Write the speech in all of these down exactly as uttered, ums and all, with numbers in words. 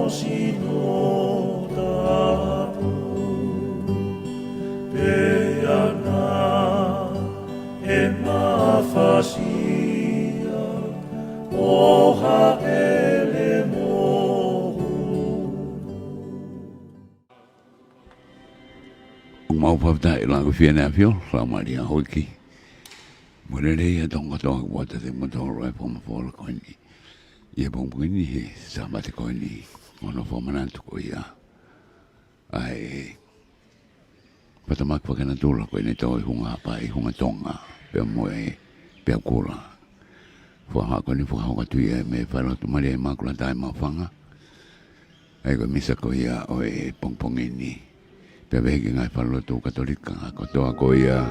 Sino tapu, pea na e mafasia ʻo haʻele mohu. Mau fakafetaʻi ʻi he ʻEiki ʻi he ʻaho ni, ʻa e Laumālie ʻo e ʻEiki. Mo e lelei ʻa e Tonga kotoa, kuo ʻoatu kiate kimoutolu ʻa e fakamafola ko eni ʻi he pongipongi ni, he Sāpate ko eni, ʻo nofo manatu ko ia ʻa e fakatamaki fakanatula ko eni ʻa e Hunga Haʻapai, Hunga Tonga, pea mo e Peau Kula. Fakahā ko eni, fakahoko atu ia mei he falelotu Malia ʻImakulata ʻi Maʻufanga. ʻA ia ko e misa ko ia ʻo e pongipongi ni. Pea pehē ki he ngaahi falelotu Katolika kotoa ko ia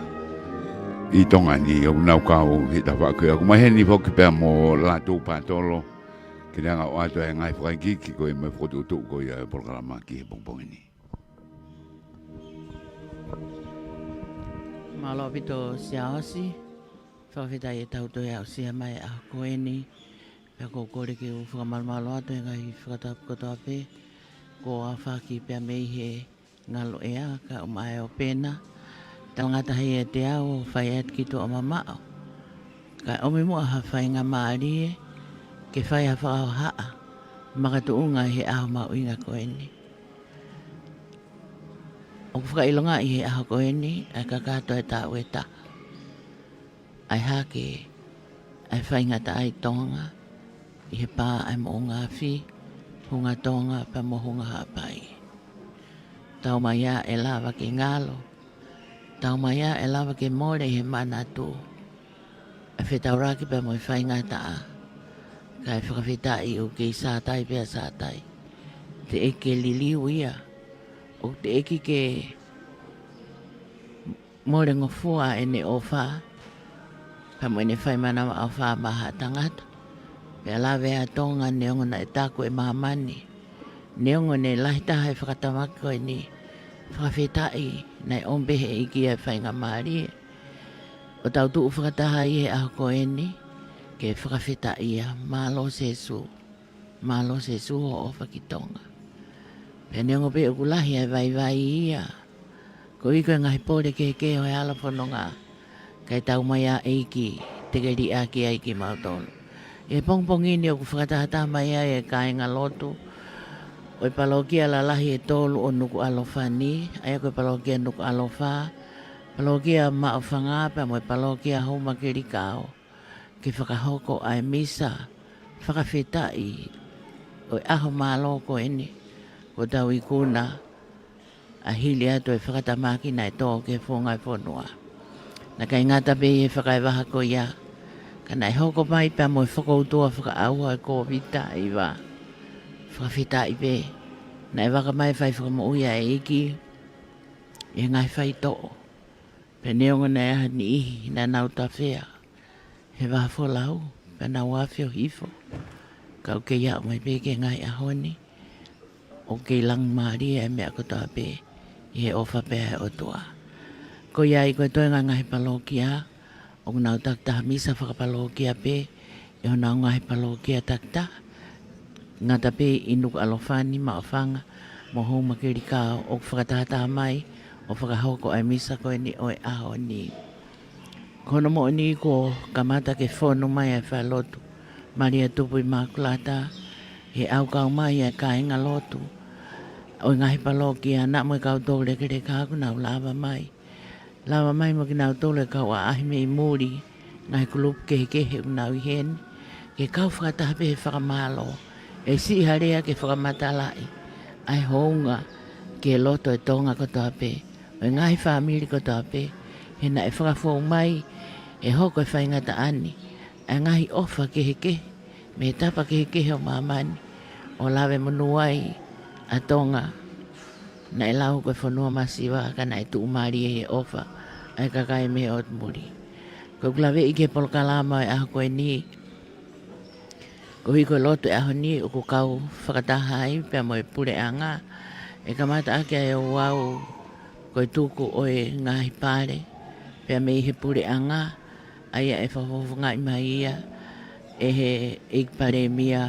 ʻi Tonga ni, ʻoku nau kau he tafaʻaki ko ia. ʻOku maheni foki pea mo Lātū Patolo, ke ne hanga ʻo ʻoatu e ngaahi fakaikiiki ko ia mo e fokotuʻutuʻu ko ia ʻo e polokalama ki he pongipongi ni. Mālō ʻaupito Siaosi, fakafetaʻi ʻetau toe aʻusia mai ʻa e ʻaho ko eni, pea ʻoku ou kole ke u fakamalumalu atu he ngaahi fakatapu kotoa pē kuo aofaki pea mei he ngalo ʻea, kae ʻumaʻā e ʻōpena. Talangataʻa ʻiate au ʻo fai atu ki tuʻa mamaʻo, kae ʻomi muʻa ha faingamālie ke fai ha fakahohaʻa makatuʻunga he ʻaho mahuʻinga ko eni. ʻOku fakaʻilongaʻi he ʻaho ko eni ʻa e kakato ʻo e taʻu ʻe taha, ʻa e hake ʻa e faingataʻa ʻi Tonga ʻi he pā ʻa e moʻunga afi, Hunga Tonga pea mo Hunga Haʻapai. Taumaiā ʻe lava ke ngalo, taumaiā ʻe lava ke mole he manatu ʻa e fetaulaki pea mo e faingataʻa, kae fakafetaʻi ʻoku kei sātai pea sātai. Teʻeki ke liliu ia, ʻoku teʻeki ke molengofua ʻene ʻofa, pea mo ʻene fai manavaʻofa maʻa ha tangata. Pea lave ʻa Tonga, neongo naʻe taku ʻe māmani, neongo ne lahi taha e fakatamaki ko eni, fakafetaʻi naʻe ʻomi pē he ʻEiki ʻa e faingamālie ʻo tau tuʻu fakataha ʻi he ʻaho ko eni ke fakafetaʻi ia. Mālō Sēsū. Mālō Sēsū hoʻo ʻofa ki Tonga. Pea neongo pē ʻoku lahi ʻa e vaivai ia, koeʻuhi ko e ngaahi pole kehekehe ʻo e hala fononga, kae taumaiā ʻEiki, te ke liʻaki ai kimautolu. ʻI he pongipongi ni ʻoku fakatahataha mai ai e kāingalotu ʻo e palokia lalahi ʻe tolu ʻo Nukuʻalofa ni, ʻa ia ko e palokia Nukuʻalofa, palokia Maʻufanga pea mo e palokia Houmakelikao, ke fakahoko ʻa e misa fakafetaʻi ʻo e ʻaho mālō ko eni kuo tau ikuna, ʻa e hili atu e fakatamaki naʻe tō ki he funga ʻo e fonua. Naʻe ʻikai ngata pē ʻi he fakaevaha ko ia, ka naʻe hoko mai pea mo e fokoutua fakaʻauha ʻo e Kōviti taha hiva. Fakafetaʻi pē, naʻe vaka mai e fai fakamoʻui ʻa e ʻEiki ʻi he ngaahi faitoʻo. Pea neongo naʻe ʻi ai ha niʻihi naʻa nau tafea he vahafolau, pea nau afe ʻo hifo, ka ʻoku kei aʻu mai pē ki he ngaahi ʻaho ni, ʻoku kei langi mālie e meʻa kotoa pē ʻi he ʻofa pē ʻa e ʻOtua. Ko ia ai ko e toenga e ngaahi palokia, ʻoku nau takitaha misa fakapalokia pē ʻi honau ngaahi palokia takitaha, ngata pē ʻi Nukuʻalofa ni, Maʻufanga mo Houmakelikao, ʻoku fakatahataha mai ʻo fakahoko ʻa e misa ko eni ʻo e ʻaho ni. Ko hono moʻoni kuo kamata ke fonu mai ʻa e falelotu Malia Tupu ʻImakulata, he ʻaukau mai ʻa e kāingalotu ʻo e ngaahi palokia, naʻa mo e kau toulekeleka ʻoku nau lava mai. Lava mai mo kinautolu e kau ʻaʻahi mei muli, ngaahi kulupu kehekehe ʻoku nau ʻi heni, ke kau fakataha pē he fakamālō, ʻe siʻi ha lea ke fakamatalaʻi ʻa e hounga ki he loto ʻo e Tonga kotoa pē, ʻo e ngaahi fāmili kotoa pē, he naʻe fakafou mai he hoko e faingataʻa ni ʻa e ngaahi ʻofa kehekehe mei he tapa kehekehe ʻo māmani, ʻo lave monū ai ʻa Tonga. Naʻe lau ko e fonua masiva, ka naʻe tuʻumālie ʻi he ʻofa ʻa e kakai mei he ʻotu muli. Ko ʻeku laveʻi ki he polokalama ʻo e ʻaho ko eni, koeʻuhi ko e lotu ʻo e ʻaho ni ʻoku kau fakataha ai pea mo e puleʻanga. ʻE kamata ʻaki ʻa e ouau ko e tuku ʻo e ngaahi pale pea mei he puleʻanga, ʻa ia ʻe fakafofongaʻi mai ia ʻe he ʻEiki Palēmia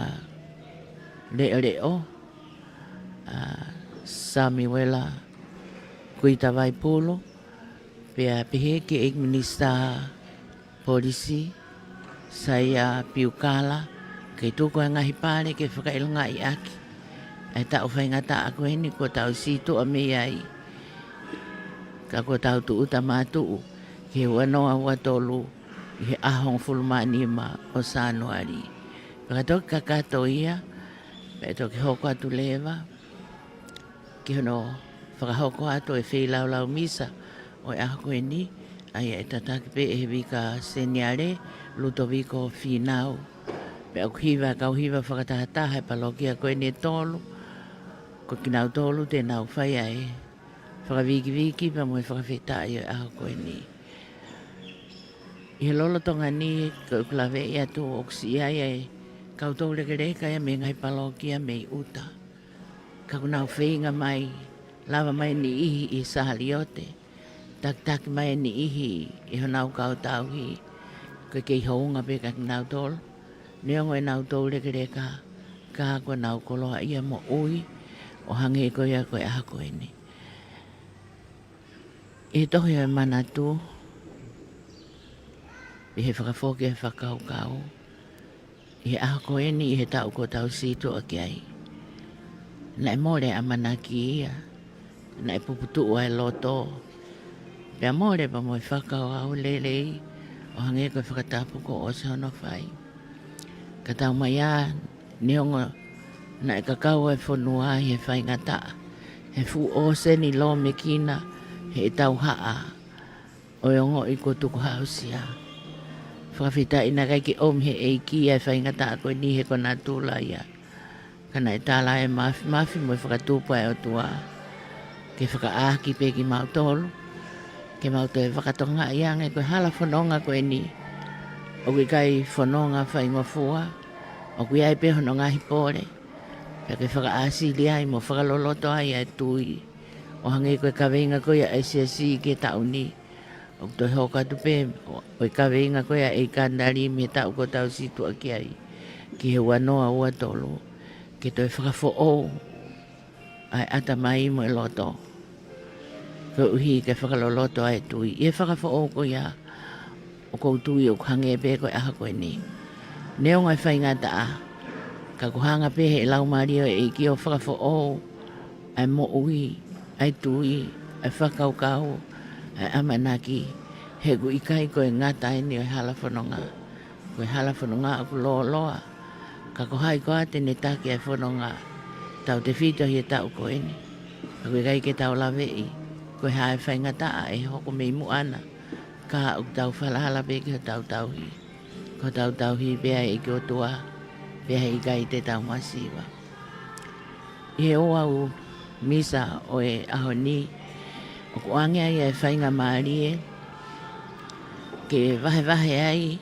Leʻoleʻo, ʻa Samiuela Kuita Vaipulu, pea pehē ki he ʻEiki Minisitā Polisi, Saia Piukala, ke tuku e ngaahi pale ke fakaʻilongaʻi ʻaki ʻa e taʻu faingataʻa ko eni kuo tau sītuʻa mei ai. Ka kuo tau tūʻuta mātuʻu ki he ua noa ua tolu ʻi he ʻaho hongofulu mā nima ʻo Sānuali. Pea ka toki kakato ia, pea toki hoko atu leva ki hono fakahoko atu e feilaulau misa ʻo e ʻaho ko eni, ʻa ia ʻe tataki pē ʻe he Vika Seniale, Lutoviko Fīnau. Pea ʻoku hiva e kau hiva fakatahataha e palokia ko eni ʻe tolu, ko kinautolu te nau fai ʻa e fakavikiviki pea mo e fakafetaʻi ʻo e ʻaho ko eni. ʻI he lolotonga ni, ko ʻeku laveʻi atu ʻoku siʻi ai ʻa e kau toulekeleka ia mei he ngaahi palokia mei ʻuta. Ka kuo nau feinga mai, lava mai e niʻihi ʻi he saliote, takitaki mai e niʻihi ʻi honau kau tauhi, ko e kei hounga pē kia kinautolu, neongo ʻenau toulekeleka, ka kuo nau koloaʻia moʻui, ʻo hangē ko ia ko e ʻaho ko eni. ʻI he tohi ʻo e manatu, ʻi he fakafoki e fakakaukau, ʻi he ʻaho ko eni ʻi he taʻu kuo tau sītuʻa ki ai, naʻe mole ʻamanaki ia, naʻe puputuʻu ʻa e loto, pea mole pea mo e fakakaukau lelei, ʻo hangē ko e fakatapu kuo ʻosi hono fai. Ka tau mai ā, neongo naʻe kakau e fonua ʻi he faingataʻa, he fuʻu ʻōseni lōmekina heʻetau haʻa ʻo e ongoʻi kuo tukuhāusia. Fakafetaʻi naʻe ʻikai ke ʻomi he ʻEiki ʻa e faingataʻa ko eni he ko natula ia. Ka naʻe tala ʻe he māfimafi mo e fakatupu ʻa e ʻOtua ke fakaʻāki pē kimautolu, ke mau toe fakatokangaʻi ange ko e hala fononga ko eni ʻoku ʻikai fononga faingofua, ʻoku ʻi ai pē hono ngaahi pole, pea ke fakaʻāsili ai mo fakaloloto ai ʻa e tui. ʻO hangē ko e kaveinga ko ia ʻa e Siasi ki he taʻu ni, ʻoku toe hoko atu pē ʻo, ʻo e kaveinga ko ia ʻa e Kandali mei he taʻu kuo tau sītuʻa ki ai, ki he ua noa ua tolu, ke toe fakafoʻou ʻa e ʻatamai mo e loto, koeʻuhi ke fakaloloto ʻa e tui. ʻI he fakafoʻou ko ia, ʻoku ou tui ʻoku hangē pē ko e ʻaho ko eni. Neongo e faingataʻa, ka kuo hanga pē ʻe he Laumālie ʻo e ʻEiki ʻo fakafoʻou ʻa e moʻui, ʻa e tui, ʻa e fakakaukau, ʻa e ʻamanaki, he ʻoku ʻikai ko e ngata eni ʻo e hala fononga. Ko e hala fononga ʻoku lōloa, ka ko hai koā te ne taki ʻa e fononga tautefito ʻi he taʻu ko eni. Ka ʻoku ʻikai ke tau laveʻi ko e hā e faingataʻa ʻe hoko mei muʻa na, ka ʻoku tau falala pē ki hotau tauhi. Ko hotau tauhi pē ʻa e ʻEiki ʻOtua, pea heʻikai te tau masiva. ʻI he ouau misa ʻo e ʻaho ni, ʻoku ʻoange ai ʻa e faingamālie ke vahevahe ai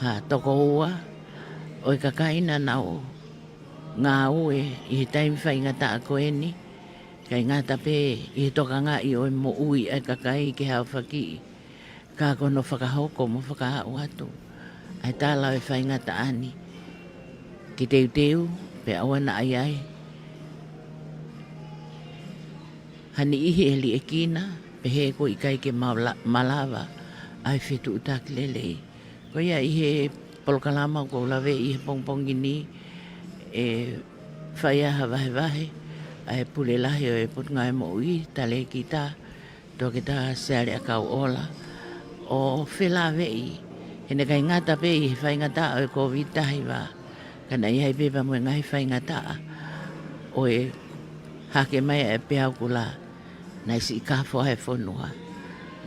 ha tokoua ʻo e kakai naʻa nau ngāue ʻi he taimi faingataʻa ko eni, ʻikai ngata pē ʻi he tokangaʻi ʻo e moʻui ʻa e kakai ki he aofakiʻi, ka ko hono fakahoko mo fakaaʻu atu ʻa e tala ʻo e faingataʻa ni ke teuteu, pea ʻoua naʻa ʻi ai ha niʻihi ʻe liʻekina, pehē kuo ʻikai ke maula-, malava ʻa e fetuʻutaki lelei. Ko ia ʻi he polokalama ʻoku ou laveʻi he pongipongi ni, ʻe fai ai ha vahevahe ʻa e Pule Lahi ʻo e Potungāue Moʻui, Talēkita Toketā Siale ʻAkauʻola, ʻo felāveʻi, he naʻe ʻikai ngata pē ʻi he faingataʻa ʻo e Kōviti taha hiva, ka naʻe ʻi ai pē pea mo e ngaahi faingataʻa ʻo e hake mai ʻa e peau kula, naʻe siʻi kafo ai e fonua.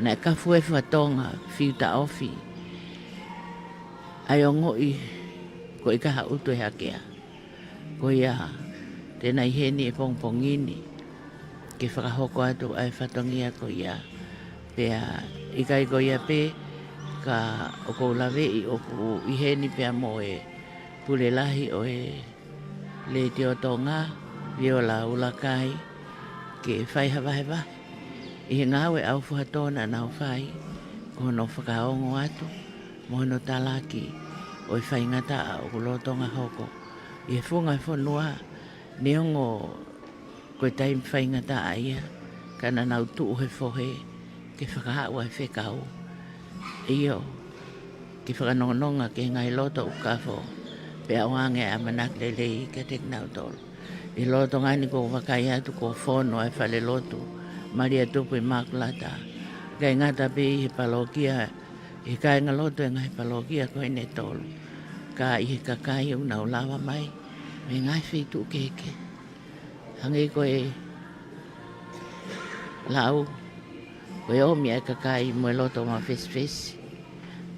Naʻe kafu e fua Tonga, fiu taʻofi, ʻa e ongoʻi ko e ʻikai ha ʻutu ʻe hakea. Ko ia, te na ʻi heni he pongipongi ni ke fakahoko atu ʻa e fatongia ko ia. Pea ʻikai ko ia pē, ka ʻoku ou laveʻi ʻoku ʻi heni pea mo e Pule Lahi ʻo e Letiō Tonga, Viola ʻUlakai, ke fai ha vahevahe ʻi he ngāue ʻaufuha tō naʻa nau fai, ko hono fakaongo atu mo hono talaki ʻo e faingataʻa ʻoku lolotonga hoko ʻi he funga fonua, neongo Ko e taimi faingataʻa ia, ka naʻa nau tuʻu he fohe ke fakaaʻu ʻa e fekau. ʻIo, ke fakanonganonga ki he ngaahi loto ʻoku kafo, pea ʻoange ʻa e ʻamanaki lelei kiate kinautolu. ʻI he lolotonga ni ʻoku ou vakai atu kuo fonu ʻa e falelotu Malia Tupu ʻImakulata. ʻIkai ngata pē ʻi he palokia, ʻi he kāingalotu ʻo e ngaahi palokia ko eni ʻe tolu, ka ʻi he kakai ʻoku nau lava mai mei he ngaahi feituʻu kehekehe. Hangē ko e lau, ko e ʻomi ʻa e kakai mo e loto mafesifesi,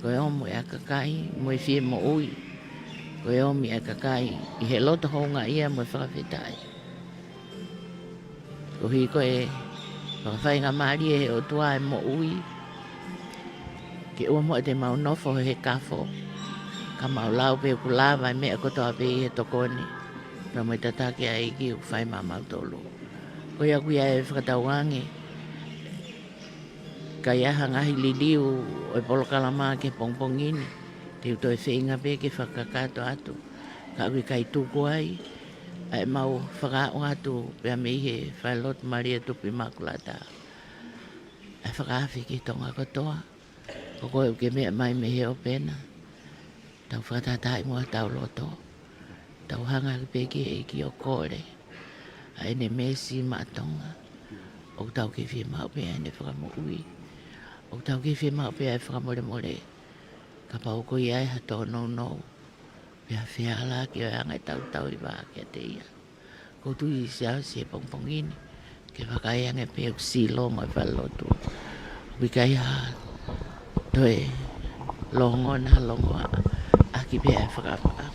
ko e ʻomi ʻa e kakai mo e fie moʻui, ko e ʻomi ʻa e kakai ʻi he loto houngaʻia mo e fakafetaʻi. Koeʻuhi ko e fakafaingamālie ʻe he ʻOtua ʻa e moʻui, ke ʻoua muʻa te mau nofo he kafo, ka mau lau pē ʻoku lava e meʻa kotoa pē ʻi he tokoni pea mo e tataki ʻa e ʻEiki ʻoku fai maʻamautolu. Ko ia ʻoku ʻi ai e fakatauange, ka ʻi ai ha ngaahi liliu ʻo e polokalama ki he pongipongi ni, te u toe feinga pē ke fakakakato atu, ka ʻoku ʻikai tuku ai ʻa ʻemau fakaaʻu atu pea mei he falelotu Malia Tupu ʻImakulata ʻa e fakaafe ki Tonga kotoa. Ko koe ʻoku ke meʻa mai mei he ʻope na, tau fakatātaaʻi muʻa hotau loto. Tau hanga pē ki he ʻEiki ʻo kole ʻa ʻene meesi maʻa Tonga. ʻOku tau kei fiemaʻu pē ʻa ʻene fakamoʻui. ʻOku tau kei fiemaʻu pē ʻa e fakamolemole kapau ʻoku ʻi ai ha tōnounou pea feala ki he anga ʻetau tauʻi vā kiate ia. ʻOku ou tui Siaosi he pongipongi ni, ke vakai ange pē ʻoku silongo e falelotu. ʻOku ʻikai ha toe longo na longoaʻa ʻaki pē ʻa e fakapaʻanga.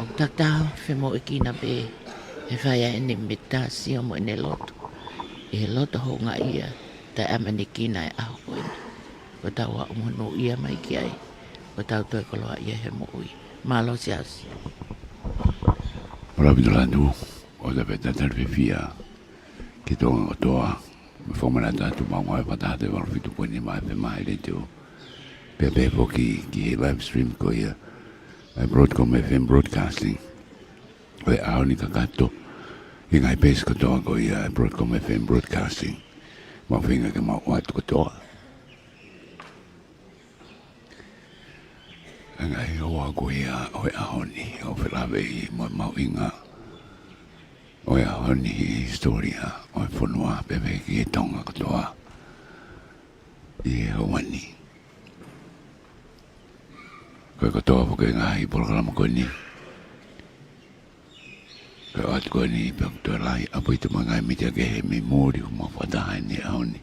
ʻOku tautau femoʻuekina pē he fai ʻa ʻene meesi ʻo mo ʻene lotu ʻi he loto houngaʻia, taʻeʻamanekina e ʻaho ko eni. Ko ʻetau aʻu monūʻia mai ki ai, ko ʻetau toe koloaʻia he moʻui. Mālō Siaosi. Mālō ʻaupito Lātū, ʻoku ou talitali fiefia ki Tonga kotoa, mo e fakamanatu atu maʻu ngāue fakataha ʻa e valu fitu poini nima FM ʻa e letiō. Pea pehē foki ki he live stream ko ia ʻa e Broadcom FM Broadcasting ʻo e ʻaho ni kakato ʻi he ngaahi peesi kotoa ko ia ʻa e Broadcom FM Broadcasting. Mau feinga ke mau ʻoatu kotoa ʻa e ngaahi houa ko ia ʻo e ʻaho ni, ʻo felāveʻi mo e mahuʻinga ʻo e ʻaho ni ʻi he hisitōlia ʻo e fonua pea pehē ki he Tonga kotoa ʻi he houa ni. Ko e kotoa foki e ngaahi polokalama ko eni, ko e ʻoatu ko eni pea ʻoku toe lahi ʻaupito mo e ngaahi mītia kehe mei muli ʻoku mau fakataha ai he ʻaho ni.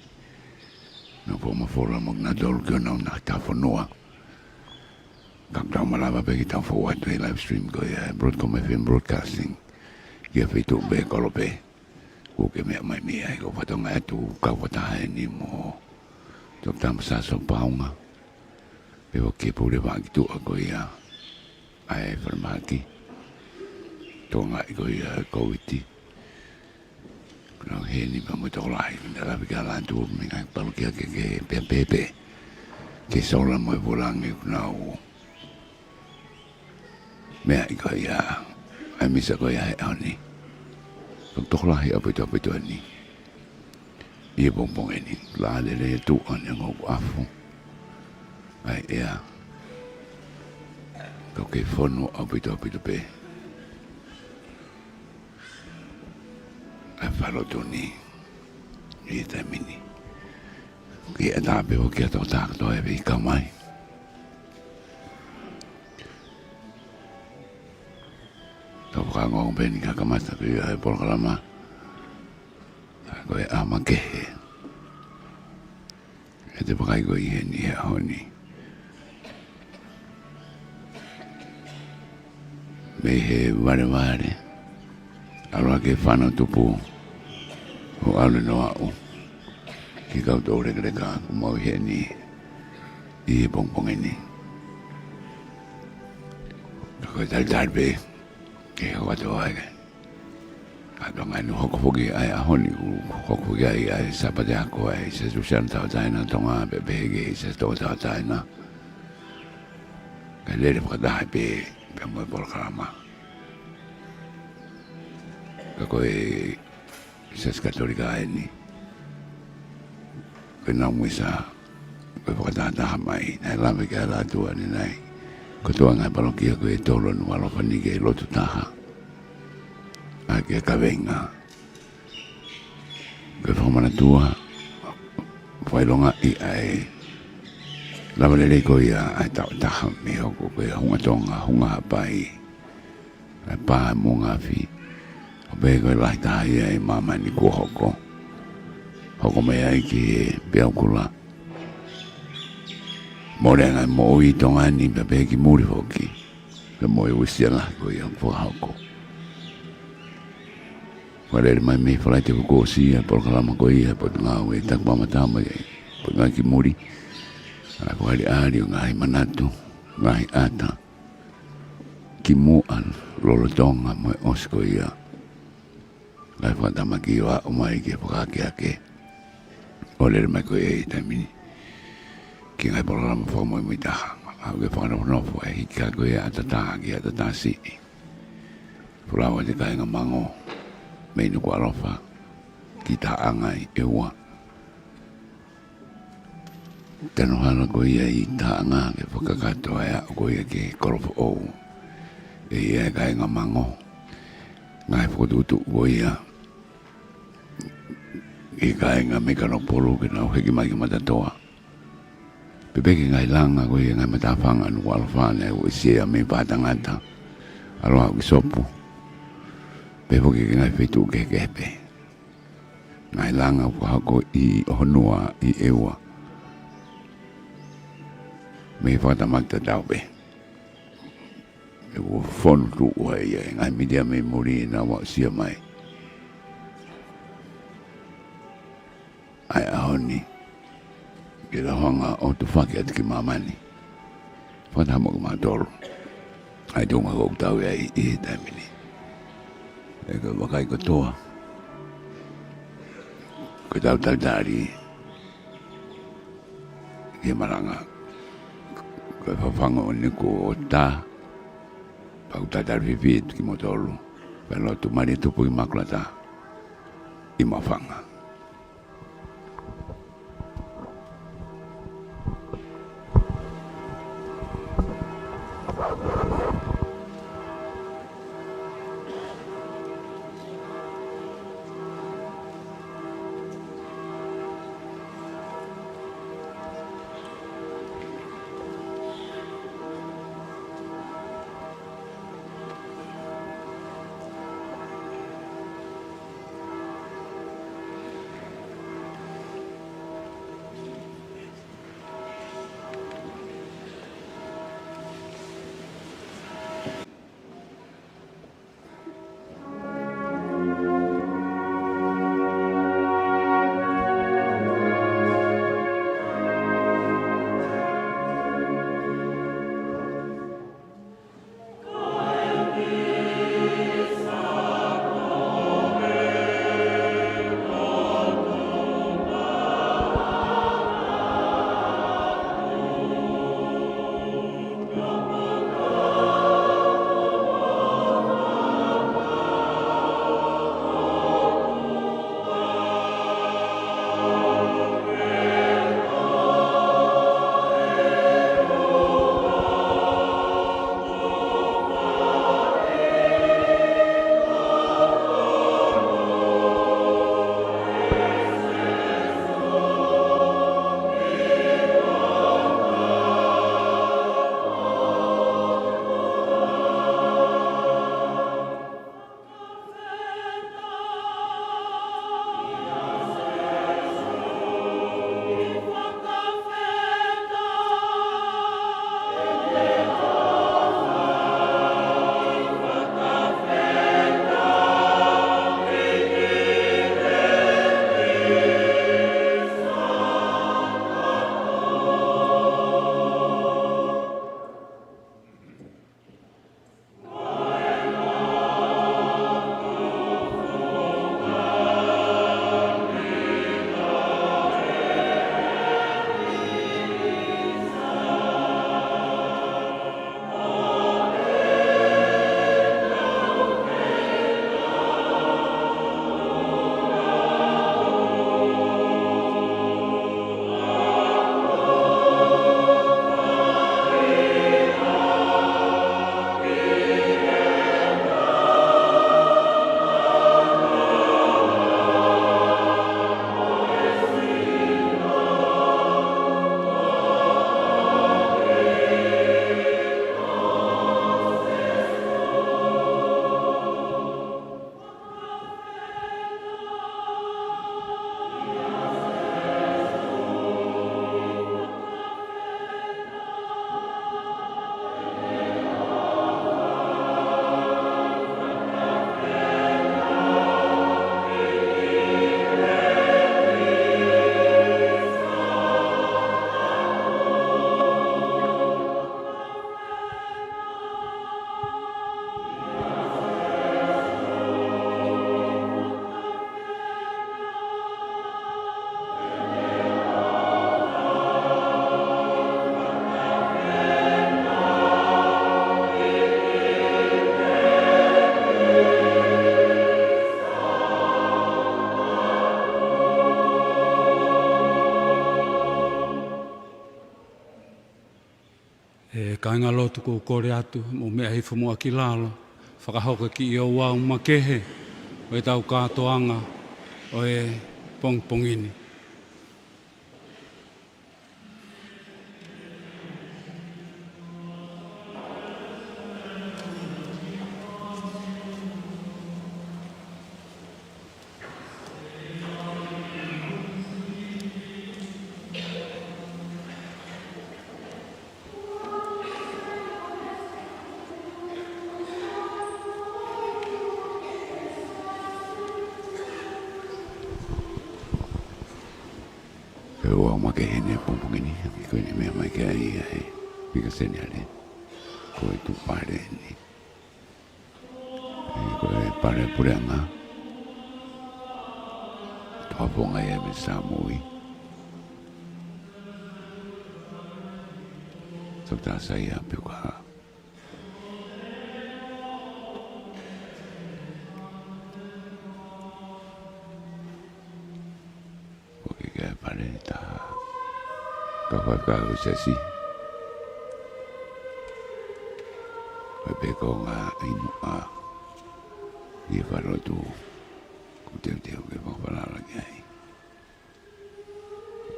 Nau fakamafola mo kinautolu ki honau ngaahi tafafonua. Ka ʻoku tau malava pē ke tau fou atu he live stream ko ia ʻa e Broadcom FM Broadcasting ki ha feituʻu pē kolope ʻoku ke meʻa mai mei ai. ʻOku ou fakatokangaʻi atu ʻoku kau fakataha eni mo Toketā Masaso Paunga, pea foki ki he pule fakakituʻa ko ia ʻa e falemahaki, tokangaʻi ko ia ʻa e Kōviti. Ko nau heni pea mo e tokolahi, ko nau lave ki ai Lātū mei he ngaahi palokia kehekehe pea pehē pē ki he sola mo e vulangi ʻoku nau meʻa ai ko ia ʻa e misa ko ia he ʻaho ni. Ko e tokolahi ʻaupito ʻaupito eni ʻi he pongipongi ni. Lālele atu ʻa e ongo ʻafu ʻa e ʻea. Ka ʻoku kei fonu ʻaupito ʻaupito pē ʻa e falelotu ni ʻi he taimi ni. Ke ʻatā pē ʻo ke ʻatā kotoa e vei ka mai. Tau fakaongo pē eni ka kamata pē ʻa e polokalama. Ko e ʻama kehe ʻe te vakai ko eni he ʻaho ni. Mei he valevale, ʻalu hake fānau tupu, ʻo ʻalu ʻo aʻu ki he kau toulekeleka ʻoku mau ʻi heni ʻi he pongipongi ni. Ka ko e talitali pē ke hoko atu ai. Ka ʻoku ngali hoko foki ʻa e ʻaho ni, ʻoku hoko foki ai ʻa e Sāpate Ako ʻa e ʻEiki Sētusi ʻo e Tauʻatāina ʻo Tonga, pea pehē ki he ʻEiki Sētusi ʻo e Tauʻatāina. Kae lele fakataha pē pea mo e polokalama. Ka ko e Siasi Katolika ʻeni. Ko ʻenau misa, ko e fakatahataha mai, naʻe lave ki ai e ʻAlo ʻo e ʻOtua ni nai. Ko e toenga e palokia ko e tolo nu alofa ni ke lotu taha. ʻA e kaveinga. Ko e fakamanatua, fakaʻilongaʻi ʻa e lava lelei ko ia ʻa e taʻu ʻe taha mei hoko ko e hunga Tonga, hunga Haʻapai, ʻa e pā mo e ngaahi afi. ʻO pehē ko e lahi taha ia ʻi māmani kuo hoko. Hoko mai ai ki he peau kula. Mole ʻa e ngaahi moʻui ʻi Tonga ni pea pehē ki muli foki. Pea mo e uesia lahi ko ia ʻoku fakahoko. Fakalele mai mei Falaite kuo ʻosi ʻa e polokalama ko ia ʻa e Potungāue Takimamata mai ʻa e Potungāue ki Muli. ʻA e fakaʻaliʻali ʻo e ngaahi manatu, ngaahi ʻata. Kimuʻa lolotonga mo e ʻosi ko ia. Ngaahi fakatamaki ʻo aʻu mai ki he fakaakeake. ʻO lele mai ko ia ʻi he taimi ni. Ki he ngaahi polokalama fakamuimui taha. ʻAu ke fakanofonofo e hiki hake ko ia ʻa e ʻata tā ki he ʻata tā siʻi. Folau ʻa e kāinga Mango. Mei Nukuʻalofa. Ki Taʻanga ʻi ʻEua. Tanu hala ko ia ʻi Taʻanga ke fakakakato ai ʻa ko ia ki he kolo foʻou. ʻE ʻi ai e kāinga Mango. Ngaahi fokotuʻutuʻu ko ia. ʻI he kāinga mei Kanokupolu ke nau hiki mai ki Matatoa. Pea pehē ki he ngaahi langa ko ia ngaahi matāfanga Nukuʻalofa naʻe uesia mei Paʻatangata. ʻAlu ʻo aʻu ki Sopu. Pehē foki ki he ngaahi feituʻu kehekehe pē. Ngaahi langa ʻoku hoko ʻi ʻOhonua ʻi ʻEua. Mei he fakatamaki tatau pē. ʻE ʻoku fonu tuʻu ai ʻa e ngaahi mītia mei muli naʻa nau aʻusia mai. ʻA e ʻaho ni. Ke tau hanga ʻo tufaki atu ki māmani. Fakataha mo kimautolu. ʻA e tuʻunga ʻoku tau ʻi ai ʻi he taimi ni. ʻE ka vakai kotoa. Ko ʻetau talitali. Ki he malanga. Ko e fafangu ni kuo tā. Pea ʻoku talitali fiefia atu kimoutolu. Pea lotu Malia Tupu ʻImakulata. ʻI Mafanga. Kāingalotu, ʻoku ou kole atu, mou meʻa hifo muʻa ki lalo, fakahoko e kiʻi ouau makehe ʻo ʻetau kātoanga ʻo e pongipongi ni. Ko e ouau makehe ʻi he pongipongi ni, ʻa ia ko ʻene meʻa mai ki ai ʻa e Vika Seniale, ko e tuʻu pale eni. ʻA ia ko e pale puleʻanga, tuʻa ponga ia mei Samoa. Toketā Saia Piukaha. Ko e kiʻi pale ʻe taha. Ka ko e kau sesi. Ko e pē ko e ngaahi inu ʻa e falelotu. ʻOku teuteu ke fakafalala ki ai.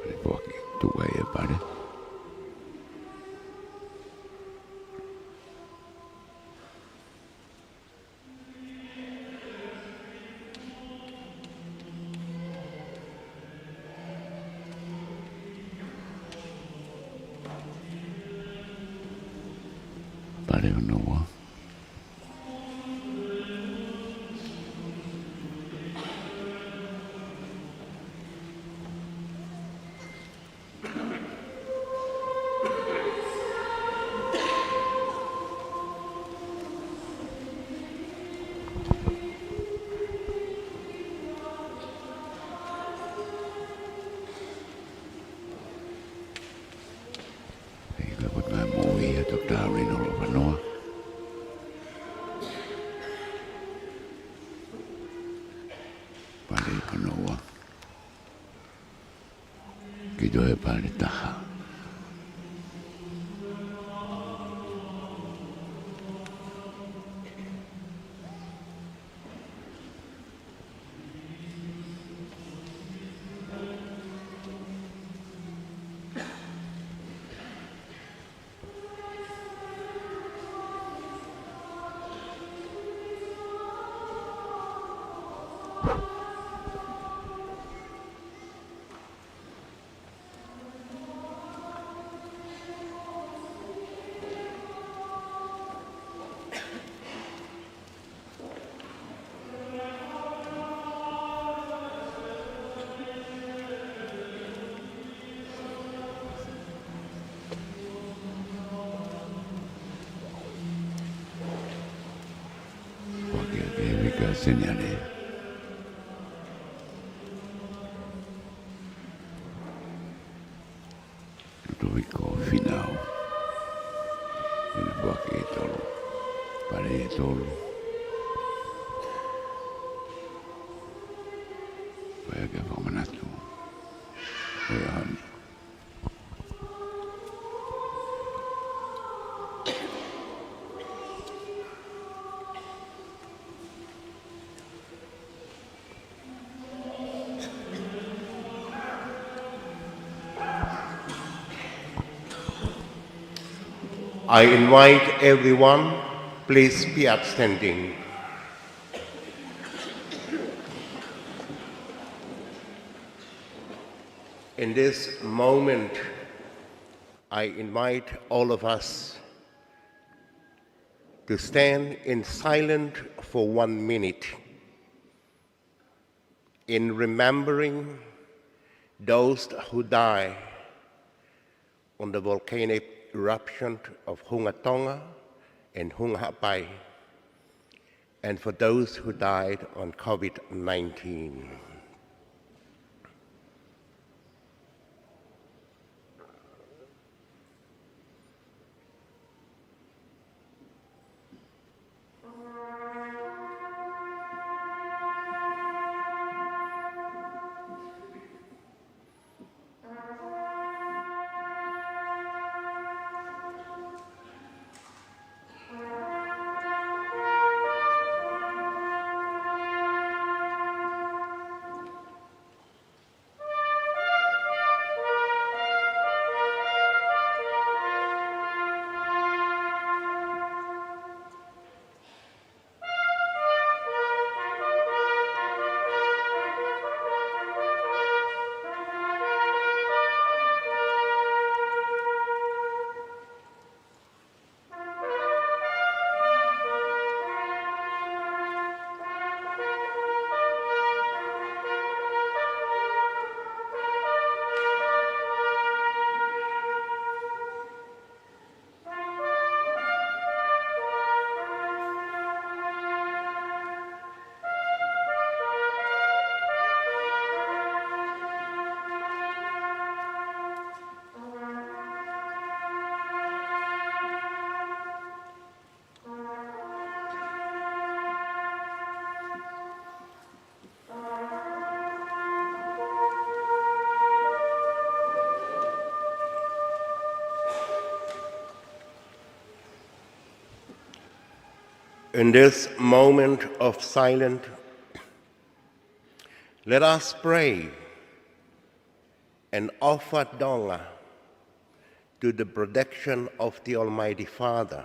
Pale foaki, tuku ai e pale. Pale hono ua. ʻA ia ko e pale ʻa e moʻui ʻa Toketā Rino Lovanoa. Pale hono ua. Ki toe pale taha. Foaki ʻaki ʻe Vika Seniale. Lutoviko Finau. ʻEne foaki ʻe tolu. Pale ʻe tolu. Ko ia ke fakamanatu ʻo e ʻaho ni. I invite everyone, please be upstanding. In this moment, I invite all of us to stand in silence for one minute in remembering those who died on the volcanic eruption of Hunga Tonga and Hunga Haʻapai, and for those who died on COVID nineteen. In this moment of silence, let us pray and offer Tonga to the protection of the Almighty Father,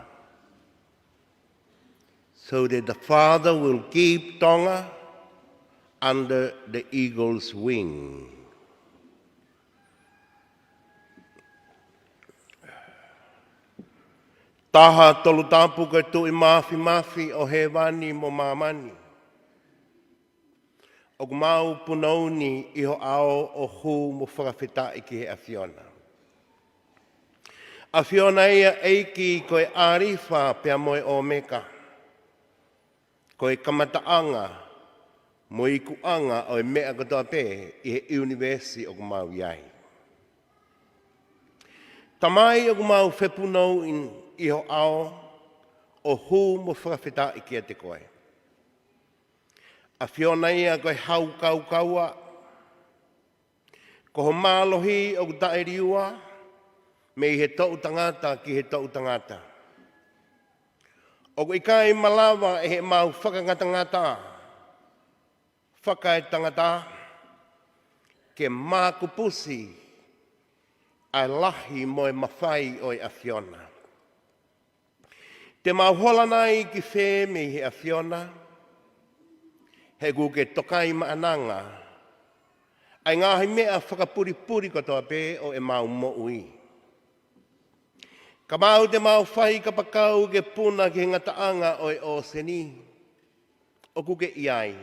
so that the Father will keep Tonga under the eagle's wing. Taha Tolu Tapu, ko e Tuʻi Māfimafi ʻo hēvani mo māmani, ʻoku mau punou ni ʻi ho ʻao ʻo hū mo fakafetaʻi ki he ʻAfiona. ʻAfiona ia ʻEiki, ko e ʻAlifa pea mo e ʻOmeka, ko e kamataʻanga mo e ikuʻanga ʻo e meʻa kotoa pē ʻi he ʻiunivēsi ʻoku mau ʻi ai. Tamai, ʻoku mau fepunou ʻi ho ʻao ʻo hū mo fakafetaʻi kiate koe. ʻAfiona ia, ko e haukaukaua, ko ho mālohi ʻoku taʻeliua mei he toʻutangata ki he toʻutangata. ʻOku ʻikai malava ʻe heʻemau fakangatangata fakaetangata ke mākupusi ʻa e lahi mo e mafai ʻo e ʻAfiona. Te mau hola nai ki fē mei he ʻAfiona, he ʻoku ke tokaimaʻananga ʻa e ngaahi meʻa fakapulipuli kotoa pē ʻo ʻemau moʻui. Kapau te mau fai kapakau ke puna ki he ngataʻanga ʻo e ʻōseni ʻoku ke ʻi ai.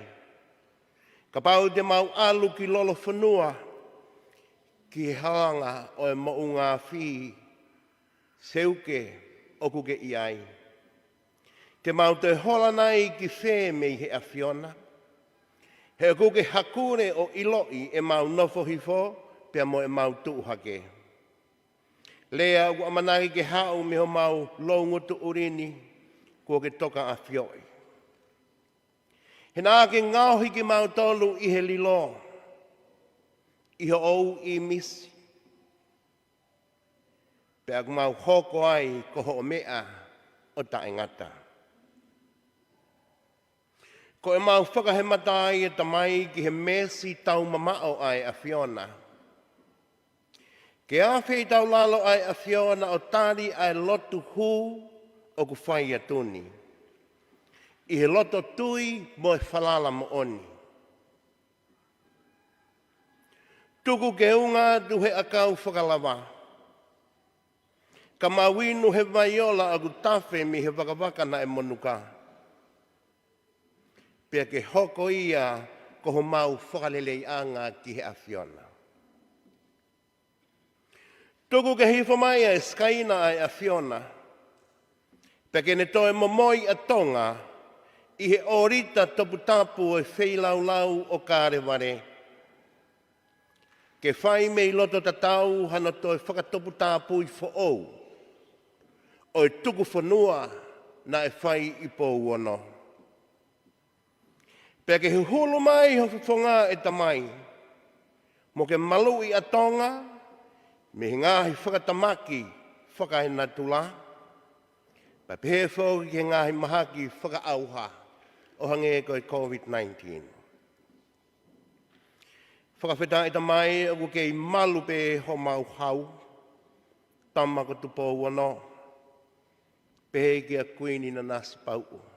Kapau te mau ʻalu ki lolofonua ki he halanga ʻo e moʻunga afi seuke ʻoku ke ʻi ai. Te mau toe hola nai ki fē mei he ʻAfiona, he ʻoku ke hakule ʻo ʻiloʻi ʻemau nofo hifo pea mo ʻemau tuʻu hake. Lea ʻoku ʻamanaki ke haʻu mei homau loungutu ʻuli ni, kuo ke tokaʻafioʻi. He naʻa ke ngaohi kimautolu ʻi he lilo, ʻi hoʻo ʻīmisi, pea ʻoku mau hoko ai ko hoʻo meʻa ʻo taʻengata. Ko ʻemau fakahemata ai, ʻe Tamai, ki he meesi taumamaʻo ʻa e ʻAfiona. Ke afe ʻi taulalo ʻa e ʻAfiona ʻo tali ʻa e lotu hū ʻoku fai atu ni, ʻi he loto tui mo e falala moʻoni. Tuku ke unga atu he ʻakau fakalava, ka mau inu he vai ola ʻoku tafe mei he vakavaka naʻe monuka, pea ke hoko ia ko homau fakaleleiʻanga ki he ʻAfiona. Tuku ke hifo mai ʻa e Sikaina ʻa e ʻAfiona, pea ke ne toe momoi ʻa Tonga ʻi he ʻōlita toputapu ʻo e feilaulau ʻo Kalevale, ke fai mei loto tatau hano toe fakatoputapui foʻou ʻo e tuku fonua naʻe fai ʻi Pouono. Pea ke huhulu mai ho fofonga, ʻe Tamai, mo ke maluʻi ʻa Tonga mei he ngaahi fakatamaki fakaenatula, pea pehē foki ki he ngaahi mahaki fakaʻauha ʻo hangē ko e COVID nineteen. Fakafetaʻi, ʻe Tamai, ʻoku kei malu pē homau hau, Tama ko Tupou Ono, pehē kia Kuini Nanasipauʻu,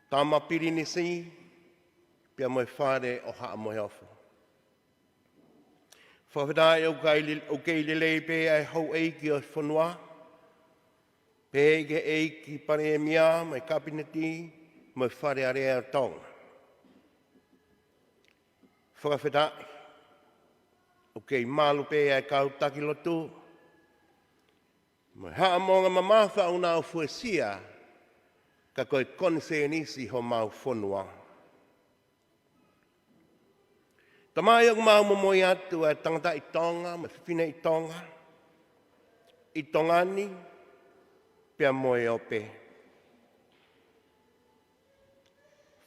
Tama Pilinisi, pea mo e Fale ʻo Haʻa Moheofo. Fakafetaʻi ʻoku kei le-, ʻoku kei lelei pē ʻa e houʻeiki ʻo e fonua, pehē ki he ʻEiki Palēmia mo e Kapineti mo e Fale Alea ʻo Tonga. Fakafetaʻi ʻoku kei malu pē ʻa e kau taki lotu mo e haʻamonga mamafa ʻoku nau fuesia, ka ko e konisēnisi homau fonua. Tamai, ʻoku mau momoi atu ʻa e tangataʻi Tonga mo e fefineʻi Tonga ʻi Tonga ni pea mo e ope.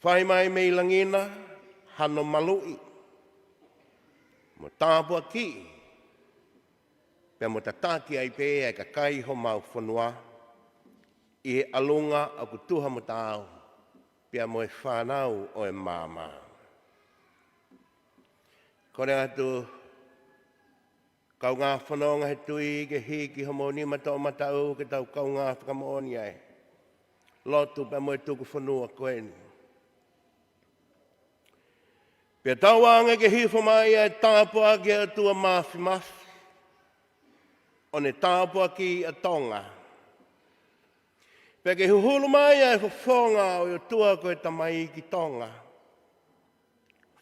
Fai mai mei langi na hano maluʻi mo tāpuakiʻi pea mo tataki ai pē ʻa e kakai homau fonua, ʻi he ʻalunga ʻoku tuha mo taau, pea mo e fānau ʻo e maama. Kole atu, kaungā fononga he tui, ke hiki homou nima toʻomataʻu ke tau kaungā fakamoʻoni ai. Lotu pea mo e tuku fonua ko eni. Pea tau ange ke hifo mai ʻa e tāpuaki ʻa e ʻOtua Māfimafi, ʻo ne tāpuakiʻi ʻa Tonga. Pea ke huhulu mai ʻa e fofonga ʻo e ʻOtua ko e Tamai ki Tonga.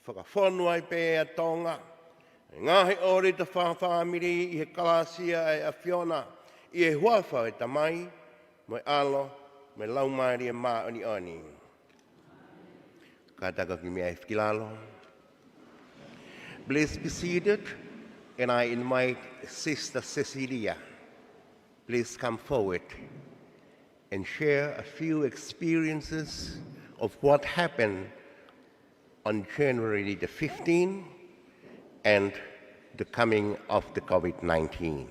Fakafonu ai pē ʻa Tonga, ʻa e ngaahi ʻōlita fakafāmili ʻi he kalāsia ʻa e ʻAfiona, ʻi he huafa ʻo e Tamai, mo e ʻAlo, mo e Laumālie Māʻoniʻoni. Kātaki ʻo kimi ai ki lalo. Please be seated, and I invite Sister Cecilia. Please come forward and share a few experiences of what happened on January the fifteenth and the coming of the COVID nineteen.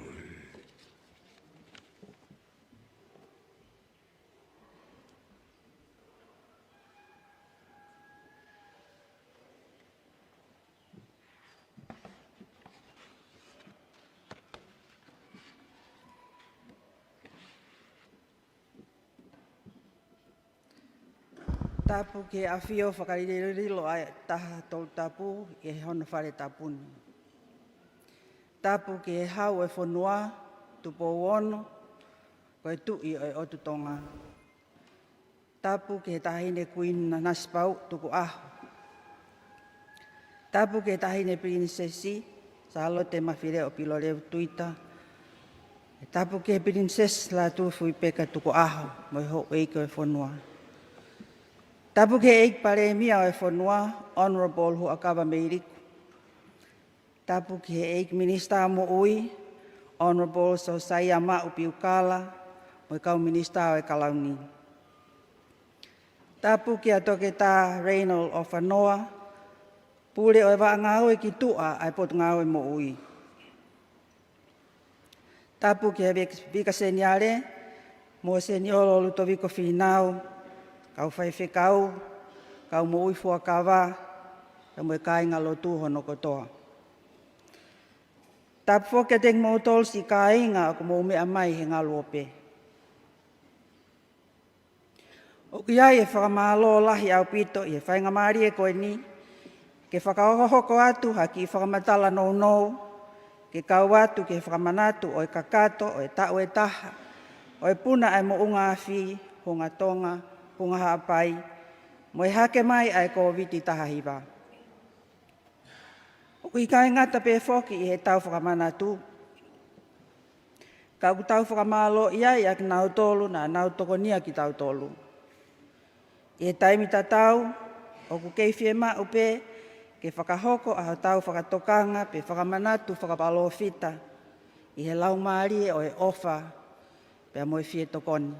Tapu ki he ʻafio fakalilolilo ʻa e Taha Tolu Tapu ʻi hono fale tapu ni. Tapu ki he Hau ʻo e fonua, Tupou Ono, ko e Tuʻi ʻo e ʻOtu Tonga. Tapu ki he Taʻahine Kuini Nanasipauʻu Tukuʻaho. Tapu ki he Taʻahine Pilinisesi Sālote Mafileʻo Pilolevu Tuita. Tapu ki he Pilinisesi Lātūfuipeka Tukuʻaho mo e houʻeiki ʻo e fonua. Tapu ki he ʻEiki Palēmia ʻo e fonua, Honourable Huʻakavameiliku. Tapu ki he ʻEiki Minisitā Moʻui, Honourable Siosaia Maʻu Piukala, mo e kau Minisitā ʻo e Kalauni. Tapu kia Toketā Reynold ʻOfanoa, Pule ʻo e Vaʻa Ngāue ki Tuʻa ʻa e Potungāue Moʻui. Tapu ki he Vik-, Vika Seniale, mo Seniolo Lutoviko Fīnau, kau faifekau, kau moʻui fuakava, pea mo e kāingalotu hono kotoa. Tapu foki kiate kimoutolu siʻi kāinga ʻoku mou meʻa mai he ngaluope. ʻOku ʻi ai e fakamālō lahi ʻaupito ʻi he faingamālie ko eni, ke fakahokohoko atu ha kiʻi fakamatala nounou, ke kau atu ki he fakamanatu ʻo e kakato ʻo e taʻu ʻe taha ʻo e puna ʻa e moʻunga afi, Hunga Tonga, Hunga Haʻapai, mo e hake mai ʻa e Kōviti taha hiva. ʻOku ʻikai ngata pē foki ʻi heʻetau fakamanatu, ka ʻoku tau fakamālōʻia ai ʻa kinautolu naʻa nau tokonia kitautolu. ʻI he taimi tatau, ʻoku kei fiemaʻu pē ke fakahoko ʻa hotau fakatokanga pe fakamanatu fakapalōfita ʻi he laumālie ʻo e ʻofa pea mo e fie tokoni.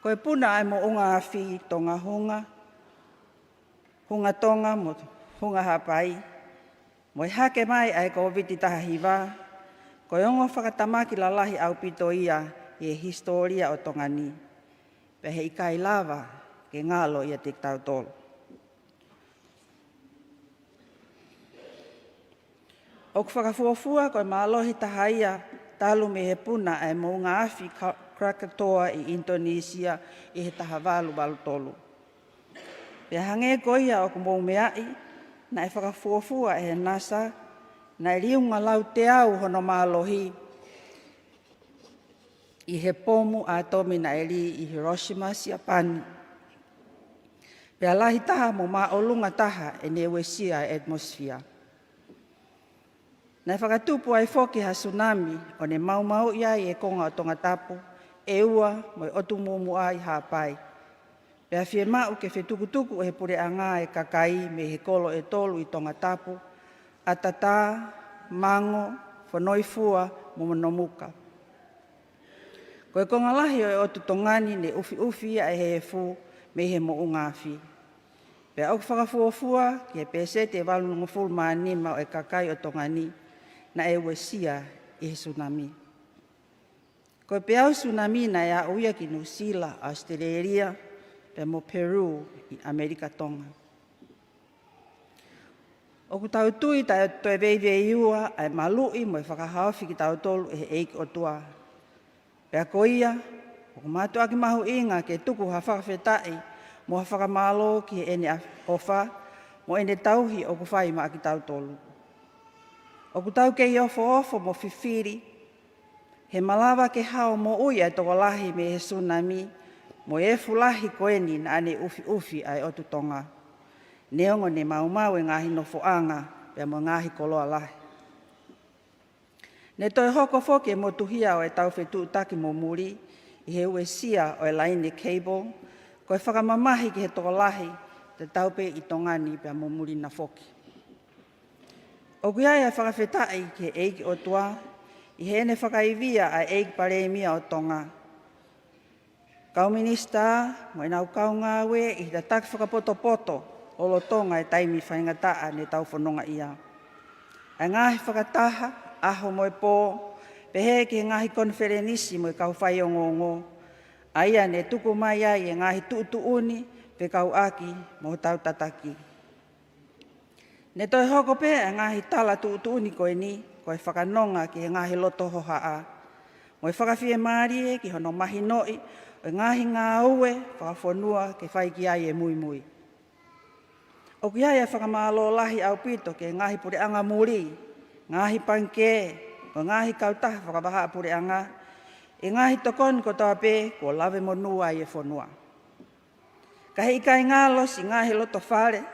Ko e puna ʻa e moʻunga afi Tonga Hunga, Hunga Tonga mo Hunga Haʻapai, mo e hake mai ʻa e Kōviti taha hiva, ko e ongo fakatamaki lalahi ʻaupito ia ʻi he hisitōlia ʻo Tonga ni, pea heʻikai lava ke ngalo ʻiate kitautolu. ʻOku fakafuofua ko e mālohi taha ia talu mei he puna ʻa e moʻunga afi Ka-, Krakatoa ʻi ʻInitonisia ʻi he taha valu valu tolu. Pea hangē ko ia ʻoku mou meaʻi, naʻe fakafuofua ʻe he NASA, naʻe liunga lau teau hono mālohi ʻi he pomu ʻātomi naʻe lī ʻi Hiroshima, Siapani. Pea lahi taha mo māʻolunga taha ʻene uesia e atmosphere. Naʻe fakatupu ai foki ha sunami, ʻo ne maumauʻi ai e konga ʻo Tongatapu ʻe ua mo e ʻotu muʻomuʻa ʻi Haʻapai. Pea fiemaʻu ke fetukutuku ʻe he puleʻanga e kakai mei he kolo ʻe tolu ʻi Tongatapu, ʻAtatā, Mango, Fonoifua, mo Monomuka. Ko e konga lahi ʻo e ʻotu Tonga ni ne ʻufiʻufi ia ʻe he efu mei he moʻunga afi. Pea ʻoku fakafuofua ki he pēseti ʻe valungofulu mā nima ʻo e kakai ʻo Tonga ni naʻe uesia ʻi he sunami. Ko e peau sunami naʻe aʻu ia ki Nuʻusila, ʻAositelēlia, pea mo Peru ʻi ʻAmelika Tonga. ʻOku tau tui taʻe toe veiveiua ʻa e maluʻi mo e fakahaofi kitautolu ʻe he ʻEiki ʻOtua. Pea ko ia, ʻoku mātuʻaki mahuʻinga ke tuku ha fakafetaʻi mo ha fakamālō ki heʻene ʻofa mo ʻene tauhi ʻoku fai maʻa kitautolu. ʻOku tau kei ofoofo mo fifili he malava ke hao moʻui ʻa e tokolahi mei he sunami mo e efu lahi ko eni naʻa ne ʻufiʻufi ʻa e ʻOtu Tonga, neongo ne maumau e ngaahi nofoʻanga pea mo e ngaahi koloa lahi. Ne toe hoko foki e motuhia ʻo e tau fetuʻutaki mo muli ʻi he uesia ʻo e laine cable, ko e fakamamahi ki he tokolahi tatau pē ʻi Tonga ni pea mo muli na foki. ʻOku ʻi ai ʻa e fakafetaʻi ki he ʻEiki ʻOtua ʻi heʻene fakaivia ʻa e ʻEiki Palēmia ʻo Tonga, kau minisitā mo ʻenau kau ngāue ʻi he tataki fakapotopoto lolotonga e taimi faingataʻa ne tau fononga ia. ʻA e ngaahi fakataha ʻaho mo e pō, pehē ki he ngaahi konifelenisi mo e kau faiongoongo, ʻa ia ne tuku mai ai e ngaahi tuʻutuʻuni, fekauʻaki mo hotau tataki. Ne toe hoko pē ʻa e ngaahi tala tuʻutuʻuni ko eni ko e fakanonga ki he ngaahi loto hohaʻa mo e fakafiemālie ki hono mahinoʻi ʻo e ngaahi ngāue fakafonua ke fai ki ai e muimui. ʻOku ʻi ai ʻa e fakamālō lahi ʻaupito ki he ngaahi puleʻanga muli, ngaahi pangikē, mo e ngaahi kautaha fakavahaʻapuleʻanga, e ngaahi tokoni kotoa pē kuo lave monū ai e fonua. Ka heʻikai ngalo siʻi ngaahi loto fale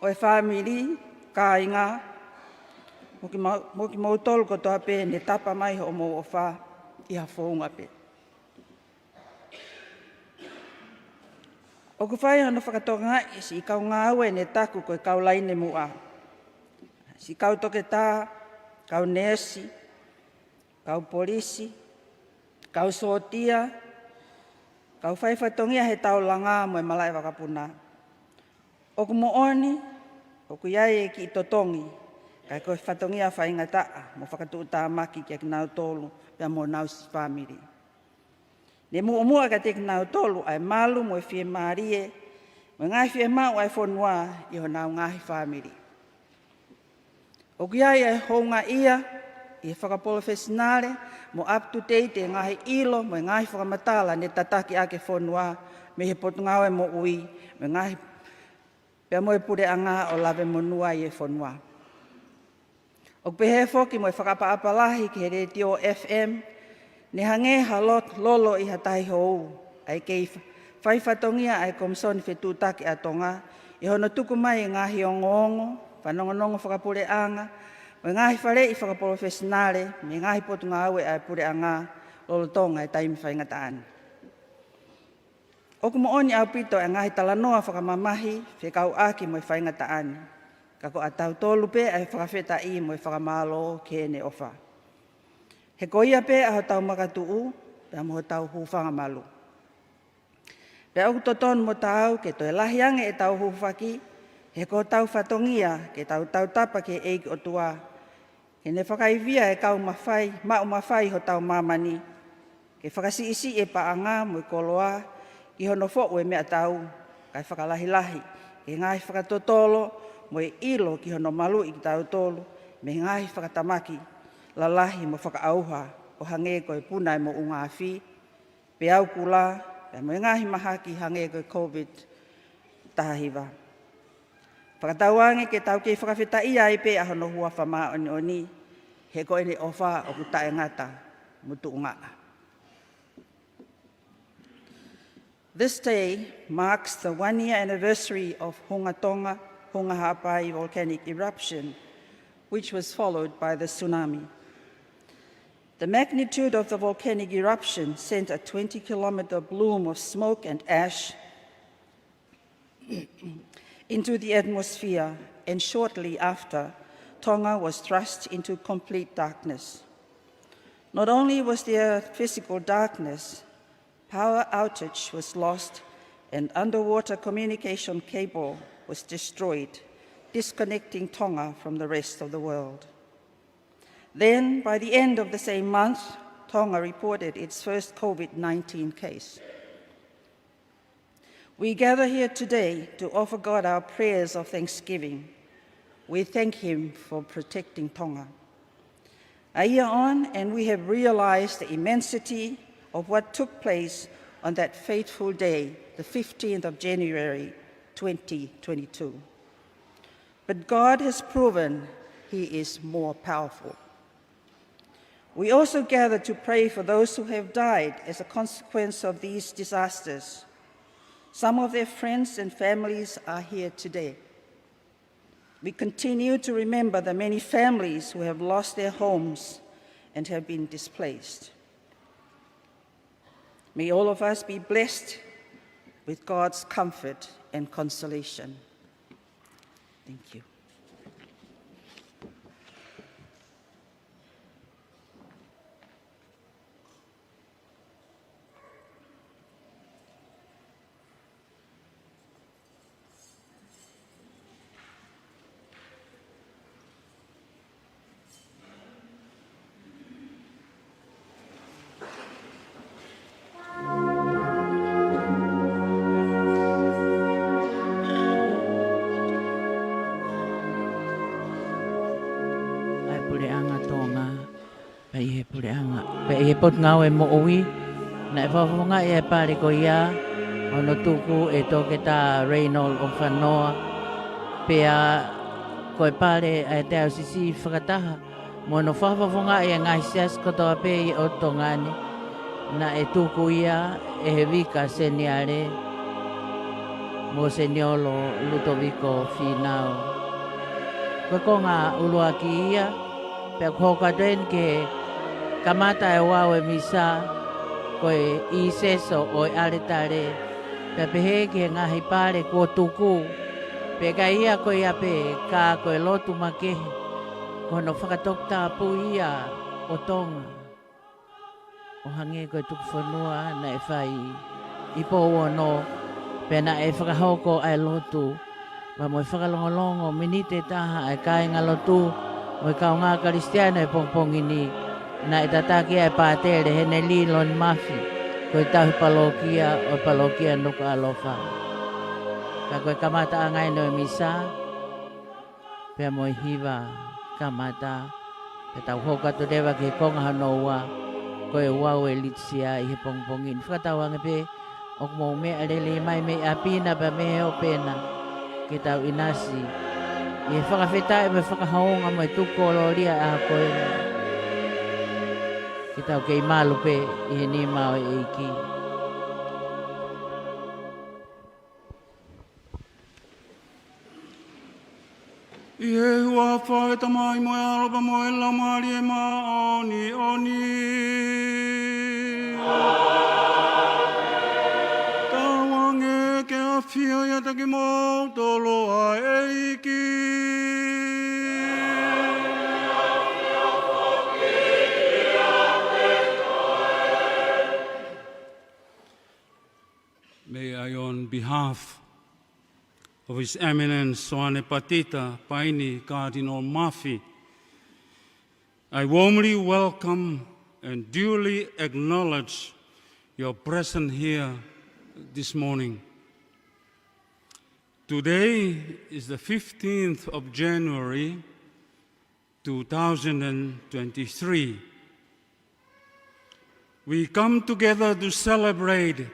ʻo e fāmili, kāinga, mo kimou-, mo kimoutolu kotoa pē ne tapa mai hoʻomou ʻofa ʻi ha founga pē. ʻOku fai hono fakatokangaʻi siʻi kau ngāue ne taku ko e kau laine muʻa, siʻi kau toketā, kau neesi, kau polisi, kau sōtia, kau fai fatongia he taulanga mo e malaʻe vakapuna. ʻOku moʻoni ʻoku ʻi ai e kiʻi totongi, ka ko e fatongia faingataʻa mo fakatuʻutāmaki kiate kinautolu pea mo honau siʻi fāmili. Ne muʻomuʻa kiate kinautolu ʻa e malu mo e fiemālie mo e ngaahi fiemaʻu ʻa e fonua ʻi honau ngaahi fāmili. ʻOku ʻi ai e houngaʻia ʻi he fakapolofesinale mo up to date e ngaahi ʻilo mo e ngaahi fakamatala ne tataki ʻaki e fonua mei he Potungāue Moʻui mo e ngaahi, pea mo e puleʻanga ʻo lave monū ai e fonua. ʻOku pehē foki mo e fakaʻapaʻapa lahi ki he letiō F M, ne hangē ha lot-, lolo ʻi ha tahi hou ʻa e kei fa-, fai fatongia ʻa e Komisoni Fetuʻutaki ʻa Tonga ʻi hono tuku mai e ngaahi ongoongo, fanongonongo fakapuleʻanga mo e ngaahi faleʻi fakapolofesinale mei he ngaahi potungāue ʻa e puleʻanga lolotonga e taimi faingataʻa ni. ʻOku moʻoni ʻaupito e ngaahi talanoa fakamamahi fekauʻaki mo e faingataʻa ni, ka ko ʻatautolu pē ʻa e fakafetaʻi mo e fakamālō ki heʻene ʻofa. He ko ia pē ʻa hotau makatuʻu pea mo hotau hūfanga malu. Pea ʻoku totonu mo taau ke toe lahi ange ʻetau hūfaki, he ko hotau fatongia ke tau tautapa ki he ʻEiki ʻOtua, ke ne fakaivia e kau mafai, maʻu mafai hotau māmani, ke fakasiʻisiʻi e paʻanga mo e koloa ki hono foʻu e meʻatau, kae fakalahilahi ki he ngaahi fakatotolo mo e ʻilo ki hono maluʻi kitautolu mei he ngaahi fakatamaki lalahi mo fakaʻauha ʻo hangē ko e puna e moʻunga afi, peau kula, pea mo e ngaahi mahaki hangē ko e COVID taha hiva. Fakatauange ke tau kei fakafetaʻia ai pē ʻa hono huafa māʻoniʻoni, he ko ʻene ʻofa ʻoku taʻengata mo tuʻungaʻa. This day marks the one-year anniversary of Hunga Tonga, Hunga Haʻapai volcanic eruption, which was followed by the tsunami. The magnitude of the volcanic eruption sent a twenty-kilometer plume of smoke and ash into the atmosphere, and shortly after, Tonga was thrust into complete darkness. Not only was there physical darkness, power outage was lost and underwater communication cable was destroyed, disconnecting Tonga from the rest of the world. Then, by the end of the same month, Tonga reported its first COVID nineteen case. We gather here today to offer God our prayers of thanksgiving. We thank him for protecting Tonga. A year on, and we have realized the immensity of what took place on that fateful day, the fifteenth of January, twenty twenty-two. But God has proven he is more powerful. We also gather to pray for those who have died as a consequence of these disasters. Some of their friends and families are here today. We continue to remember the many families who have lost their homes and have been displaced. May all of us be blessed with God's comfort and consolation. Thank you. ʻA e Puleʻanga Tonga, pea ʻi he Puleʻanga, pea ʻi he Potungāue Moʻui, naʻe fakafofongaʻi ʻa e pale ko ia, ʻo hono tuku ʻe Toketā Raynold ʻOfanoa, pea ko e pale ʻa e Taiosisi fakataha, mo hono fakafofongaʻi ʻa e ngaahi siasi kotoa pē ʻi ʻOtu Tonga ni, naʻe tuku ia ʻe he Vika Seniale, Monseniolo Lutoviko Fīnau. Ko e konga ʻuluaki ia, pea ʻoku hoko atu eni ki he kamata e ouau e misa, ko e ʻi seso ʻo e ʻaletale, pea pehē ki he ngaahi pale kuo tuku, pea ʻikai ia ko ia pē, ka ko e lotu makehe, ko hono fakatoputapu ia ʻo Tonga. ʻO hangē ko e tuku fonua naʻe fai ʻi Pouono, pea naʻe fakahoko ʻa e lotu, pea mo e fakalongolongo miniti ʻe taha ʻa e kāingalotu mo e kaungā Kalisitiane ʻo e pongipongi ni, naʻe tataki ʻe he Pātele Heneli Loni Mafi, ko e tauhi palokia ʻo e palokia Nukuʻalofa. Ka ko e kamataʻanga eni ʻo e misa, pea mo e hiva kamata, pea tau hoko atu leva ki he konga hono ua, ko e ouau e Litisia ʻi he pongipongi ni. Fakatauange pē ʻoku mou meʻa lelei mai mei ʻapi na pea mei he ope na, ke tau ʻinasi ʻi he fakafetaʻi mo e fakahounga mo e tuku kolōlia ʻa e ʻaho ko eni, ke tau kei malu pē ʻi he nima ʻo e ʻEiki. ʻI he huafa ʻo e Tamai mo e ʻAlo pea mo e Laumālie Māʻoniʻoni. Tauange ke ʻafio ʻiate kimoutolu ʻa e ʻEiki. May I, on behalf of His Eminence Soane Patita Paini Cardinal Mafi, I warmly welcome and duly acknowledge your presence here this morning. Today is the fifteenth of January, two thousand and twenty-three. We come together to celebrate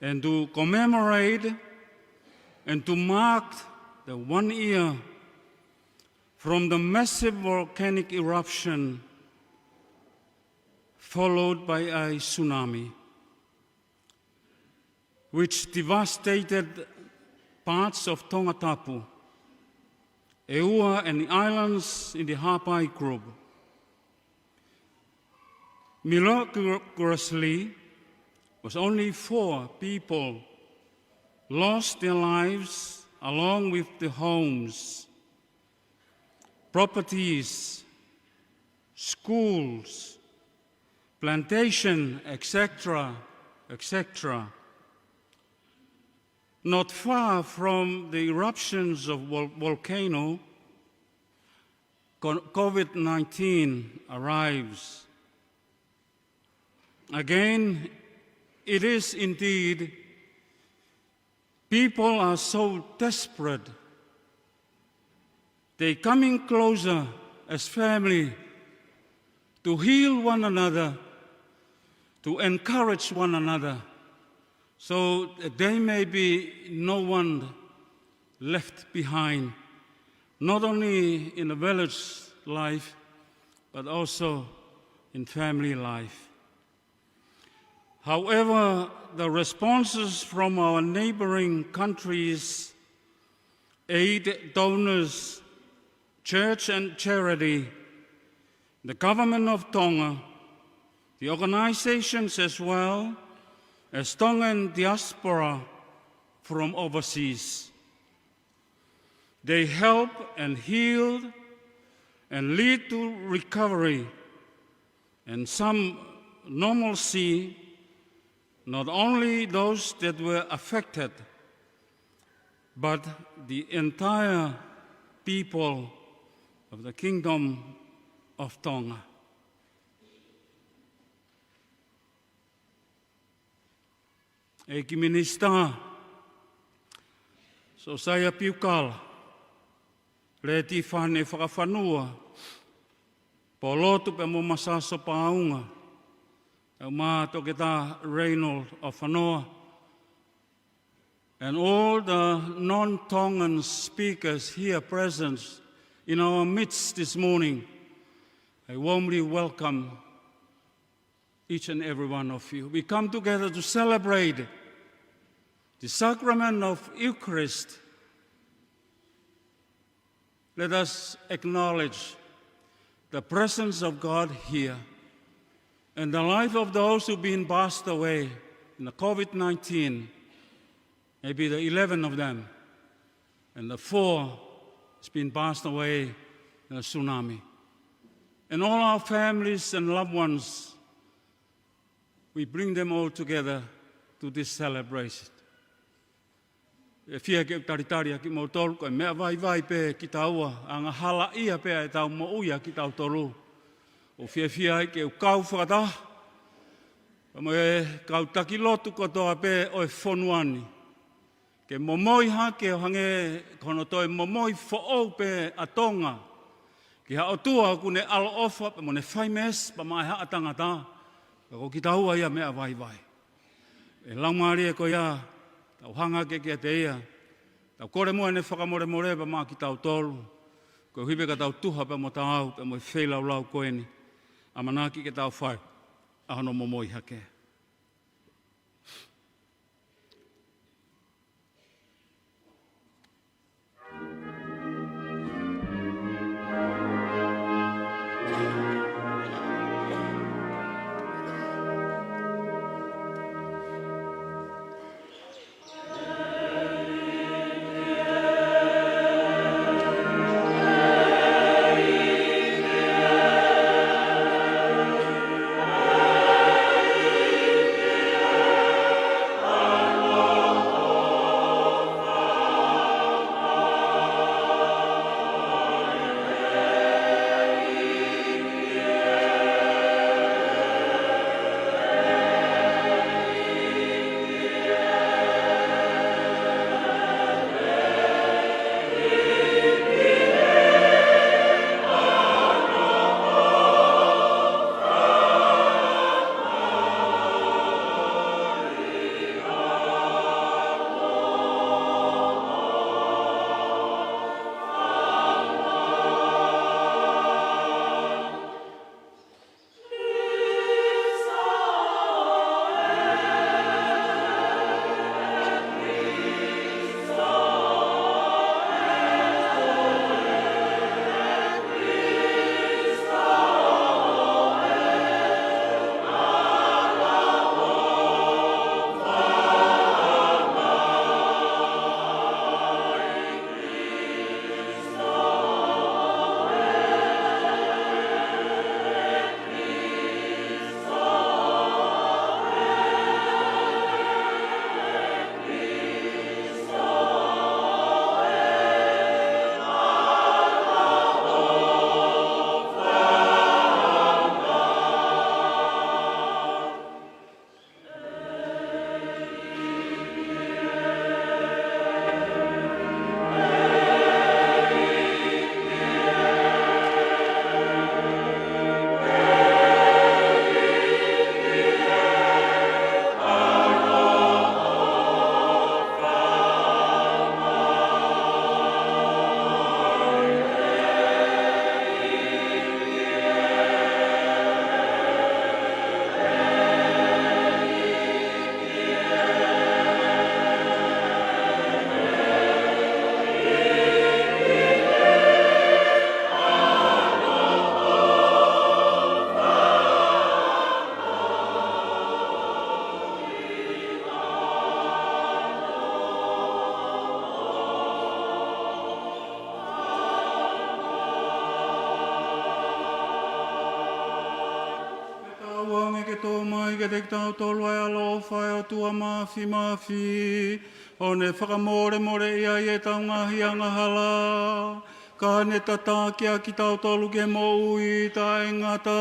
and to commemorate and to mark the one year from the massive volcanic eruption followed by a tsunami, which devastated parts of Tongatapu, ʻEua, and the islands in the Haʻapai group. Miraculously, was only four people lost their lives along with the homes, properties, schools, plantation, et cetera, et cetera. Not far from the eruptions of vol-, volcano, co-, COVID nineteen arrives. Again, it is indeed, people are so desperate. They coming closer as family to heal one another, to encourage one another, so that there may be no one left behind, not only in the village life, but also in family life. However, the responses from our neighboring countries, aid donors, church and charity, the government of Tonga, the organizations as well as Tongan diaspora from overseas. They help and heal and lead to recovery and some normalcy, not only those that were affected, but the entire people of the Kingdom of Tonga. ʻEiki Minisitā, Siosaia Piukala, Leti Fane Fakafanua, Polotu pea mo Masaso Paunga, ʻEumā Toketā Raynold ʻOfanoa, and all the non-Tongan speakers here present in our midst this morning, I warmly welcome each and every one of you. We come together to celebrate the sacrament of Eucharist. Let us acknowledge the presence of God here and the life of those who've been passed away in the COVID nineteen, maybe the eleven of them, and the four has been passed away in a tsunami. And all our families and loved ones, we bring them all together to this celebration. ʻE fie ke u talitali ʻa kimoutolu, ko e meʻa vaivai pē kitaua, angahalaʻia pē ʻa ʻetau moʻui ʻa kitautolu. ʻOku fiefia ai ke u kau fakataha pea mo e kau taki lotu kotoa pē ʻo e fonua ni, ke momoi hake ʻo hangē ko hono toe momoi foʻou pē ʻa Tonga ki ha ʻOtua ʻoku ne ʻaloʻofa pea mo ne fai meesi pea maʻa e haʻa tangata, pea ko kitaua ia meʻa vaivai. ʻE Laumālie ko ia, tau hanga hake kiate ia, tau kole muʻa ʻene fakamolemole pea maʻa kitautolu, koeʻuhi pē ka tau tuha pea mo taau pea mo e feilaulau ko eni, ʻamanaki ke tau fai ʻa hono momoi hake. Tō mai kiate kitautolu ʻa e ʻaloʻofa ʻa e ʻOtua Māfimafi, ʻo ne fakamolemoleʻi ʻa ʻetau ngaahi angahala, ka ne tataki ʻa kitautolu ki he moʻui taʻengata.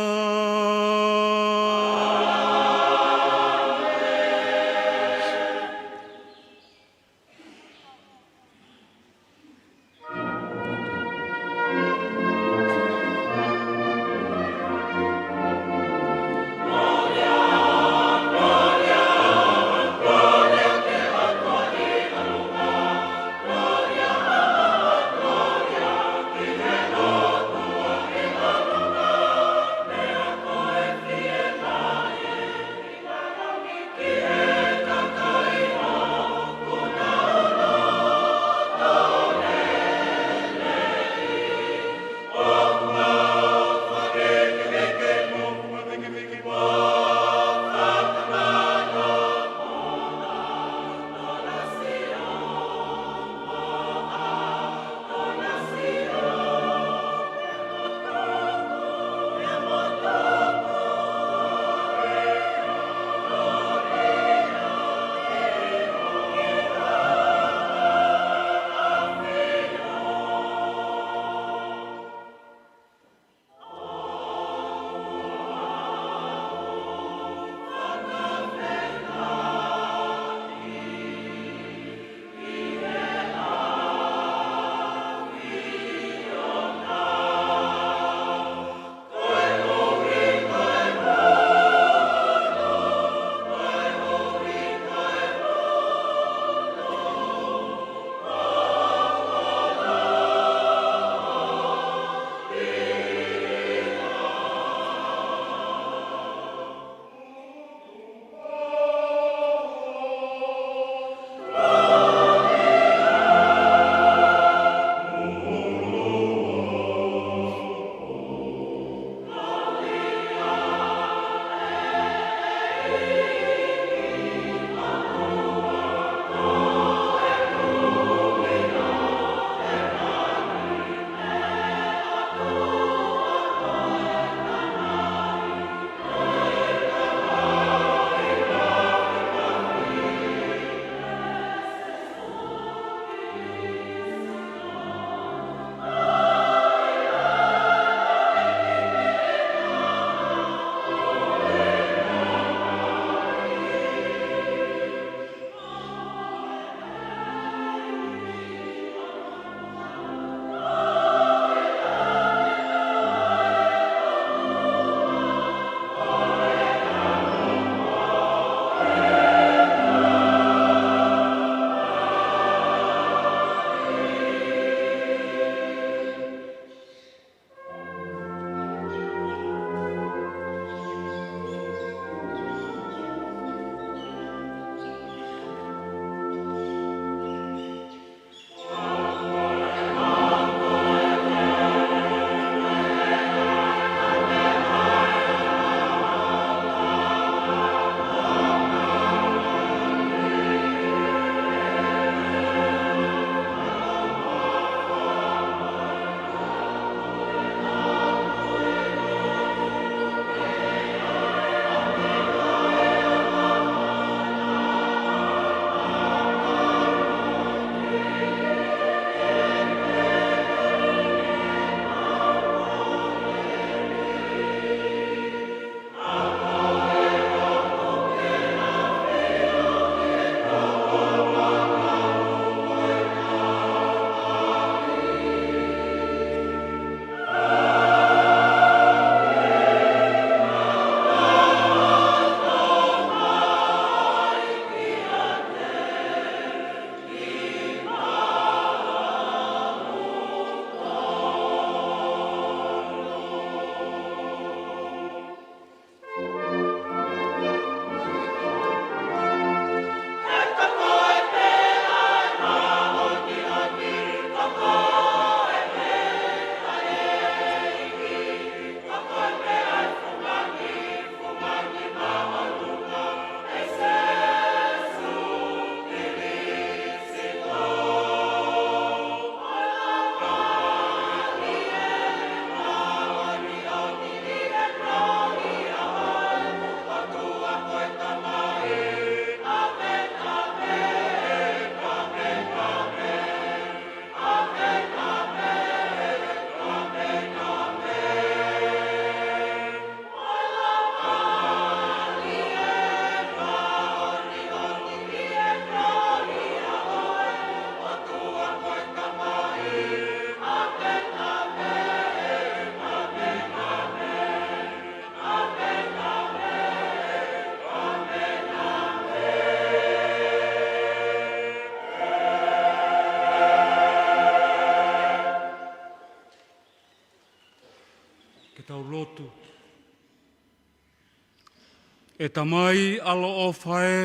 ʻE Tamai ʻaloʻofa ē,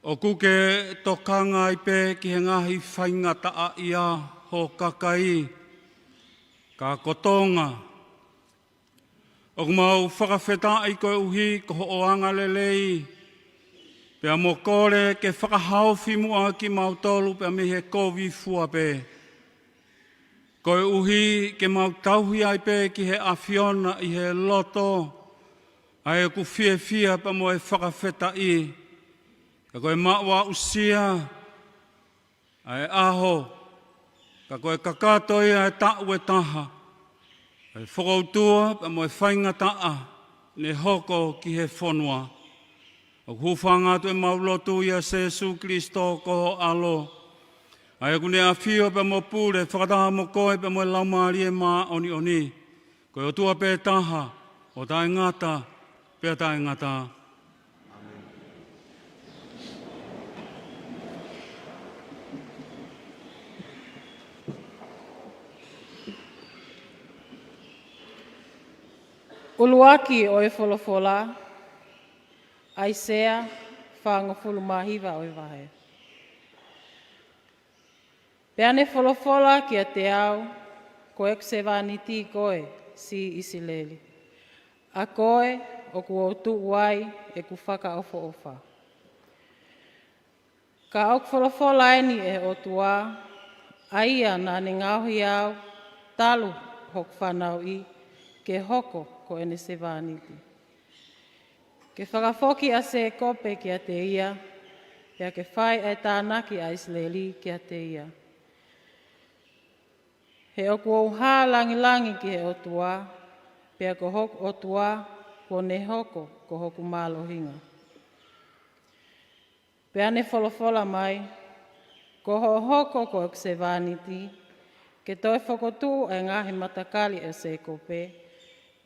ʻoku ke tokanga ai pē ki he ngaahi faingataʻaʻia ho kakai, ka ko Tonga. ʻOku mau fakafetaʻi koeʻuhi ko hoʻo angalelei, pea mo kole ke fakahaofi muʻa kimautolu pea mei he kovi fua pē. Koeʻuhi ke mau tauhi ai pē ki he ʻAfiona ʻi he loto, ʻa ʻeku fiefia pea mo e fakafetaʻi, ka ko e maʻu aʻusia ʻa e ʻaho, ka ko e kakato ia ʻa e taʻu ʻe taha, ʻa e fokoutua pea mo e faingataʻa ne hoko ki he fonua. ʻOku hūfanga atu ʻemau lotu ʻia Sēsū Kilisitō ko ho ʻAlo, ʻa ia ʻoku ne ʻafio pea mo pule fakataha mo koe pea mo e Laumālie Māʻoniʻoni, ko e ʻOtua pē taha, ʻo taʻengata pea taʻengata. ʻUluaki ʻo e folofola, ʻAisea fāngofulu mā hiva ʻo e vahe. Pea ne folofola kiate au, Ko ʻeku sevāniti koe, siʻi ʻIsileli, ʻa koe ʻoku ou tuʻu ai ʻeku fakaʻofoʻofa. Ka ʻoku folofola eni ʻe he ʻOtua, ʻa ia naʻa ne ngaohi au talu hoku fanauʻi ke hoko ko ʻene sevāniti, ke fakafoki ʻa Sēkope kiate ia, pea ke fai ʻa e tānaki ʻa ʻIsileli kiate ia. He ʻoku ou hā langilangi ki he ʻOtua, pea ko hoku ʻOtua kuo ne hoko ko hoku mālohinga. Pea ne folofola mai, Ko hoʻo hoko ko ʻeku sevāniti, ke toe fokotuʻu ʻa e ngaahi matakali ʻo Sēkope,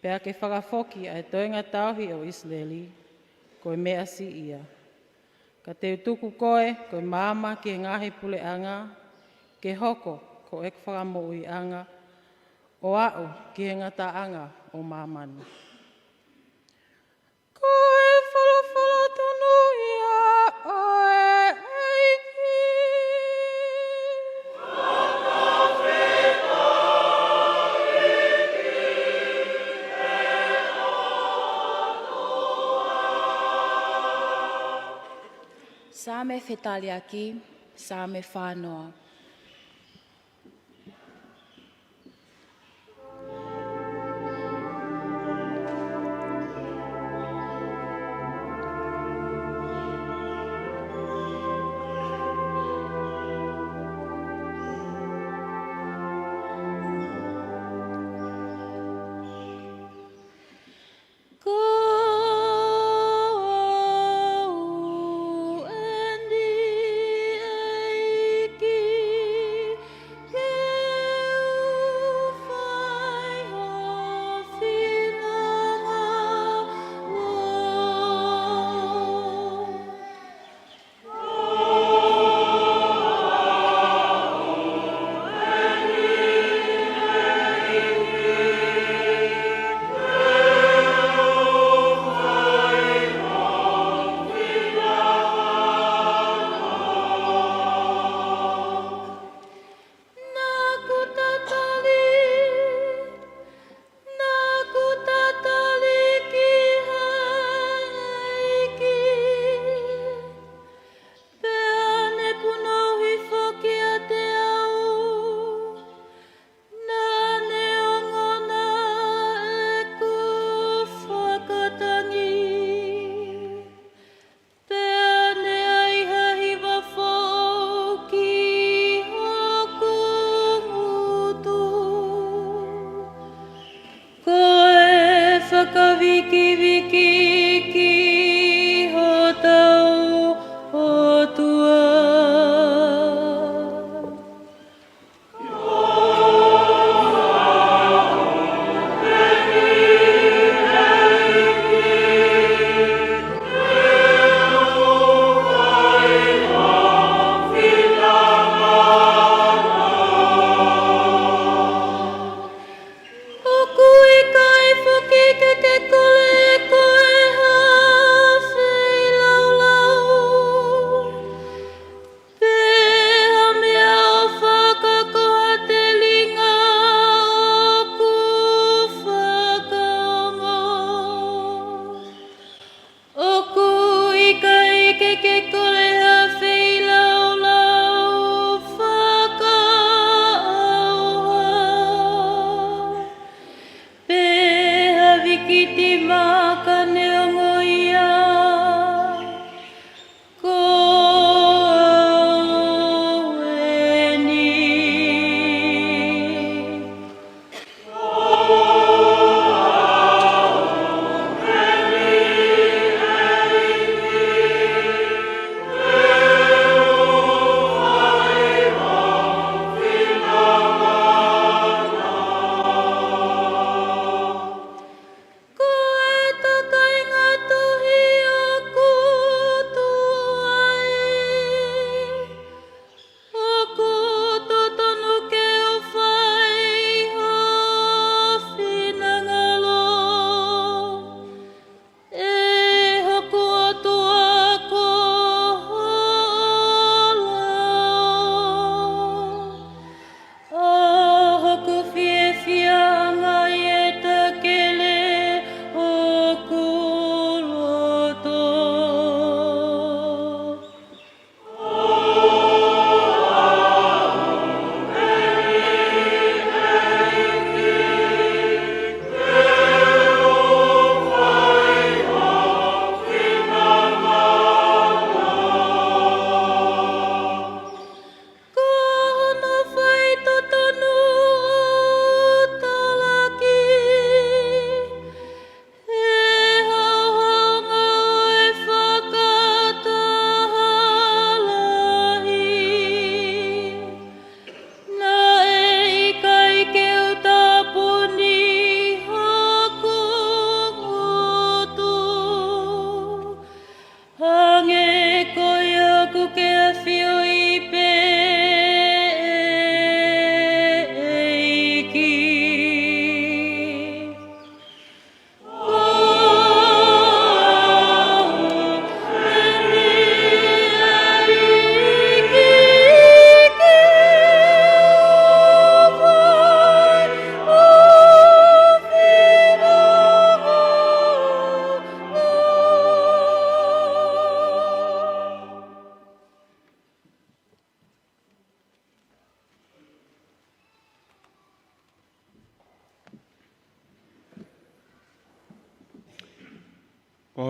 pea ke fakafoki ʻa e toenga tauhi ʻo ʻIsileli, ko e meʻa siʻi ia. Ka te u tuku koe ko e maama ki he ngaahi puleʻanga, ke hoko ko ʻeku fakamoʻuiʻanga, ʻo aʻu ki he ngataʻanga ʻo māmani. Ko e folofola tonu ia ʻa e ʻEiki. Saame fetaliʻaki, Saame fānoa. Ko au eni, ʻEiki,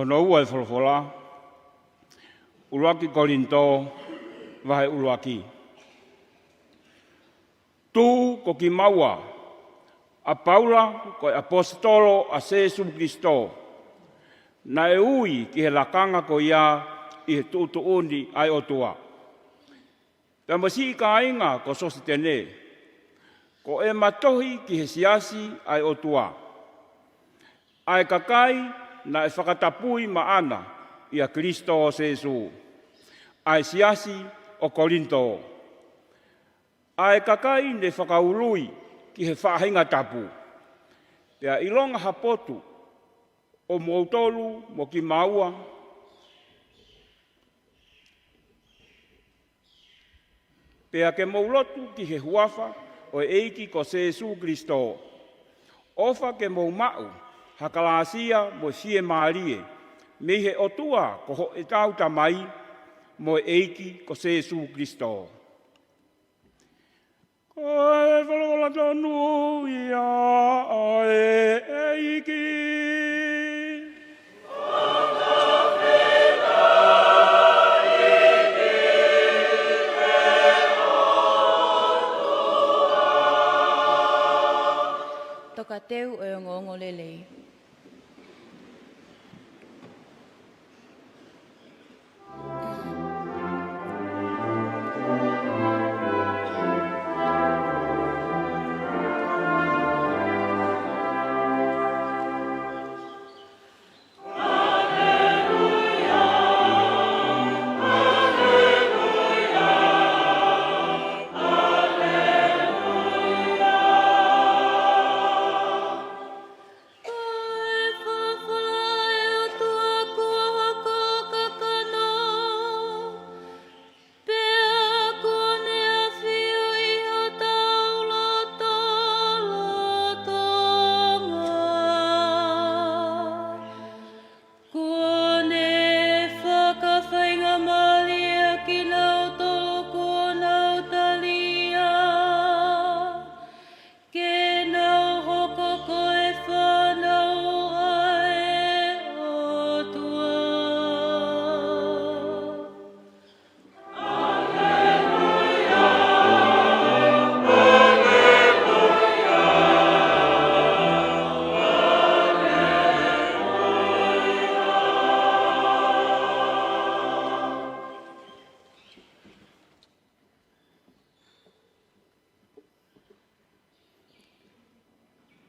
Hono ua e folofola, ʻuluaki Kolinitō, vahe ʻuluaki. Tuʻu ko kimaua, ʻa Paula, ko e ʻaposetolo ʻa Sēsū Kilisitō, naʻe ui ki he lakanga ko ia ʻi he tuʻutuʻuni ʻa e ʻOtua. Pea mo siʻi kāinga ko Sositene, ko ʻema tohi ki he siasi ʻa e ʻOtua, ʻa e kakai naʻe fakatapui maʻana ʻia Kilisitō Sēsū, ʻa e siasi ʻo Kolinitō, ʻa e kakai ne fakaului ki he faʻahinga tapu. Pea ʻilonga ha potu ʻo moutolu mo kimaua, pea ke mou lotu ki he huafa ʻo e ʻEiki ko Sēsū Kilisitō, ʻofa ke mou maʻu ha kalāsia mo e fiemālie mei he ʻOtua ko hotau Tamai mo e ʻEiki ko Sēsū Kilisitō. Ko e folofola tonu ia ʻa e ʻEiki. Tokateu ʻo e Ongoongolelei. Ko e folofola ʻa e ʻOtua kuo hoko ʻo kakano, pea kuo ne ʻafio ʻi hotau loto lolotonga. Kuo ne fakafaingamālieʻi kinautolu kuo nau talia, ke nau hoko ko e fānau ʻa e ʻOtua.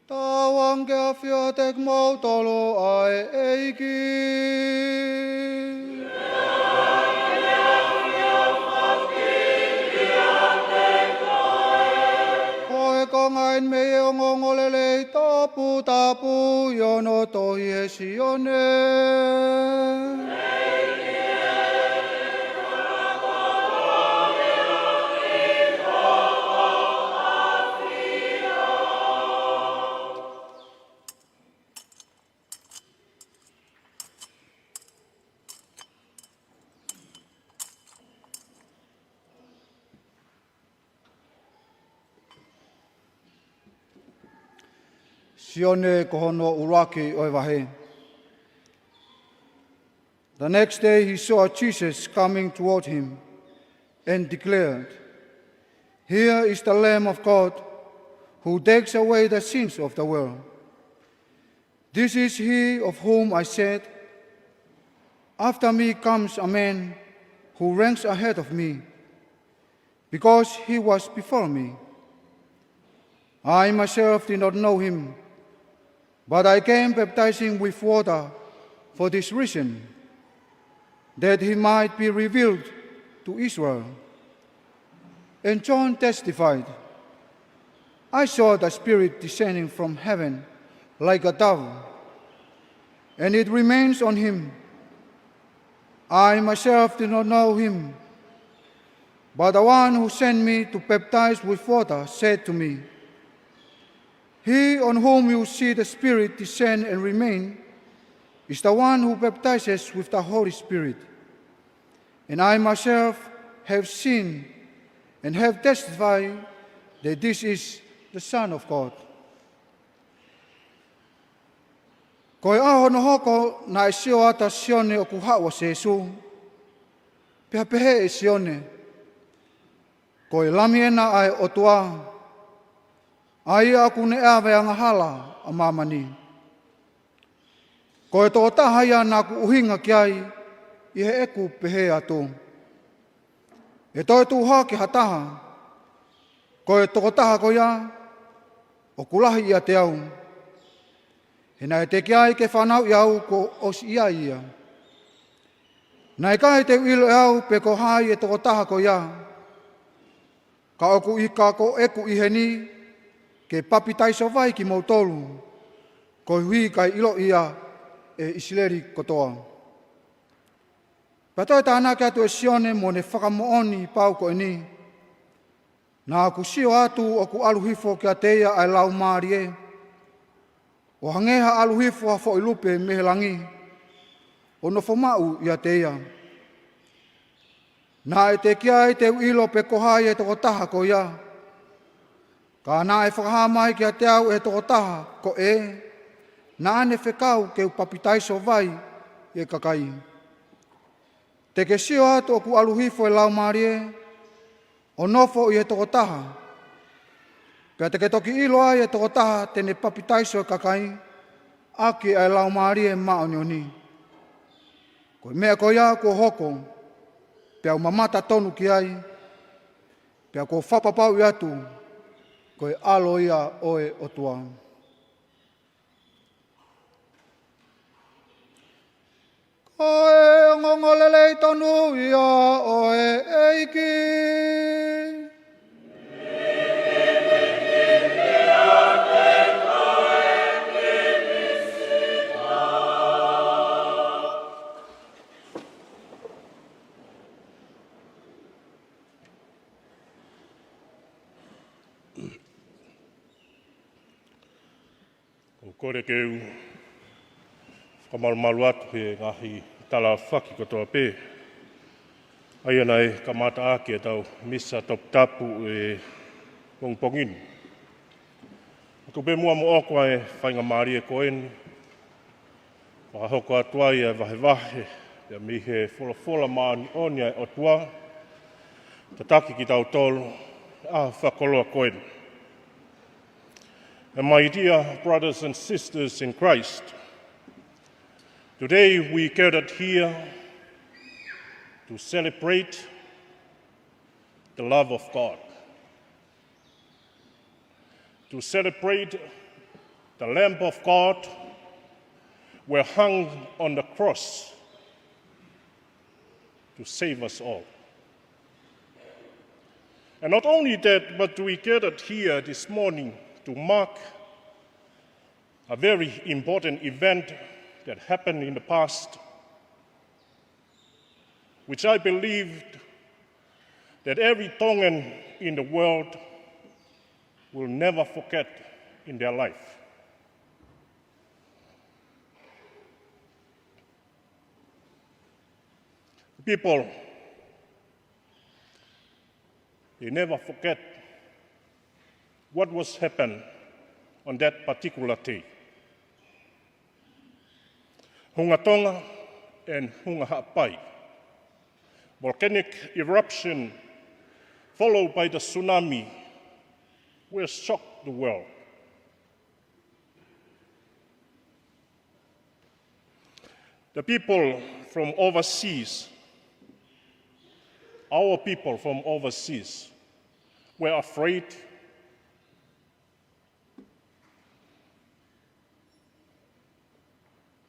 Tauange ke ʻafio ʻiate kimoutolu ʻa e ʻEiki. Ko e konga eni mei he Ongoongolelei toputapu ʻi hono tohi ʻe Sione. Sione ko hono ʻuluaki ʻo e vahe. The next day he saw Jesus coming toward him and declared, "Here is the Lamb of God who takes away the sins of the world. This is he of whom I said, 'After me comes a man who ranks ahead of me, because he was before me.' I myself did not know him, but I came baptizing with water for this reason, that he might be revealed to Israel." And John testified, "I saw the Spirit descending from heaven like a dove, and it remains on him. I myself did not know him, but the one who sent me to baptize with water said to me, 'He on whom you see the Spirit descend and remain is the one who baptizes with the Holy Spirit.' And I myself have seen and have testified that this is the Son of God." Ko e ʻaho hono hoko naʻe sio atu ʻa Sione ʻoku haʻu ʻa Sēsū, pea pehē ʻe Sione, Ko e Lami ena ʻa e ʻOtua, ʻa ia ʻoku ne ʻave ʻa e angahala ʻa māmani. Ko e tokotaha ia naʻa ku ʻuhinga ki ai ʻi heʻeku pehē atu, ʻE toe tuʻu hake ha taha, ko e tokotaha ko ia ʻoku lahi ʻiate au. He naʻe teʻeki ai ke fanauʻi au kuo ʻosi ʻi ai ia. Naʻe ʻikai te u ʻilo ʻe au pe ko hai e tokotaha ko ia. Ka ʻoku ʻi ka ko ʻeku ʻi heni ke papitaiso vai kimoutolu, koeʻuhi kae ʻilo ia ʻe ʻIsileli kotoa. Pea toe tānaki atu ʻe Sione mo ne fakamoʻoni pau ko eni, Naʻa ku sio atu ʻoku ʻalu hifo kiate ia ʻa e Laumālie, ʻo hangē ha ʻalu hifo ha foʻi lupe mei he langi, ʻo nofo maʻu ʻiate ia. Naʻe teʻeki ai te u ʻilo pe ko hai e tokotaha ko ia. Ka naʻe fakahā mai kiate au ʻe he tokotaha ko ē naʻa ne fekau ke u papitaiso vai ʻi he kakai. Te ke sio atu ʻoku ʻalu hifo e Laumālie, ʻo nofo ʻi he tokotaha. Pea te ke toki ʻilo ai e tokotaha te ne papitaiso e kakai, ʻaki ʻa e Laumālie Māʻoniʻoni. Ko e meʻa ko ia kuo hoko, pea u mamata tonu ki ai, pea kuo fakapapauʻi atu, ko e ʻAlo ia ʻo e ʻOtua. Ko e ongoongolelei tonu ia ʻo e ʻEiki. ʻOku ou kole ke u fakamalumalu atu he ngaahi tala fakikotoa pē ʻa ia naʻe kamata ʻaki ʻetau misa toputapu he pongipongi ni. ʻOku pē muʻa moʻoku ʻa e faingamālie ko eni, fakahoko atu ai ʻa e vahevahe, pea mei he folofola māʻoniʻoni ʻa e ʻOtua, tataki kitautolu ʻa e fakakoloa ko eni. And my dear brothers and sisters in Christ, today we gathered here to celebrate the love of God, to celebrate the Lamb of God were hung on the cross to save us all. And not only that, but we gathered here this morning to mark a very important event that happened in the past, which I believed that every Tongan in the world will never forget in their life. People, they never forget what was happened on that particular day. Hunga Tonga and Hunga Haʻapai. Volcanic eruption followed by the tsunami will shock the world. The people from overseas, our people from overseas, were afraid.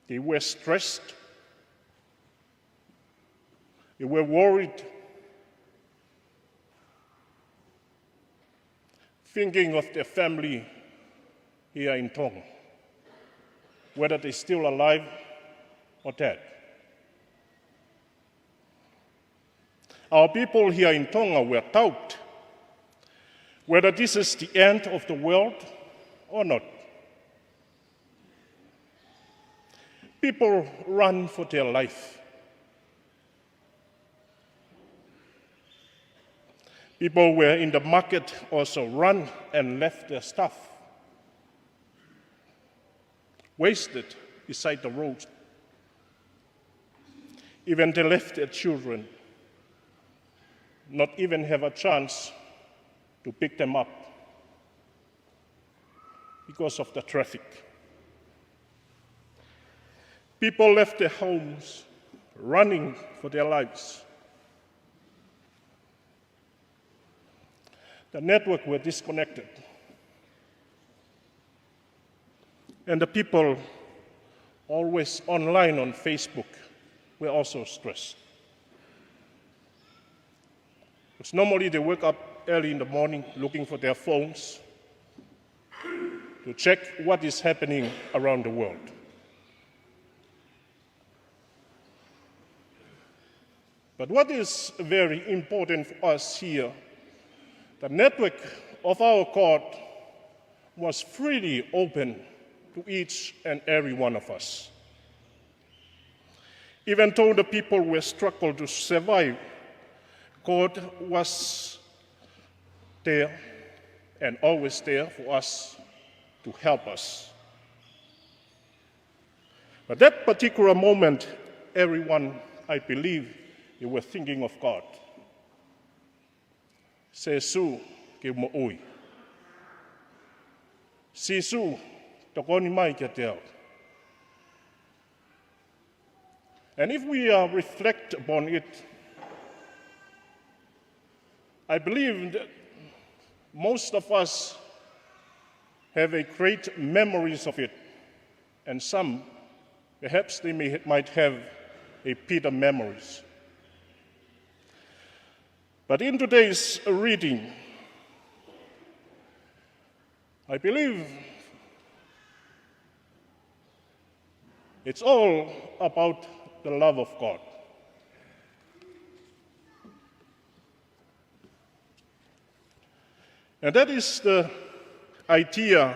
They were stressed. They were worried, thinking of their family here in Tonga, whether they're still alive or dead. Our people here in Tonga were doubt whether this is the end of the world or not. People run for their life. People were in the market also run and left their stuff. Wasted beside the road. Even they left their children, not even have a chance to pick them up because of the traffic. People left their homes running for their lives. The network were disconnected. And the people always online on Facebook were also stressed. Because normally they wake up early in the morning looking for their phones to check what is happening around the world. But what is very important for us here, the network of our God was freely open to each and every one of us. Even though the people were struggled to survive, God was there and always there for us to help us. But that particular moment, everyone, I believe, they were thinking of God. Sīsū, ke u moʻui. Sīsū, tokoni mai kiate au. And if we uh, reflect upon it, I believe that most of us have a great memories of it, and some, perhaps they may, might have a bitter memories. But in today's reading, I believe it's all about the love of God. And that is the idea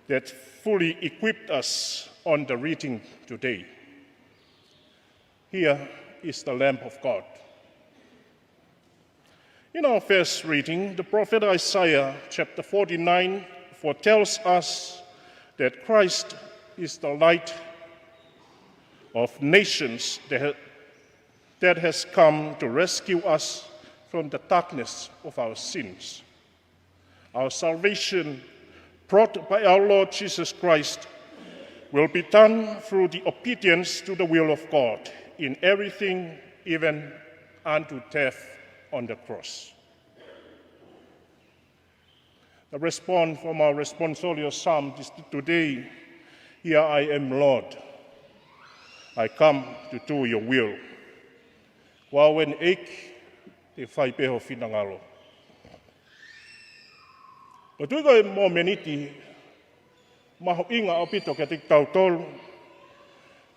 that fully equipped us on the reading today. Here is the Lamb of God. In our first reading, the prophet Isaiah chapter forty-nine foretells us that Christ is the light of nations that, that has come to rescue us from the darkness of our sins. Our salvation, brought by our Lord Jesus Christ, will be done through the obedience to the will of God in everything, even unto death on the cross. The response from our responsorial psalm this, today, "Here I am, Lord. I come to do your will." Ko au eni ʻEiki, te u fai pē ho finangalo. ʻOku ou tui ko e momeniti mahuʻinga ʻaupito kiate kitautolu.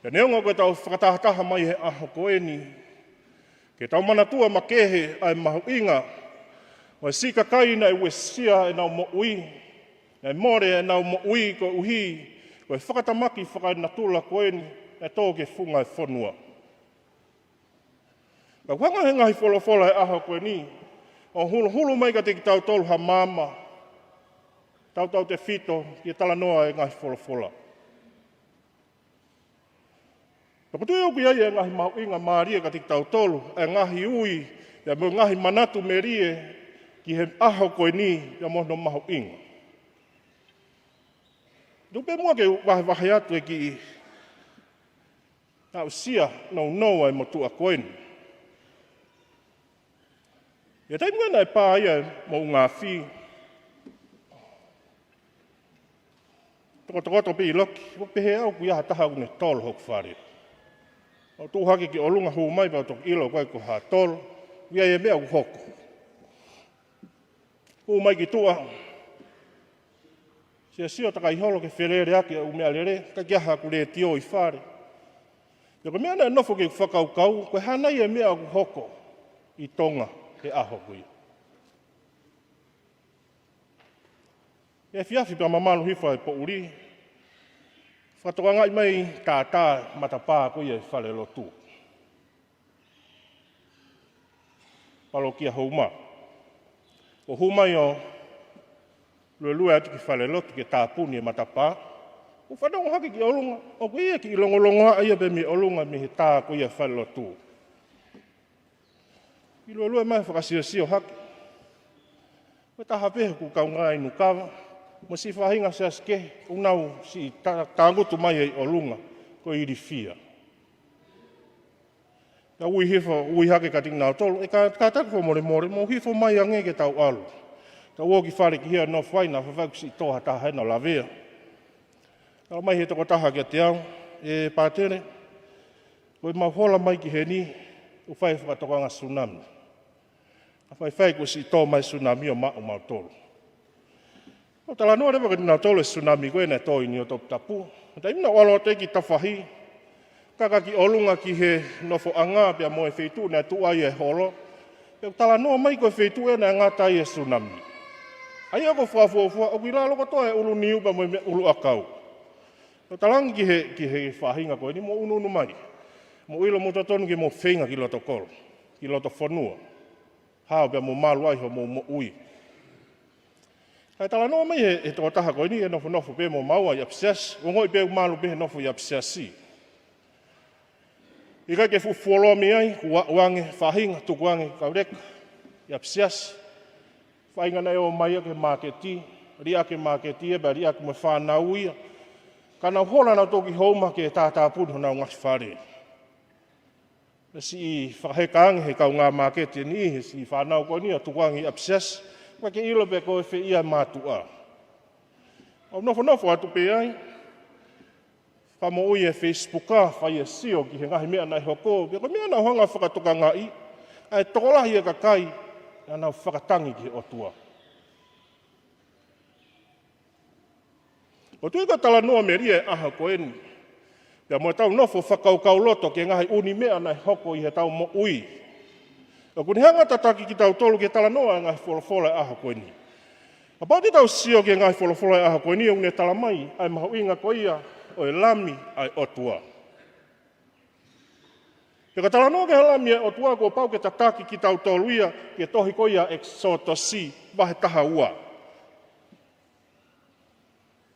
Pea neongo ko ʻetau fakatahataha mai he ʻaho ko eni, ke tau manatua makehe ʻa e mahuʻinga ʻo e siʻi kakai naʻe uesia ʻenau moʻui, naʻe mole ʻenau moʻui koeʻuhi ko e fakatamaki fakanatula ko eni naʻe tō ki he funga e fonua. Ka ʻoku hanga he ngaahi folofola he ʻaho ko eni ʻo huluhulu mai kiate kitautolu ha maama tautautefito ki he talanoa e ngaahi folofola. Pea ʻoku ou tui ʻoku ʻi ai e ngaahi mahuʻinga mālie kiate kitautolu, e ngaahi ui, pea mo e ngaahi manatu melie ki he ʻaho ko eni, pea mo hono mahuʻinga. Tuku pē muʻa ke u vahevahe atu e kiʻi aʻusia nounou ʻa e motuʻa ko eni. ʻI he taimi ko ē naʻe pā ai e moʻunga afi, tokotokoto pē ʻi loki, ʻoku pehē au ʻoku ʻi ai ha taha ʻoku ne tolo hoku fale. ʻO tuʻu hake ki ʻolunga, hū mai pea u toki ʻilo ko e ko ha tolo, ʻoku ʻi ai e meʻa ʻoku hoko. Hū mai ki tuʻa, siosio takai holo ke feleleʻaki ʻeku meʻalele, ka ʻikai ha ʻaku letiō ʻi fale. Pea ko e meʻa naʻe nofo ki heʻeku fakakaukau, ko e hā nai e meʻa ʻoku hoko ʻi Tonga he ʻaho ko ia. Efiafi pea mamalu hifo e poʻuli, fakatokangaʻi mai tātā matapā ko ia ʻi falelotu. Palokia Houma. ʻO hū mai ʻo luelue atu ki falelotu ke tāpuni e matapā. Kuo fanongo hake ki ʻolunga, ʻoku ʻi ai e kiʻi longolongoaʻa ia pē mei ʻolunga mei he tā ko ia falelotu. Kiʻi luelue mai fakasiosio hake. Ko e taha pē ʻeku kaungā inu kava, mo e siʻi faʻahinga siasi kehe, ʻoku nau siʻi ta-, tangutu mai ʻi ʻolunga, ko e ilifia. Ka ui hifo, ui hake kiate kinautolu, ʻe ka, kātaki fakamolemole, mou hifo mai ange ke tau ʻalu. Tau ō ki fale ki hea nofo ai, naʻa faifai kuo siʻi tō ha taha hena lavea. Talamai ʻe he tokotaha kiate au, ʻe Pātele, ko ʻemau hola mai ki heni, ʻoku fai fakatokanga tsunami. Naʻa faifai kuo siʻi tō mai tsunami ʻo maʻu mautolu. ʻO talanoa leva kiate kinautolu e tsunami ko ē naʻe tō ʻi Niuatoputapu. Taimi naʻa ku ʻalu atu ai ki tafahi, kaka ki ʻolunga ki he nofoʻanga pea mo e feituʻu naʻe tuʻu ai e holo. Pea talanoa mai ko e feituʻu ē naʻe ngata ai e tsunami. ʻA ia ko e fakafuofua, ʻoku ʻi lalo kotoa e ʻulu niu pea mo e meʻa ʻuluʻakau. ʻO talaange ki he, ki he faʻahinga ko eni mou ʻunuʻunu mai. Mou ʻilo mou totonu ke mou feinga ki loto kolo, ki loto fonua. Hao pea mou malu ai hoʻomou moʻui. Kae talanoa mai he, he tokotaha ko eni ʻe nofonofo pē mo maua ʻi ʻapisiasi, ongoʻi pē ʻoku malu pē he nofo ʻi ʻapisiasi. ʻIkai ke fuʻu fuoloa mei ai, kuo aʻu ange faʻahinga, tuku ange kauleka ʻi ʻapisiasi. Faʻahinga naʻe ō mai ia ki he māketi, liʻaki e māketi ia, pea liʻaki mo e fānau ia. Ka nau hola nautolu ki houma ke tātāpuni honau ngaahi fale. Naʻe siʻi fakaheka ange he kaungā māketi eni, he siʻi fānau ko eni ʻo tuku ange ʻi ʻapisiasi, ʻikai ke ʻilo pe ko e fē ia e mātuʻa. ʻOku ou nofonofo atu pē ai, fakamoʻui e Facebook, fai e sio ki he ngaahi meʻa naʻe hoko, pea ko e meʻa naʻa ku hanga fakatokangaʻi, ʻa e tokolahi e kakai, naʻa nau fakatangi ki he ʻOtua. ʻOku ou tui ko e talanoa melie e ʻaho ko eni. Pea mo ʻetau nofo fakakaukauloto ki he ngaahi ʻū meʻa naʻe hoko ʻi heʻetau moʻui. ʻOku ne hanga ʻo tataki kitautolu ke talanoa e ngaahi folofola e ʻaho ko eni. Kapau te tau sio ki he ngaahi folofola e ʻaho ko eni, ʻoku ne talamai ʻa e mahuʻinga ko ia ʻo e Lami ʻa e ʻOtua. Pea ko e talanoa ki he Lami ʻa e ʻOtua kuo pau ke tataki kitautolu ia ki he tohi ko ia ʻEkisoto vahe taha ua.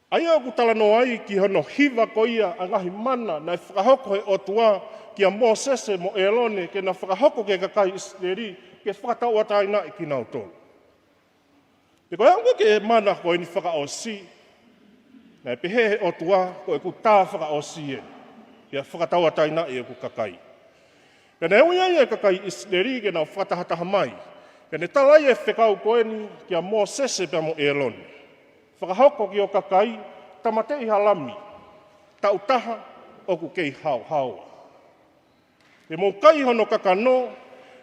ʻA ia ʻoku talanoa ai ki hono hiva ko ia ʻa e ngaahi mana naʻe fakahoko ʻe he ʻOtua kia Mōsese mo ʻĒlone ke na fakahoko ki he kakai ʻIsileli ke fakatauʻatāinaʻi kinautolu. Pea ko e aʻu ki he mana ko eni fakaʻosi, naʻe pehē ʻe he ʻOtua ko ʻeku tā fakaʻosi ē, pea fakatauʻatāinaʻi ʻeku kakai. Pea naʻe ui ai e kakai ʻIsileli ke nau fakatahataha mai. Pea ne tala ai e fekau ko eni kia Mōsese pea mo ʻĒlone. Fakahoko ki ho kakai, tāmateʻi ha lami, taʻu taha ʻoku kei haohaoa. Pea mou kai hono kakano,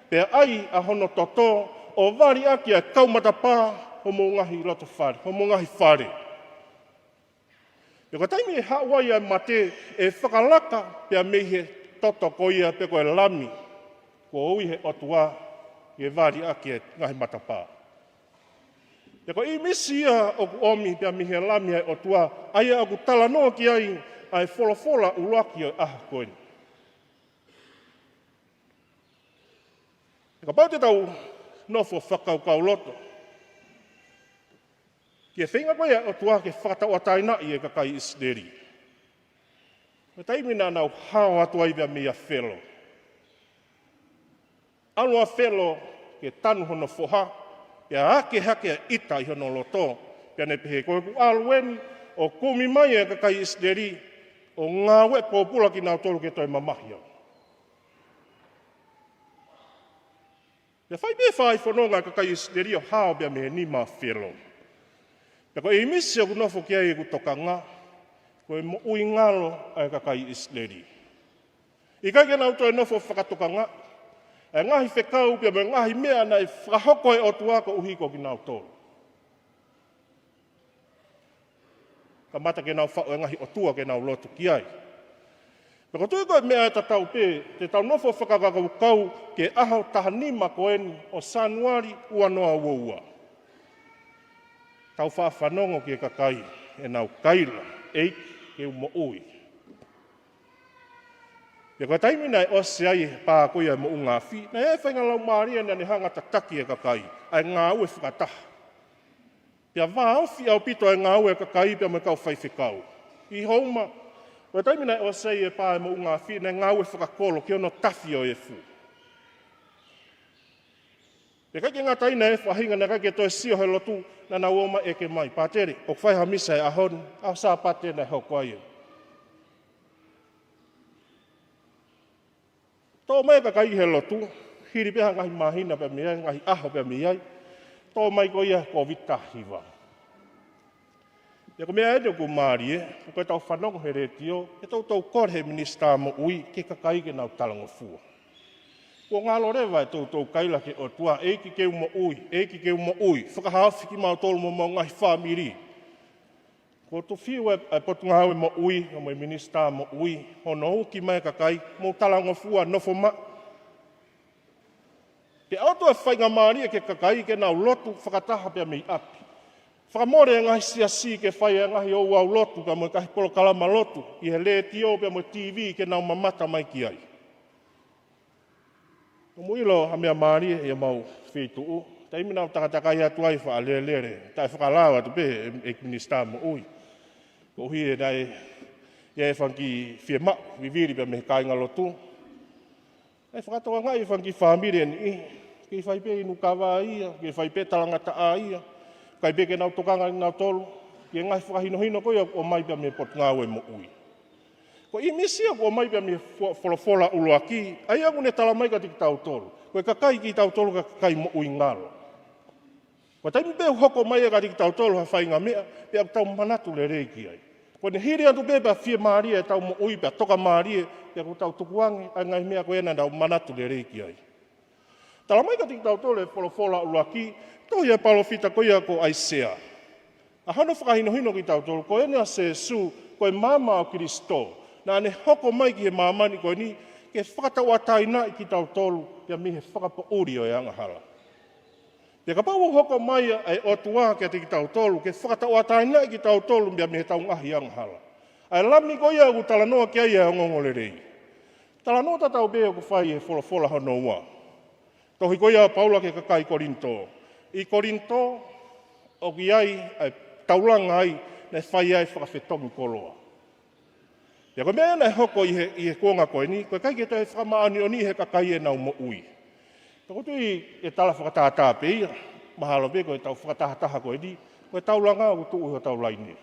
pea ʻai ʻa hono toto, ʻo vali ʻaki ʻa e kau matapā homou ngaahi loto fale, homou ngaahi fale. Pea ko e taimi ʻe haʻu ai ʻa e mate, ʻe fakalaka pea mei he toto ko ia pe ko e lami kuo ui ʻe he ʻOtua ke vali ʻaki e ngaahi matapā. Pea ko e ʻīmisi ia ʻoku ʻomi pea mei he Lami ʻa e ʻOtua, ʻa ia ʻoku talanoa ki ai ʻa e folofola ʻuluaki ʻo e ʻaho ko eni. Kapau te tau nofo fakakaukauloto ki he feinga ko ia ʻa e ʻOtua ke fakatauʻatāinaʻi e kakai ʻIsileli. Ko e taimi naʻa nau hao atu ai pea meia Felo. ʻAlu ʻa Felo ke tanu hono foha, pea ake hake ʻa e ʻita ʻi hono loto, pea ne pehē ko ʻeku ʻalu eni ʻo kumi mai e kakai ʻIsileli, ʻo ngāue pōpula kinautolu ke toe mamahi au. Pea fai pē fai fononga e kakai ʻIsileli ʻo hao pea mei he nima ʻo Felo. Pea ko e ʻīmisi ʻoku nofo ki ai ʻeku tokanga, ko e moʻui ngalo ʻa e kakai ʻIsileli. ʻIkai ke nau toe nofo fakatokanga, e ngaahi fekau pea mo e ngaahi meʻa naʻe fakahoko ʻe he ʻOtua koeʻuhi ko kinautolu. Kamata ke nau faʻu e ngaahi ʻotua ke nau lotu ki ai. Pea ko e tui ko e meʻa ʻe tatau pē, te tau nofo fakakaukau ki he ʻaho taha nima ko eni ʻo Sānuali ua noa ua ua. Tau faʻa fanongo ki he kakai ʻenau kaila, ʻEiki ke u moʻui. Pea ko e taimi naʻe ʻosi ai e pā ko ia e moʻunga afi, naʻe ʻi ai e faʻahinga laumālie naʻa ne hanga tataki e kakai, ʻa e ngāue fakataha. Pea vāofi ʻaupito e ngāue e kakai pea mo e kau faifekau. ʻI Houma, ʻo e taimi naʻe ʻosi ai e pā ʻo e moʻunga afi, naʻe ngāue fakakolo ki hono tafi ʻo e efu. Pea ʻikai ke ngata ai, naʻe faʻahinga naʻe ʻikai ke toe sio he lotu, naʻa nau ō mai ʻeke mai, "Pātele, ʻoku fai ha misa he ʻaho ni?" ʻAho Sāpate naʻe hoko ai. Toʻo mai e kakai he lotu, hili pē ha ngaahi māhina pea mei ai, ngaahi ʻaho pea mei ai, toʻo mai ko ia Kōviti taha hiva. Pea ko e meʻa eni ʻoku mālie, ko ʻetau fanongo he letiō, ʻe toutou kole he minisitā moʻui ki he kakai ke nau talangofua. Kuo ngalo leva e toutou kaila ki he ʻOtua, "ʻEiki ke u moʻui, ʻEiki ke u moʻui, fakahaofi kimautolu mo homau ngaahi fāmili." Kuo toe fiu e, e Potungāue Moʻui, mo e minisitā moʻui, hono uki mai e kakai, "Mou talangofua, nofo maʻu." Pea ʻoatu e faingamālie ki he kakai ke nau lotu fakataha pea mei ʻapi. Fakamole e ngaahi siasi ke fai e ngaahi ouau lotu pea mo e ngaahi polokalama lotu ʻi he letiō pea mo e T V ke nau mamata mai ki ai. ʻOku mou ʻilo ha meʻa mālie ʻi homau feituʻu. Taimi naʻa ku takatakai atu ai, faʻa lele, taʻe fakalao atu pē e, e minisitā moʻui. Koeʻuhi he naʻe ʻi ai e fanga kiʻi fiemaʻu vivili pea mei he kāingalotu. Naʻe fakatokangaʻi e fanga kiʻi fāmili ʻe niʻihi, kei fai pē inu kava ia, kei fai pē talangataʻa ia, ʻikai pē ke nau tokanga kinautolu ki he ngaahi fakahinohino ko ia ʻoku ʻomai pea mei he Potungāue Moʻui. Ko e ʻīmisi ia ʻoku ʻomai pea mei he fo-, folofola ʻuluaki, ʻa ia ʻoku ne tala mai kiate kitautolu, ko e kakai kitautolu ko e kakai moʻui ngalo. Ko e taimi pē ʻoku hoko mai ai kiate kitautolu ha faʻahinga meʻa, pea ʻoku tau manatu lelei ki ai. Ko ʻene hili atu pē pea fiemālie ʻetau moʻui pea tokamālie, pea ʻoku tau tukuange ʻa e ngaahi meʻa ko ia naʻa tau manatu lelei ki ai. Tala mai kiate kitautolu e folofola ʻuluaki, tohi ʻa e palōfita ko ia ko ʻAisea. ʻA hono fakahinohino kiate kitautolu, ko eni ʻa Sēsū, ko e maama ʻo Kilisitō, naʻa ne hoko mai ki he māmani ko eni, ke fakatauʻatāinaʻi kitautolu, pea mei he fakapoʻuli ʻo e angahala. Pea kapau ʻoku hoko mai ʻa e ʻOtua kiate kitautolu, ke fakatauʻatāinaʻi kitautolu, pea mei heʻetau ngaahi angahala. ʻA e Lami ko ia ʻoku talanoa ki ai ʻa e ongoongolelei. Talanoa tatau pē ʻoku fai he folofola hono ua. Tohi ko ia ʻa Paula ki he kakai Kolinitō. ʻI Kolinitō, ʻoku ʻi ai ʻa e taulanga ai, naʻe fai ai e fakafetongi koloa. Pea ko e meʻa naʻe hoko ʻi he, ʻi he kuonga ko eni, ko e ʻikai ke toe fakamāʻoniʻoniʻi ʻe he kakai ʻenau moʻui. Pea ʻoku ou tui ʻe tala fakatātā pē ia, mahalo pē ko ʻetau fakatahataha ko eni, ko e taulanga ʻoku tuʻu ʻi hotau laine.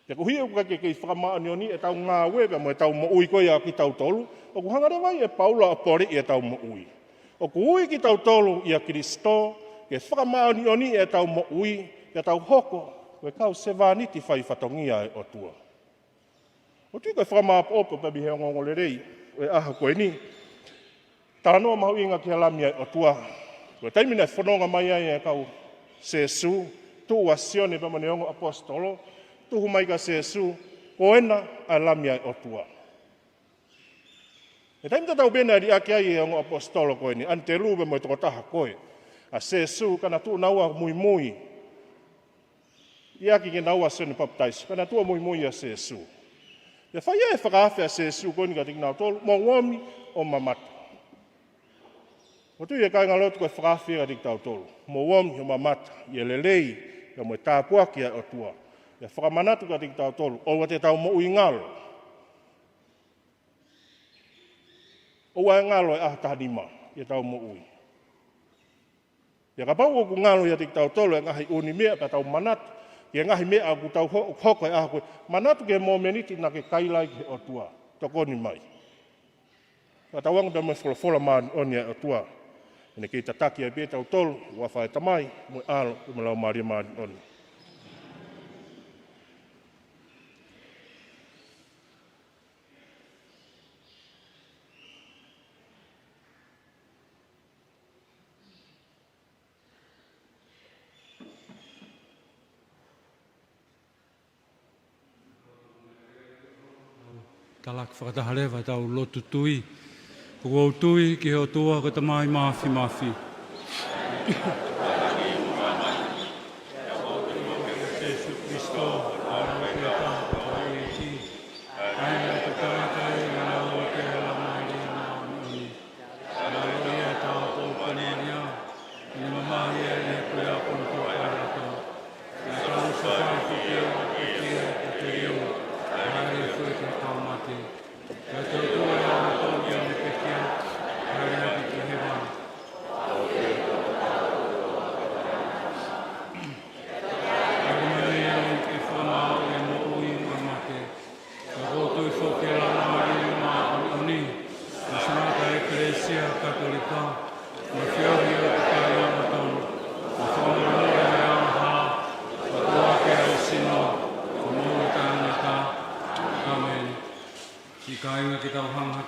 Pea koeʻuhi ʻoku ʻikai ke kei fakamāʻoniʻoniʻi ʻetau ngāue pea mo ʻetau moʻui ko ia ʻa kitautolu, ʻoku hanga leva ai ʻe Paula ʻo poleʻi ʻetau moʻui. ʻOku ui kitautolu ʻia Kilisitō, ke fakamāʻoniʻoniʻi ʻetau moʻui, ke tau hoko ko e kau sevāniti fai fatongia ʻa e ʻOtua. ʻOku ou tui ko e fakamāʻopoʻopo pē mei he ongoongolelei ʻo e ʻaho ko eni. Talanoa mahuʻinga ki he Lami ʻa e ʻOtua. Ko e taimi naʻe fononga mai ai e kau Sēsū, tuʻu ʻa Sione pea mo ʻene ongo ʻaposetolo, tuhu mai kia Sēsū, ko ena ʻa e Lami ʻa e ʻOtua. He taimi tatau pē naʻe liʻaki ai e ongo ʻaposetolo ko eni, ʻAnitelū pea mo e tokotaha ko ē ʻa Sēsū, ka na tuʻu naua muimui. Liʻaki kinaua ʻa Sione Papitaiso, ka na tuʻu muimui ʻia Sēsū. Pea fai ai e fakaafe ʻa Sēsū ko eni kiate kinautolu, mou omi ʻo mamata. ʻOku ou tui ʻe kāingalotu ko e fakaafe kiate kitautolu. Mou omi ʻo mamata, ʻi he lelei, pea mo e tāpuaki ʻa e ʻOtua. Pea fakamanatu kiate kitautolu, ʻoua te tau moʻui ngalo. ʻOua ʻe ngalo e ʻaho taha nima, ʻi heʻetau moʻui. Pea kapau ʻoku ngalo ʻiate kitautolu e ngaahi ʻū meʻa pea tau manatu, ki he ngaahi meʻa ʻoku tau ho-, hoko he ʻaho ko ē, manatu ki he momeniti naʻa ke kaila ai ki he ʻOtua, tokoni mai. Fakatauange pea mo e folofola māʻoniʻoni ʻa e ʻOtua. ʻEne kei tataki ai pē kitautolu, ʻi he huafa ʻo e Tamai, mo e ʻAlo, mo e Laumālie Māʻoniʻoni. Talaki fakataha leva ʻetau lotu tui. ʻOku ou tui ki he ʻOtua ko e Tamai Māfimafi. Sēsū Kilisitō, ʻa e ʻEiki. ʻA ia naʻe tangata ʻi he ngaahi ʻatamai ʻa Māʻoniʻoni. Naʻe ʻi ai ʻa e taupotu ʻa Malia, ʻi he mamahi ʻa Pōnitio Pailato. Naʻe tau sāfai ki he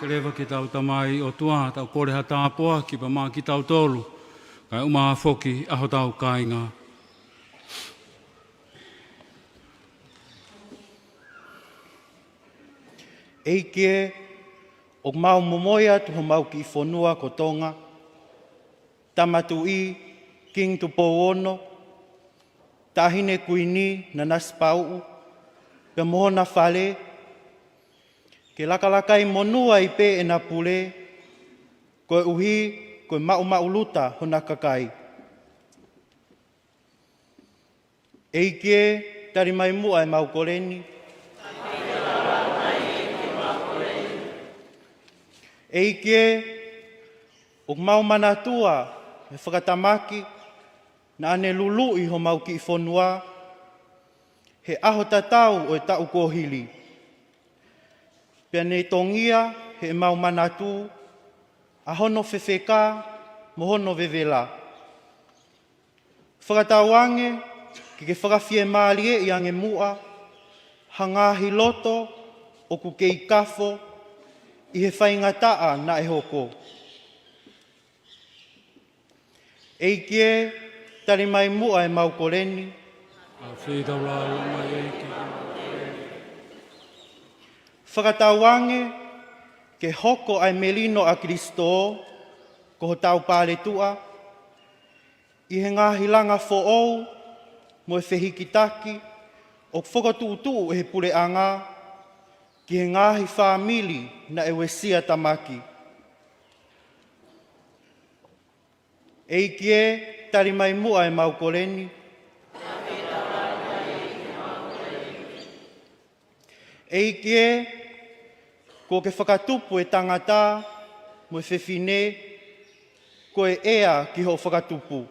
leva ki heʻetau Tamai ʻOtua, tau kole ha tāpuaki pea maʻa kitautolu, kae ʻumaʻā foki ʻa hotau kāinga. ʻEiki ē, ʻoku mau momoi atu homau kiʻi fonua ko Tonga, Tama Tuʻi, Kingi Tupou Ono, Taʻahine Kuini Nanasipauʻu, pea mo hona fale, ke lakalakai monū ai pē ʻena pule, koeʻuhi ko e maʻumaʻuluta hona kakai. ʻEiki ē, tali mai muʻa ʻemau kole ni. ʻEiki ē, ʻoku mau manatua e fakatamaki naʻa ne luluʻi homau kiʻi fonua he ʻaho tatau ʻo e taʻu kuo hili. Pea ne tongia heʻemau manatu ʻa hono fefeka mo hono vevela. Fakatauange ke ke fakafiemālieʻi ange muʻa ha ngaahi loto ʻoku kei kafo ʻi he faingataʻa naʻe hoko. ʻEiki ē, tali mai muʻa ʻemau kole ni. ʻA fei tau lalo mai ʻEiki. Fakatauange ke hoko ʻa e melino ʻa Kilisitō ko hotau paletuʻa ʻi he ngaahi langa foʻou mo e fehikitaki ʻoku fokotuʻutuʻu ʻe he puleʻanga ki he ngaahi fāmili naʻe uesia tamaki. ʻEiki ē, tali mai muʻa ʻemau kole ni. ʻEiki ē, kuo ke fakatupu e tangata mo e fefine ko e ʻea ki hoʻo fakatupu,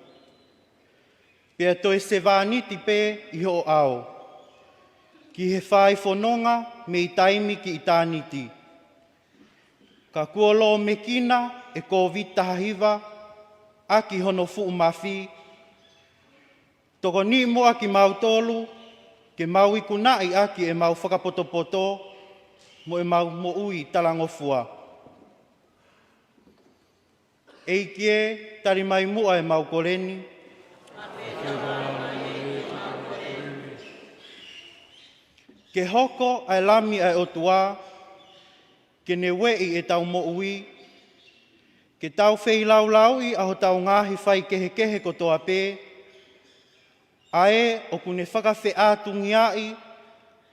pea toe sevāniti pē ʻi hoʻo ʻao, ki he fai fononga mei taimi ki ʻitāniti. Ka kuo lōmekina e Kōviti taha hiva ʻaki hono fuʻu mafi, tokoniʻi muʻa kimautolu ke mau ikunaʻi ʻaki ʻemau fakapotopoto mo ʻemau moʻui talangofua. ʻEiki ē, tali mai muʻa ʻemau kole ni. Ke hoko ʻa e Lami ʻa e ʻOtua, ke ne ueʻi ʻetau moʻui, ke tau feilaulauʻi ʻa hotau ngaahi faikehekehe kotoa pē, ʻa ē ʻoku ne fakafeʻātungiaʻi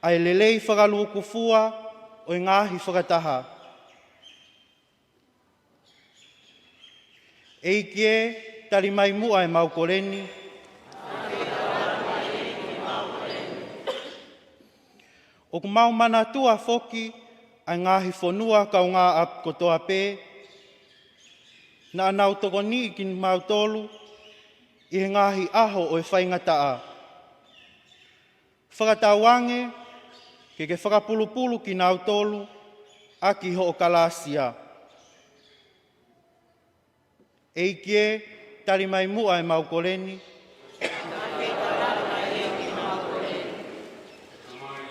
ʻa e lelei fakalūkufua ʻo e ngaahi fakataha. ʻEiki ē, tali mai muʻa ʻemau kole ni. ʻOku mau manatua foki ʻa e ngaahi fonua kaungāʻapi kotoa pē naʻa nau tokoniʻi kimautolu ʻi he ngaahi ʻaho ʻo e faingataʻa. Fakatauange ke ke fakapulupulu kinautolu ʻaki hoʻo kalāsia. ʻEiki ē, tali mai muʻa ʻemau kole ni.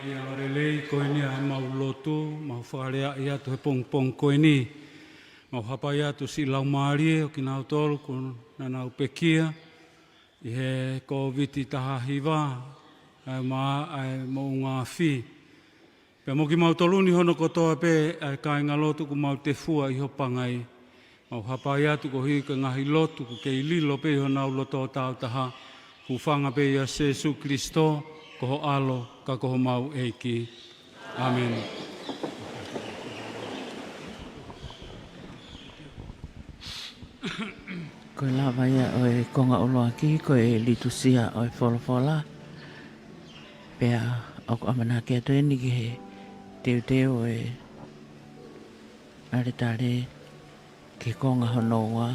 ʻI he lelei ko eni ʻa ʻemau lotu, mau fakaleaʻi atu he pongipongi ko eni. Mau hapai atu siʻi laumālie ʻo kinautolu kuo nau pekia ʻi he Kōviti taha hiva, ʻa e mā, ʻa e moʻunga afi. Pea mo kimautolu ni hono kotoa pē ʻa e kāingalotu kuo mau tefua ʻi ho pangai. Mau hapai atu koeʻuhi ko e ngaahi lotu kuo kei lilo pē ʻi honau loto tāutaha. Hūfanga pē ʻia Sēsū Kilisitō, ko ho ʻAlo, ka ko homau ʻEiki. ʻĀmeni. Ko e lava ia ʻo e konga ʻuluaki, ko e litusia ʻo e folofola. Pea ʻoku ʻamanaki atu eni ki he teuteu ʻo e ʻaletale ki he konga hono ua,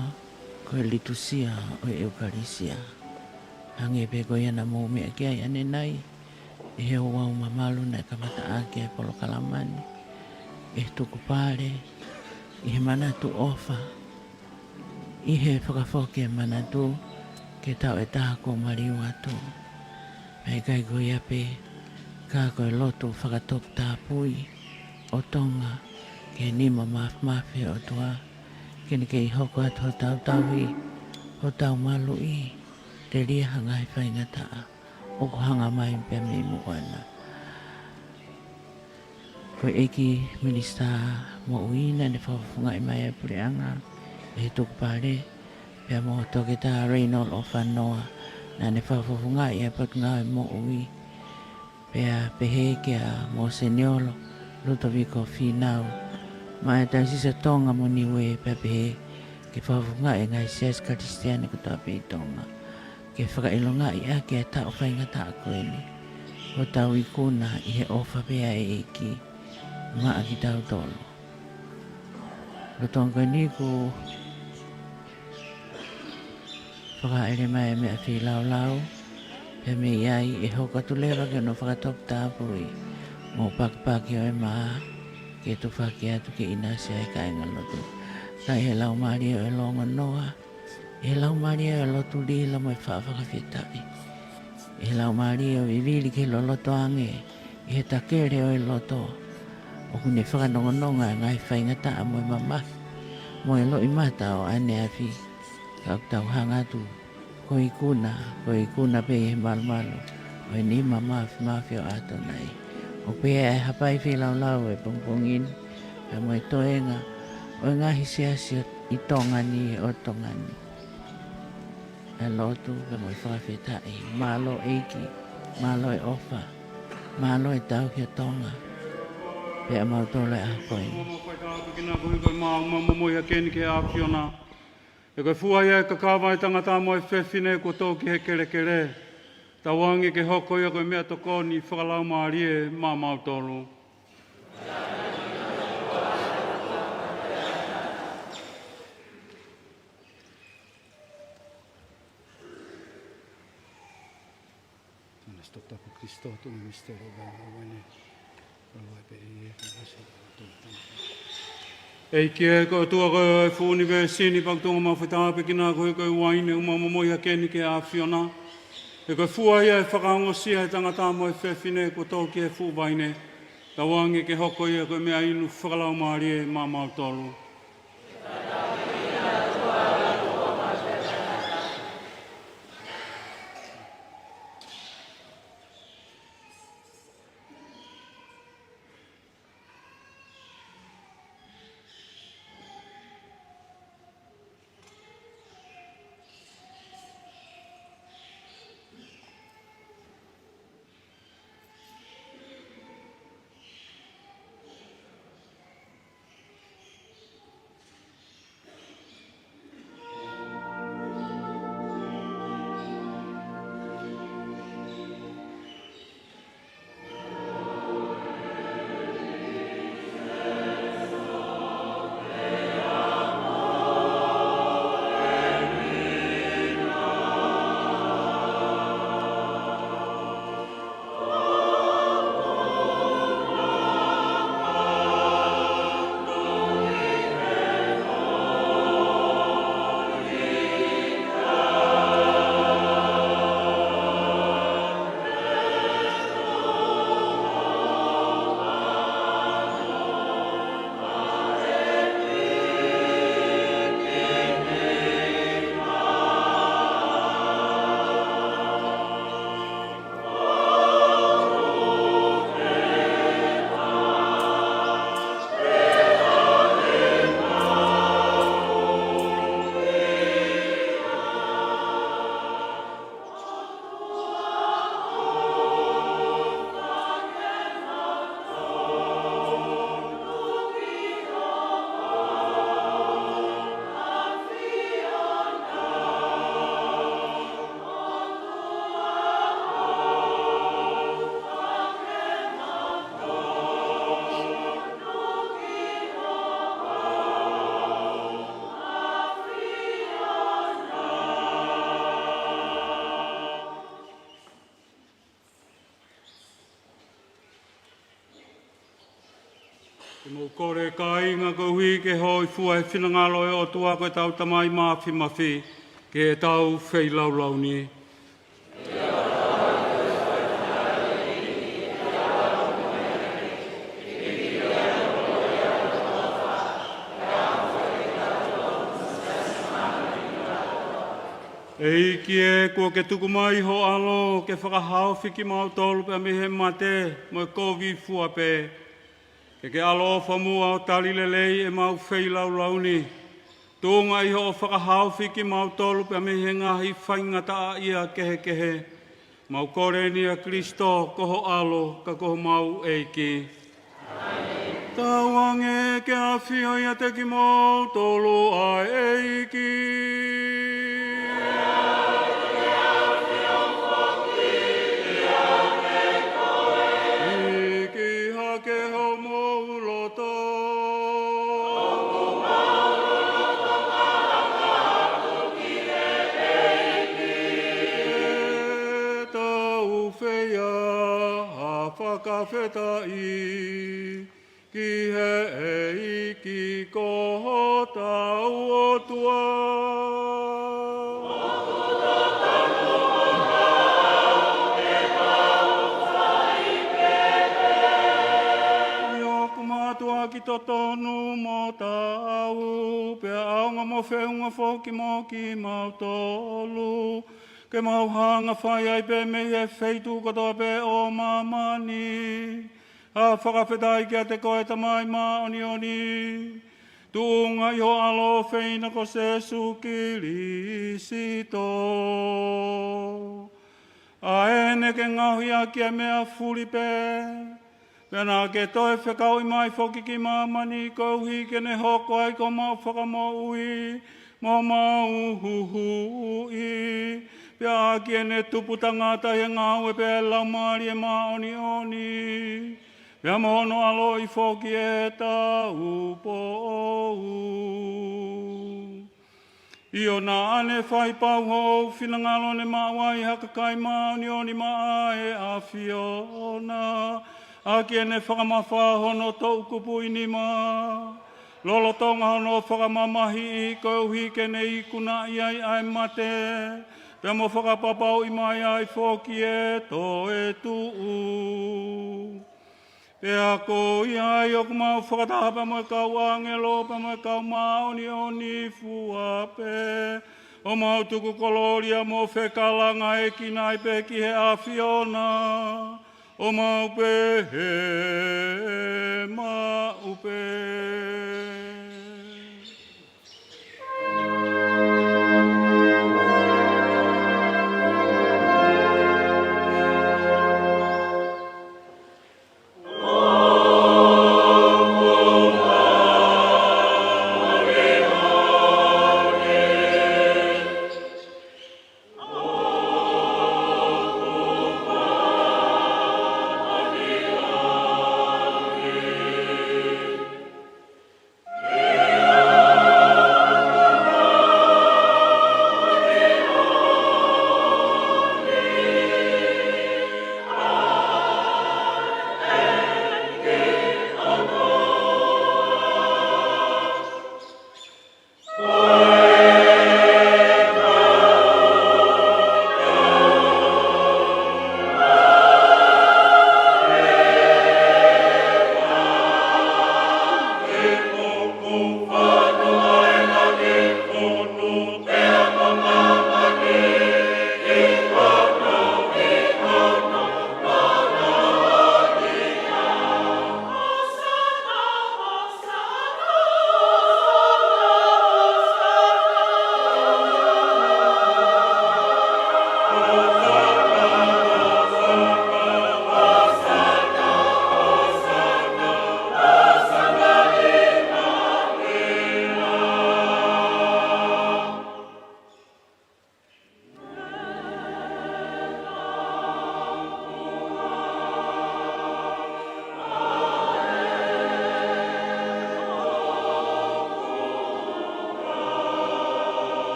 ko e litusia ʻo e ʻEukalisia. Hangē pē ko ia naʻa mou meʻa ki ai ʻanenai, ʻi he ouau mamalu naʻe kamataʻaki ʻa e polokalama ni, ʻi he tukupale, ʻi he manatu ʻofa, ʻi he fakafoki e manatu ki he taʻu ʻe taha kuo maliu atu. Pea ʻikai ko ia pē, ka ko e lotu fakatoputapui ʻo Tonga ki he nima māfimafi ʻo e ʻOtua, ke ne kei hoko atu hotau tauhi, hotau maluʻi, telia ha ngaahi faingataʻa ʻoku hanga mai pea mei muʻa na. Ko e ʻEiki Minisitā Moʻui naʻa ne fakafofongaʻi mai ʻa e puleʻanga ʻe he tukupale, pea mo Toketā Reinald ʻOfanoa naʻa ne fakafofongaʻi ʻa e Potungāue Moʻui, pea pehē kia Moseniolo Lutoviko Fīnau, maʻa e Taiosisi ʻo Tonga mo Niue, pea pehē ke fakafofongaʻi e ngaahi siasi Kalisitiane kotoa pē ʻi Tonga, ke fakaʻilongaʻi ʻaki e taʻu faingataʻa ko eni hotau ikuna ʻi he ʻofa pē ʻa e ʻEiki maʻa kitautolu. Lolotonga ko eni kuo fakaʻele mai e meʻa feilaulau, pea mei ai ʻe hoko atu leva ki hono fakatoputapui mo e pakipaki ʻo e mā, ke tufaki atu ke ʻinasi ai e kāingalotu. Ka ʻi he laumālie ʻo e lōngonoa, ʻi he laumālie ʻo e lotu lilo mo e faʻa fakafetaʻi, ʻi he laumālie ʻo e vivili ke loloto ange ʻi he takele ʻo e loto, ʻoku ne fakanonganonga e ngaahi faingataʻa mo e mamahi mo e loʻimata ʻo ʻaneafi. Ka ʻoku tau hanga atu ko e ikuna, ko e ikuna pē ʻi he malumalu ʻo e nima māfimafi ʻo ʻAtonai. ʻOku pehē ʻa e hapai feilaulau ʻo e pongipongi ni, pea mo e toenga ʻo e ngaahi siasi ʻi Tonga ni, ʻo Tonga ni. ʻA e lotu pea mo e fakafetaʻi. Mālō ʻEiki, mālō e ʻofa, mālō e tauhi ʻa Tonga, pea ʻa mautolu ʻi he ʻaho ko eni. Mou fai tāpuekina koeʻuhi ko e mā ʻoku mau momoi hake ni ki he ʻAfiona. He ko e fua ia ʻo e kakava ʻo e tangata mo e fefine kuo tō ki he kelekele. Tauange ke hoko ia ko e meʻatokoni fakalaumālie maʻa mautolu. Tōna Sitokotapu Kalisito, tuʻunga misiteli ʻo e vaʻinga uaine. Lolo ai pē ʻe ia, kae ʻosi ʻa e tōna tangata. ʻEiki ē, ko e ʻOtua ko e fuʻu ʻunivēsi ni, pea ʻoku tau mau fai tāpuekina koeʻuhi ko e uaine ʻoku mau momoi hake ni ki he ʻAfiona. He ko e fua ia ʻo e fakaongosia ʻo e tangata mo e fefine kuo tō ki he fuʻu vaine. Tauange ke hoko ia ko e meʻainu fakalaumālie maʻa mautolu. Ke mou kole kāinga koeʻuhi ke hōifua he finangalo ʻo e ʻOtua ko ʻetau Tamai Māfimafi, ke tau feilaulau ni. ʻEiki ē, kuo ke tuku mai ho ʻAlo ke fakahaofi kimautolu pea mei he mate mo e kovi fua pē. Ke ke ʻaloʻofa muʻa ʻo tali lelei ʻemau feilaulau ni, tuʻunga ʻi hoʻo fakahaofi kimautolu pea mei he ngaahi faingataʻaʻia kehekehe. Mau kole ni ʻia Kalaisi ko ho ʻAlo, ka ko homau ʻEiki. Tauange ke ʻafio ʻiate kimoutolu ʻa e ʻEiki. ʻIki hake homou loto. ʻE tau feia ha fakafetaʻi ki he ʻEiki ko hotau ʻOtua. ʻI hoku mātuʻaki totonu mo taau, pea ʻaonga mo feʻunga foki mo kimautolu, ke mau hanga fai ai pē mei he feituʻu kotoa pē ʻo māmani, ʻa e fakafetaʻi kiate koe Tamai Māʻoniʻoni, tuʻunga ʻi ho ʻAlo ʻofeina ko Sēsū Kalaisi. ʻA ʻene ke ngaohi ʻaki ʻa e meʻa fuli pē, pea naʻa ke toe fekauʻi mai foki ki māmani koeʻuhi ke ne hoko ai ko homau Fakamoʻui mo homau Huhuʻi, pea ʻaki ʻene tupu tangata ʻi he ngāue pē ʻa e Laumālie Māʻoniʻoni, pea mo hono ʻaloʻi foki ʻe taʻu pou. ʻIo, naʻa ne fai pau hoʻo finangalo, ne maʻu ai ha kakai māʻoniʻoni maʻa e ʻAfiona, ʻaki ʻene fakamafao hono toʻukupu ʻi nima, lolotonga hono fakamamahiʻi, koeʻuhi ke ne ikunaʻi ai ʻa e mate, pea mo fakapapauʻi mai ai foki e toetuʻu. Pea ko ia ai ʻoku mau fakataha pea mo e kau ʻāngelo, pea mo e kau māʻoniʻoni fua pē, ʻo mau tuku kolōlia mo fekalangaekina ai pē ki he ʻAfiona, ʻo mau pehē maʻu pē.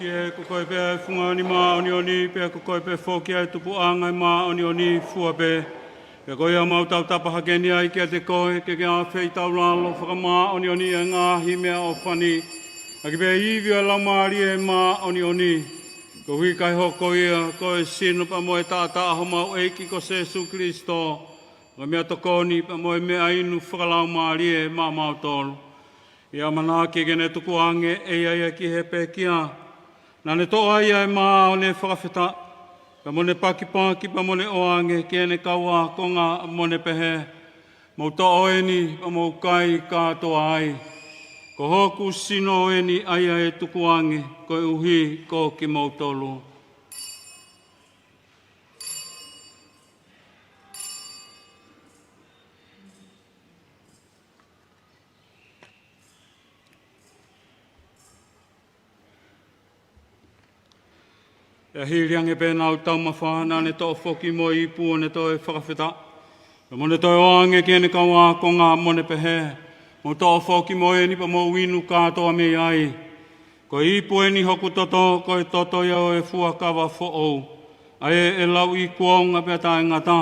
ʻEiki, ko koe pē ʻa e funga ʻo e māʻoniʻoni, pea ko koe pē foki ʻa e tupuʻanga ʻo e māʻoniʻoni fua pē. Pea ko ia ʻoku mau tautapa hake ni ai kiate koe, ke ke ʻafeitaulalo fakamāʻoniʻoniʻi ʻa e ngaahi meʻaʻofa ni ʻaki pē ʻa e ivi ʻo e Laumālie Māʻoniʻoni, koeʻuhi kae hoko ia ko e sino pea mo e taʻataʻa ʻo homau ʻEiki ko Sēsū Kalaisi, ko e meʻatokoni pea mo e meʻainu fakalaumālie maʻamautolu. ʻI he ʻamanaki ke ne tukuange ʻe ia ia ki he pekia naʻa ne toʻo ai ʻa e mā, ʻo ne fakafetaʻi, pea mo ne pakipaki, pea mo ne ʻoange ki heʻene kau ākonga, mo ne pehē: Mou toʻo eni, pea mou kai kātoa ai. Ko hoku sino eni ʻa ia ʻe tukuange koeʻuhi ko kimoutolu. Pea hili ange pē ʻenau taumafa, naʻa ne toʻo foki mo e ipu, ʻo ne toe fakafetaʻi, pea mo ne toe ʻoange ki heʻene kau ākonga, mo ne pehē: Mou toʻo foki mo eni, pea mou inu kātoa mei ai. Ko e ipu eni ʻo hoku toto, ko e toto ia ʻo e fuakava foʻou, ʻa ē ʻe lauʻi kuonga pea taʻengata,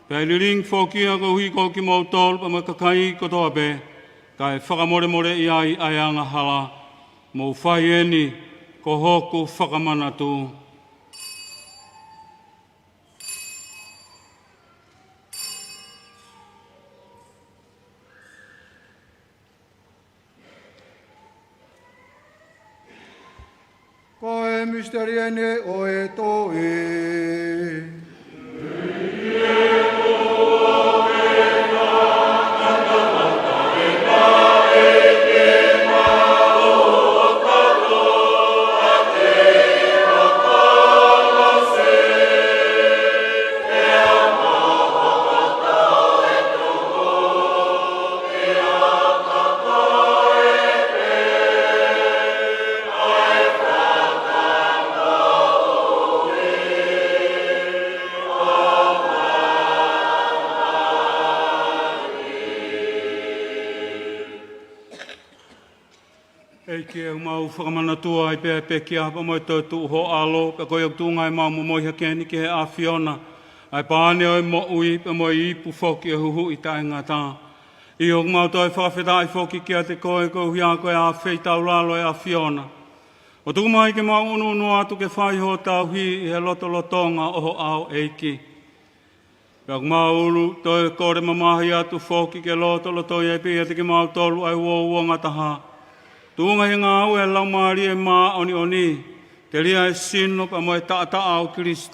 pea ʻe lilingi foki ia koeʻuhi ko kimoutolu pea mo e kakai kotoa pē, kae fakamolemoleʻi ai ʻa e angahala. Mou fai eni ko hoku fakamanatu. Ko e misiteli eni ʻo e Toʻe. ʻEiki, ʻoku mau fakamanatua ai pē ʻa e pekia pea mo e toetuʻu ʻo ho ʻAlo, pea ko ia ʻoku tuʻunga ʻemau momoi hake ni ki he ʻAfiona, ʻa e pane ʻo e moʻui pea mo e ipu foki ʻo e huhuʻi taʻengata. ʻIo, ʻoku mau toe fakafetaʻi foki kiate koe koeʻuhi ko e ʻafeitaulalo ʻo e ʻAfiona, ʻo tuku mai ke mau ʻunuʻunu atu ke fai hoʻo tauhi ʻi he lotolotonga ʻo ho ʻao, ʻEiki. Pea ʻoku mau toe kole mamahi atu foki ke lotolotoi ai pē ʻiate kimautolu ʻa e uouangataha, tuʻunga ʻi he ngāue ʻa e Laumālie Māʻoniʻoni, telia ʻa e sino pea mo e taʻataʻa ʻo Kalaisi,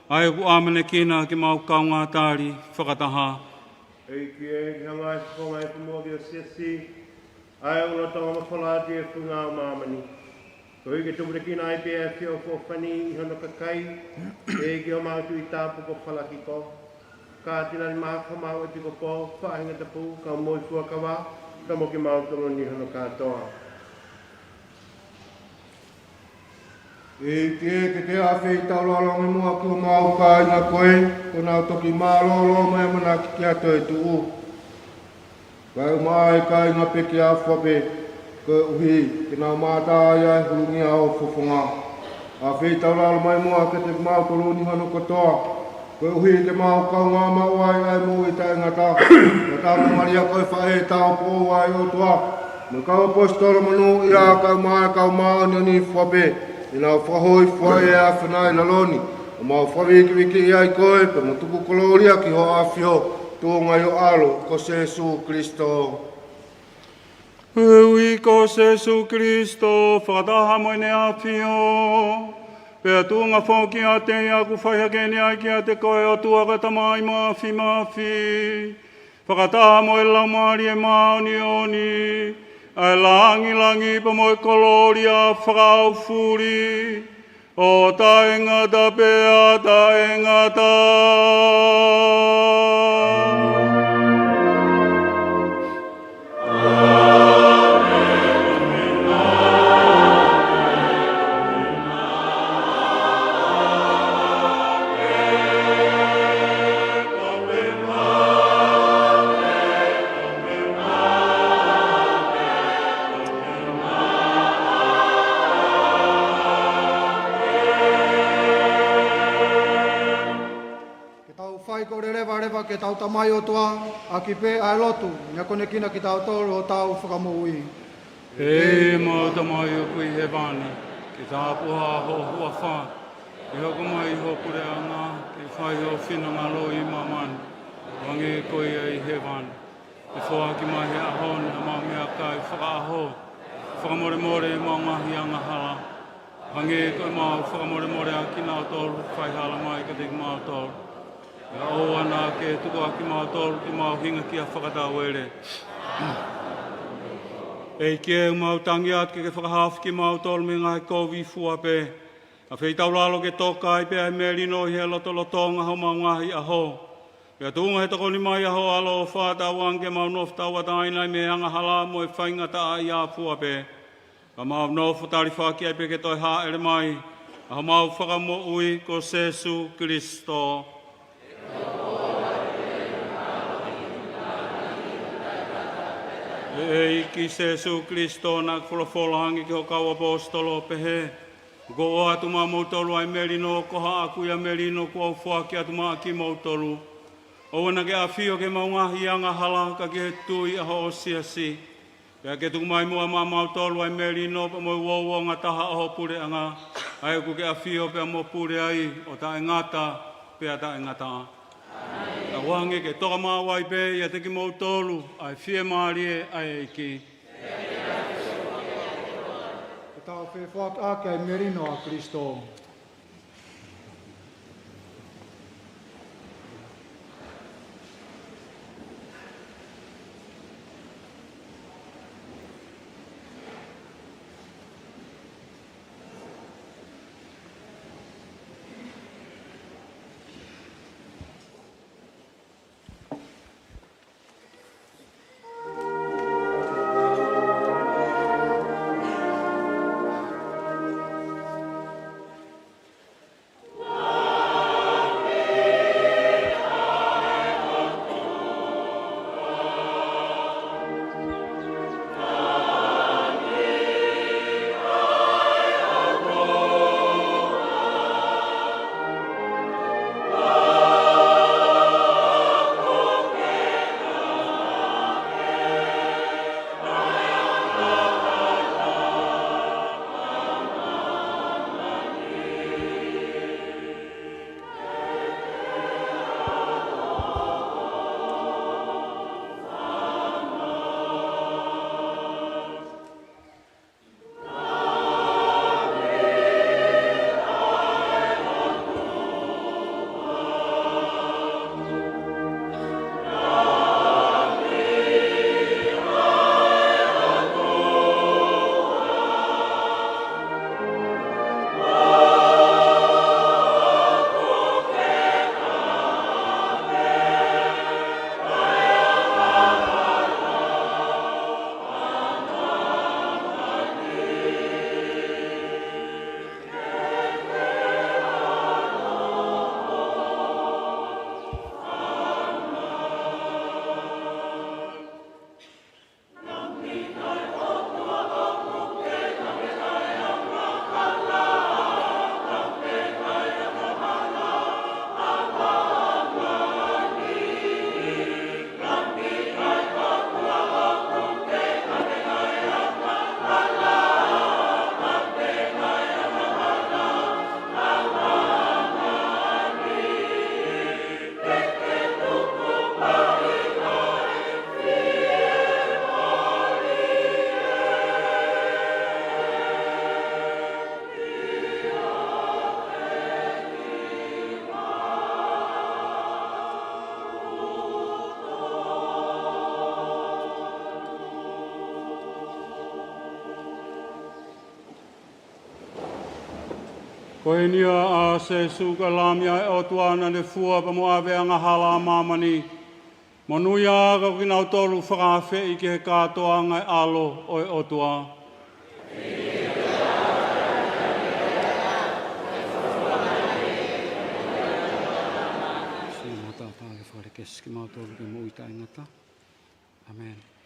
ʻa ia ʻoku ʻamanekina ke mau kaungā tali fakataha. ʻEiki ē, ke hanga ʻe he fofonga ʻo e Kumuʻa ki ho siasi ʻa e lolotonga mafola atu ʻi he funga ʻo māmani, koeʻuhi ke tuputekina ai pē ʻa e ʻAfio ʻo e Feʻofoʻofani ʻi hono kakai, ʻEiki, ʻo homau Tuʻi Tapu ko Falakiko, Katinali Maʻaka, homau ʻEpikopō, faʻahinga tapu, kau moʻui fuakava, pea mo kimautolu ni hono kātoa. ʻEiki, ke ke ʻafeitaulalo ange muʻa ki homau kāinga ko ē, kuo nau toki mālōlō mai ʻamanaki ki ha toetuʻu. Kae ʻumaʻā ʻa e kāinga pekia fua pē, koeʻuhi ke nau mātā ai ʻa e hulungia ʻo ho fofonga. ʻAfeitaulalo mai muʻa kiate kimautolu ni hono kotoa, koeʻuhi ke mau kaungā maʻu ai ʻa e moʻui taʻengata, ʻo taumafalia ko e faʻē taupoʻou ʻa e ʻOtua, mo e kau ʻaposetolo monūʻia, kae ʻumaʻā ʻa e kau māʻoniʻoni fua pē, ʻi heʻenau fakahōifua ʻi he ʻAfiona ʻi lalo ni, ʻo mau fakavīkivikiʻi ai koe, pea mo tuku kolōlia ki ho ʻAfio, tuʻunga ʻi ho ʻAlo ko Sēsū Kalaisi. Koeʻuhi ko Sēsū Kalaisi, fakataha mo ʻEne ʻAfio, pea tuʻunga foki ʻiate ia, ʻoku fai hake ni ai kiate koe, ʻOtua ko e Tamai Māfimafi, fakataha mo e Laumālie Māʻoniʻoni, ʻa e langilangi pea mo e kolōlia fakaʻaufuli, ʻo taʻengata pea taʻengata. Ke tau Tamai ʻOtua, ʻaki pē ʻa e lotu, ne akonekina kitautolu ʻo tau fakamoʻui. ʻE ʻemau Tamai ʻoku ʻi hēvani, ke tāpuhā ho huafa, ke hoko mai ho puleʻanga, ke fai ho finangalo ʻi māmani, hangē ko ia ʻi hēvani. Ke foaki mai he ʻaho ni haʻamau meʻakai fakaʻaho, fakamolemole ʻemau ngaahi angahala, hangē ko ʻemau fakamolemole ʻa kinautolu ʻoku faihala mai kiate kimautolu. Pea ʻoua naʻa ke tuku ʻa kimautolu ke mau hinga ki ha fakatauele. ʻEiki ē, ʻoku mau tangi atu ke ke fakahaofi kimautolu mei he ngaahi kovi fua pē. ʻA fei taulalo ke toka ai pē ʻa e melino ʻi he lotolotonga homau ngaahi ʻaho. Pea tuʻunga he tokoni mai ʻa ho ʻAlo ʻofa, tauange ke mau nofo tauʻatāina ai mei he angahala mo e faingataʻaʻia fua pē. Ka mau nofo talifaki ai pē ke toe hāʻele mai ʻa homau Fakamoʻui ko Sēsū Kilisitō. ʻE ʻEiki Sēsū Kilisitō, naʻa ke folofola ange ki ho kau ʻaposetolo ʻo pehē, ʻoku ou ʻoatu atu maʻamoutolu ʻa e melino, ko haʻaku ia melino kuo u foaki atu maʻa kimoutolu. ʻOua naʻa ke ʻafio ki heʻemau ngaahi angahala, ka ki he tui ʻa hoʻo siasi. Pea ke tuku mai muʻa maʻamautolu ʻa e melino pea mo e uouangataha ʻo ho puleʻanga, ʻa ia ʻoku ke ʻafio pea mo pule ai ʻo taʻengata pea taʻengata. Tauange ke toka maʻu ai pē ʻiate kimoutolu ʻa e fiemālie ʻa e ʻEiki. Ke tau fefoakiʻaki ʻa e melino ʻa Kilisitō. Ko eni ia ʻa Sēsū ko e Lami ʻa e ʻOtua naʻa ne fua pea mo ʻave ʻa e angahala ʻa māmani. Monūʻia ā ka ko kinautolu ʻoku fakaafeʻi ki he kātoanga ʻo e ʻAlo ʻo e ʻOtua. Sio mo tāpā ke fakalekesi kimautolu ki he moʻui taʻengata. ʻĀmeni.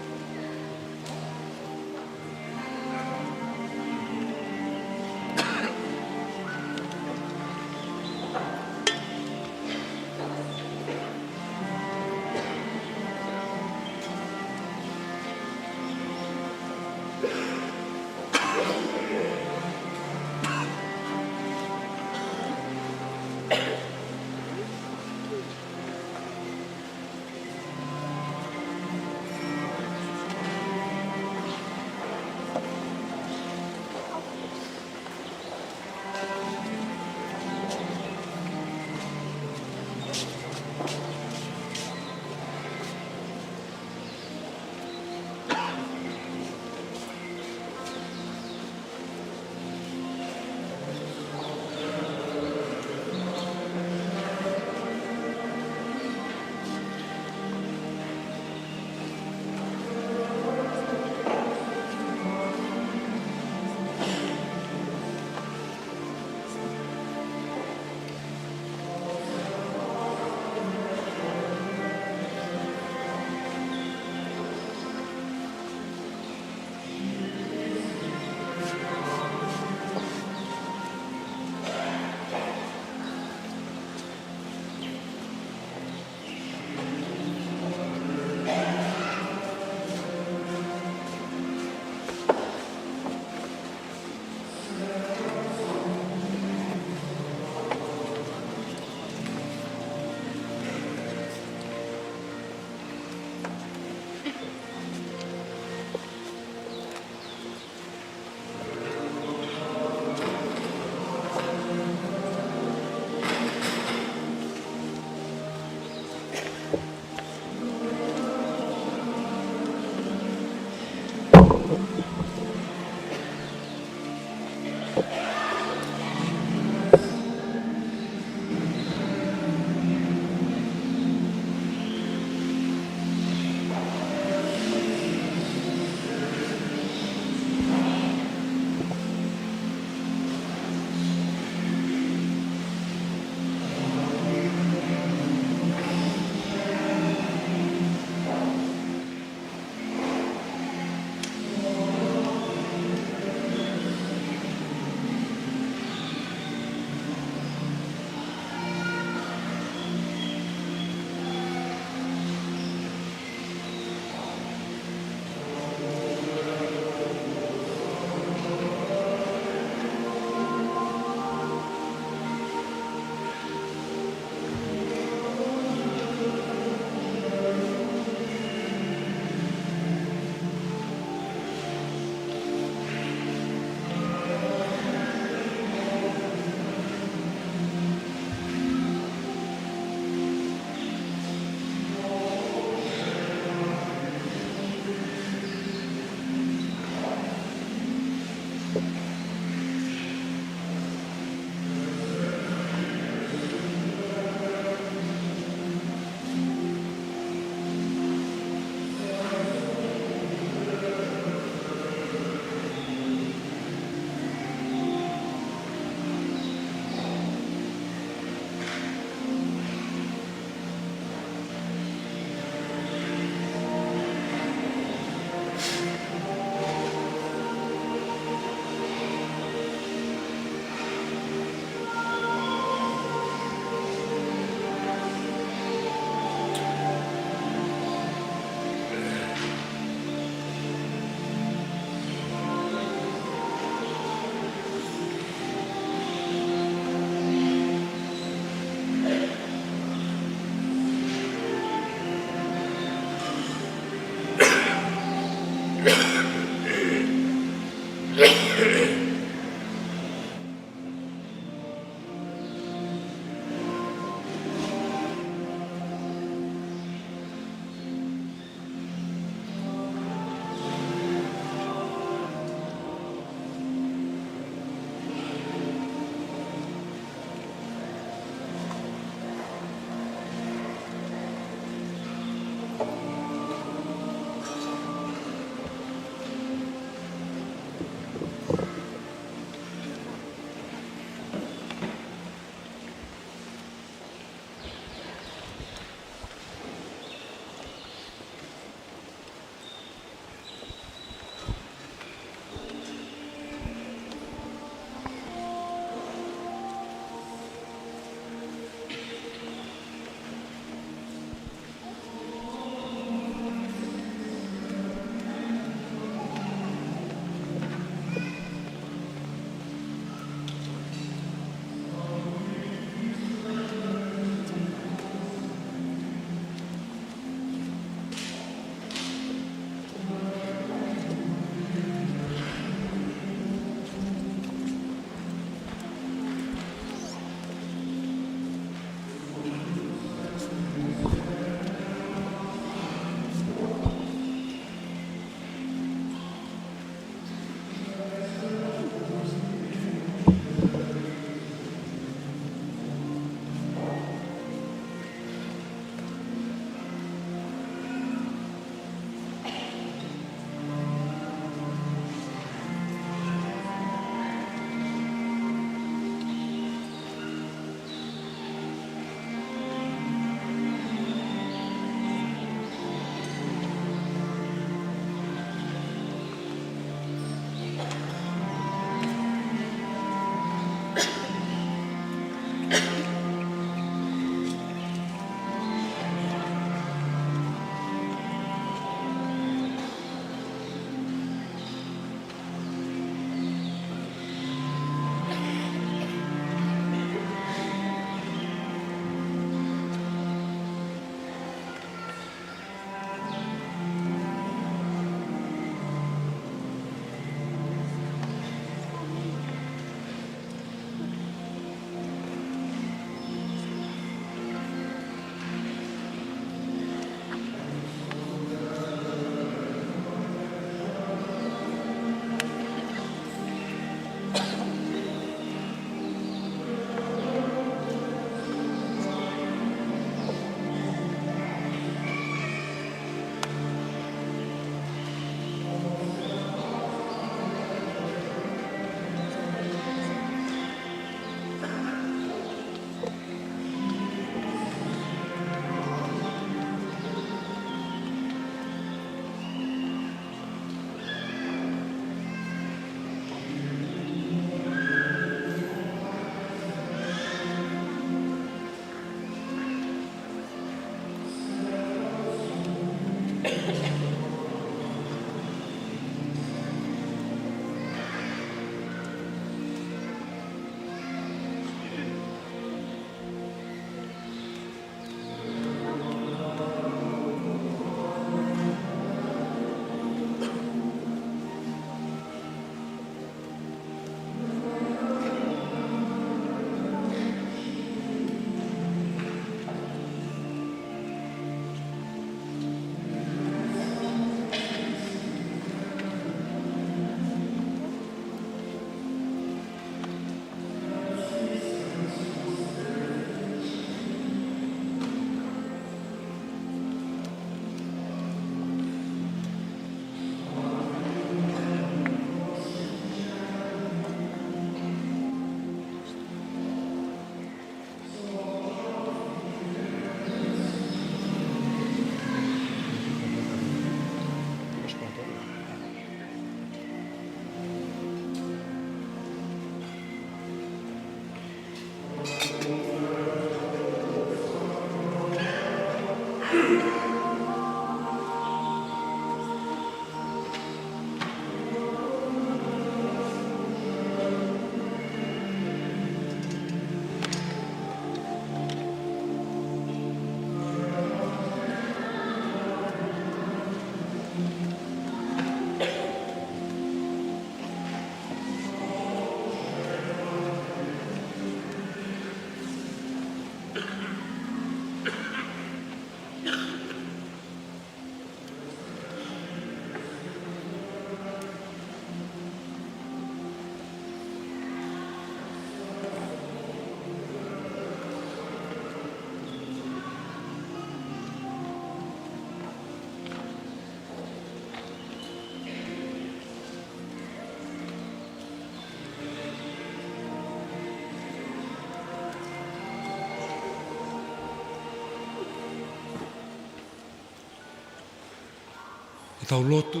ʻE tau lotu.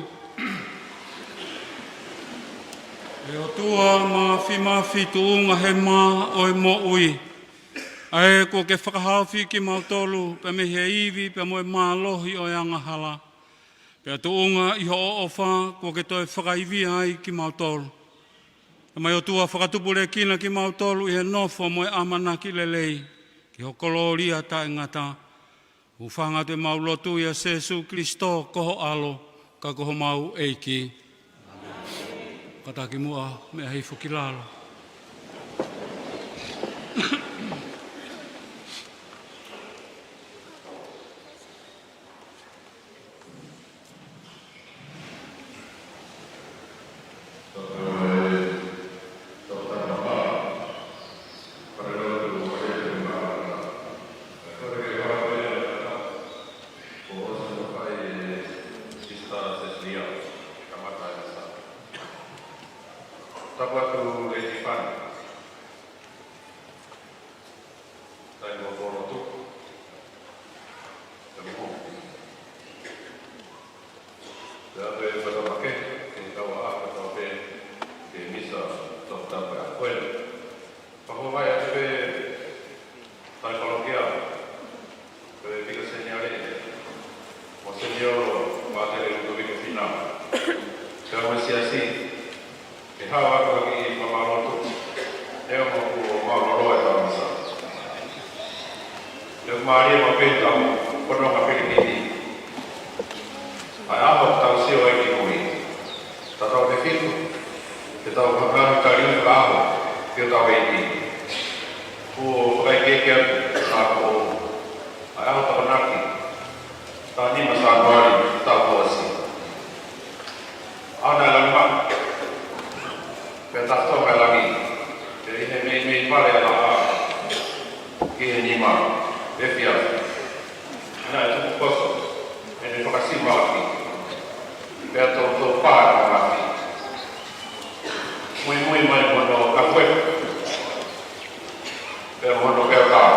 ʻE ʻOtua Māfimafi, tuʻunga he mā ʻo e moʻui, ʻa ē kuo ke fakahaofi kimautolu pea mei he ivi pea mo e mālohi ʻo e angahala, pea tuʻunga ʻi hoʻo ʻofa kuo ke toe fakaivia ai kimautolu. Tamai ʻOtua, fakatupulekina kimautolu ʻi he nofo mo e ʻamanaki lelei ki ho kolōlia taʻengata. Hūfanga atu ʻemau lotu ʻia Sēsū Kilisitō ko ho ʻAlo, ka ko homau ʻEiki. Kātaki muʻa, meʻa hifo ki lalo. Tapu atu Lady Fun. Taimi ʻo e lotu. Tapu. Pea pē pata make, ke tau a, ke tau pē, ke misa, tau tau pē a koe. Pako mai atu pē, tai kalokia, pē pika seniale, mo seniolo, mo te le utu pika fina. Pea mo siasi, ke hau atu hake ʻi he fakamālō atu, ʻe ʻoku mau loloa e tau misa. ʻE mālie mo pē tau, ko nonga pē kini. ʻA e ʻaho tau sio ai ki mui. Tatau te fitu, te tau fakahā tali ka ʻaho, ke tau ʻEiki. Kuo fakaʻekeʻeke atu, ka ko ʻa e ʻaho Takonaki, taʻu nima Sānuali, taʻu kuo ʻosi. ʻAho naʻe lani mai, pea tafoki e langi, pea ʻi he meimei pale ʻa e laʻā ki he nima, efiafi. Naʻe tuku poso ʻene fakasimalaki, pea toutou pā ʻene mamahi. Muimui mai mo hono kakueku, pea mo hono pea tau.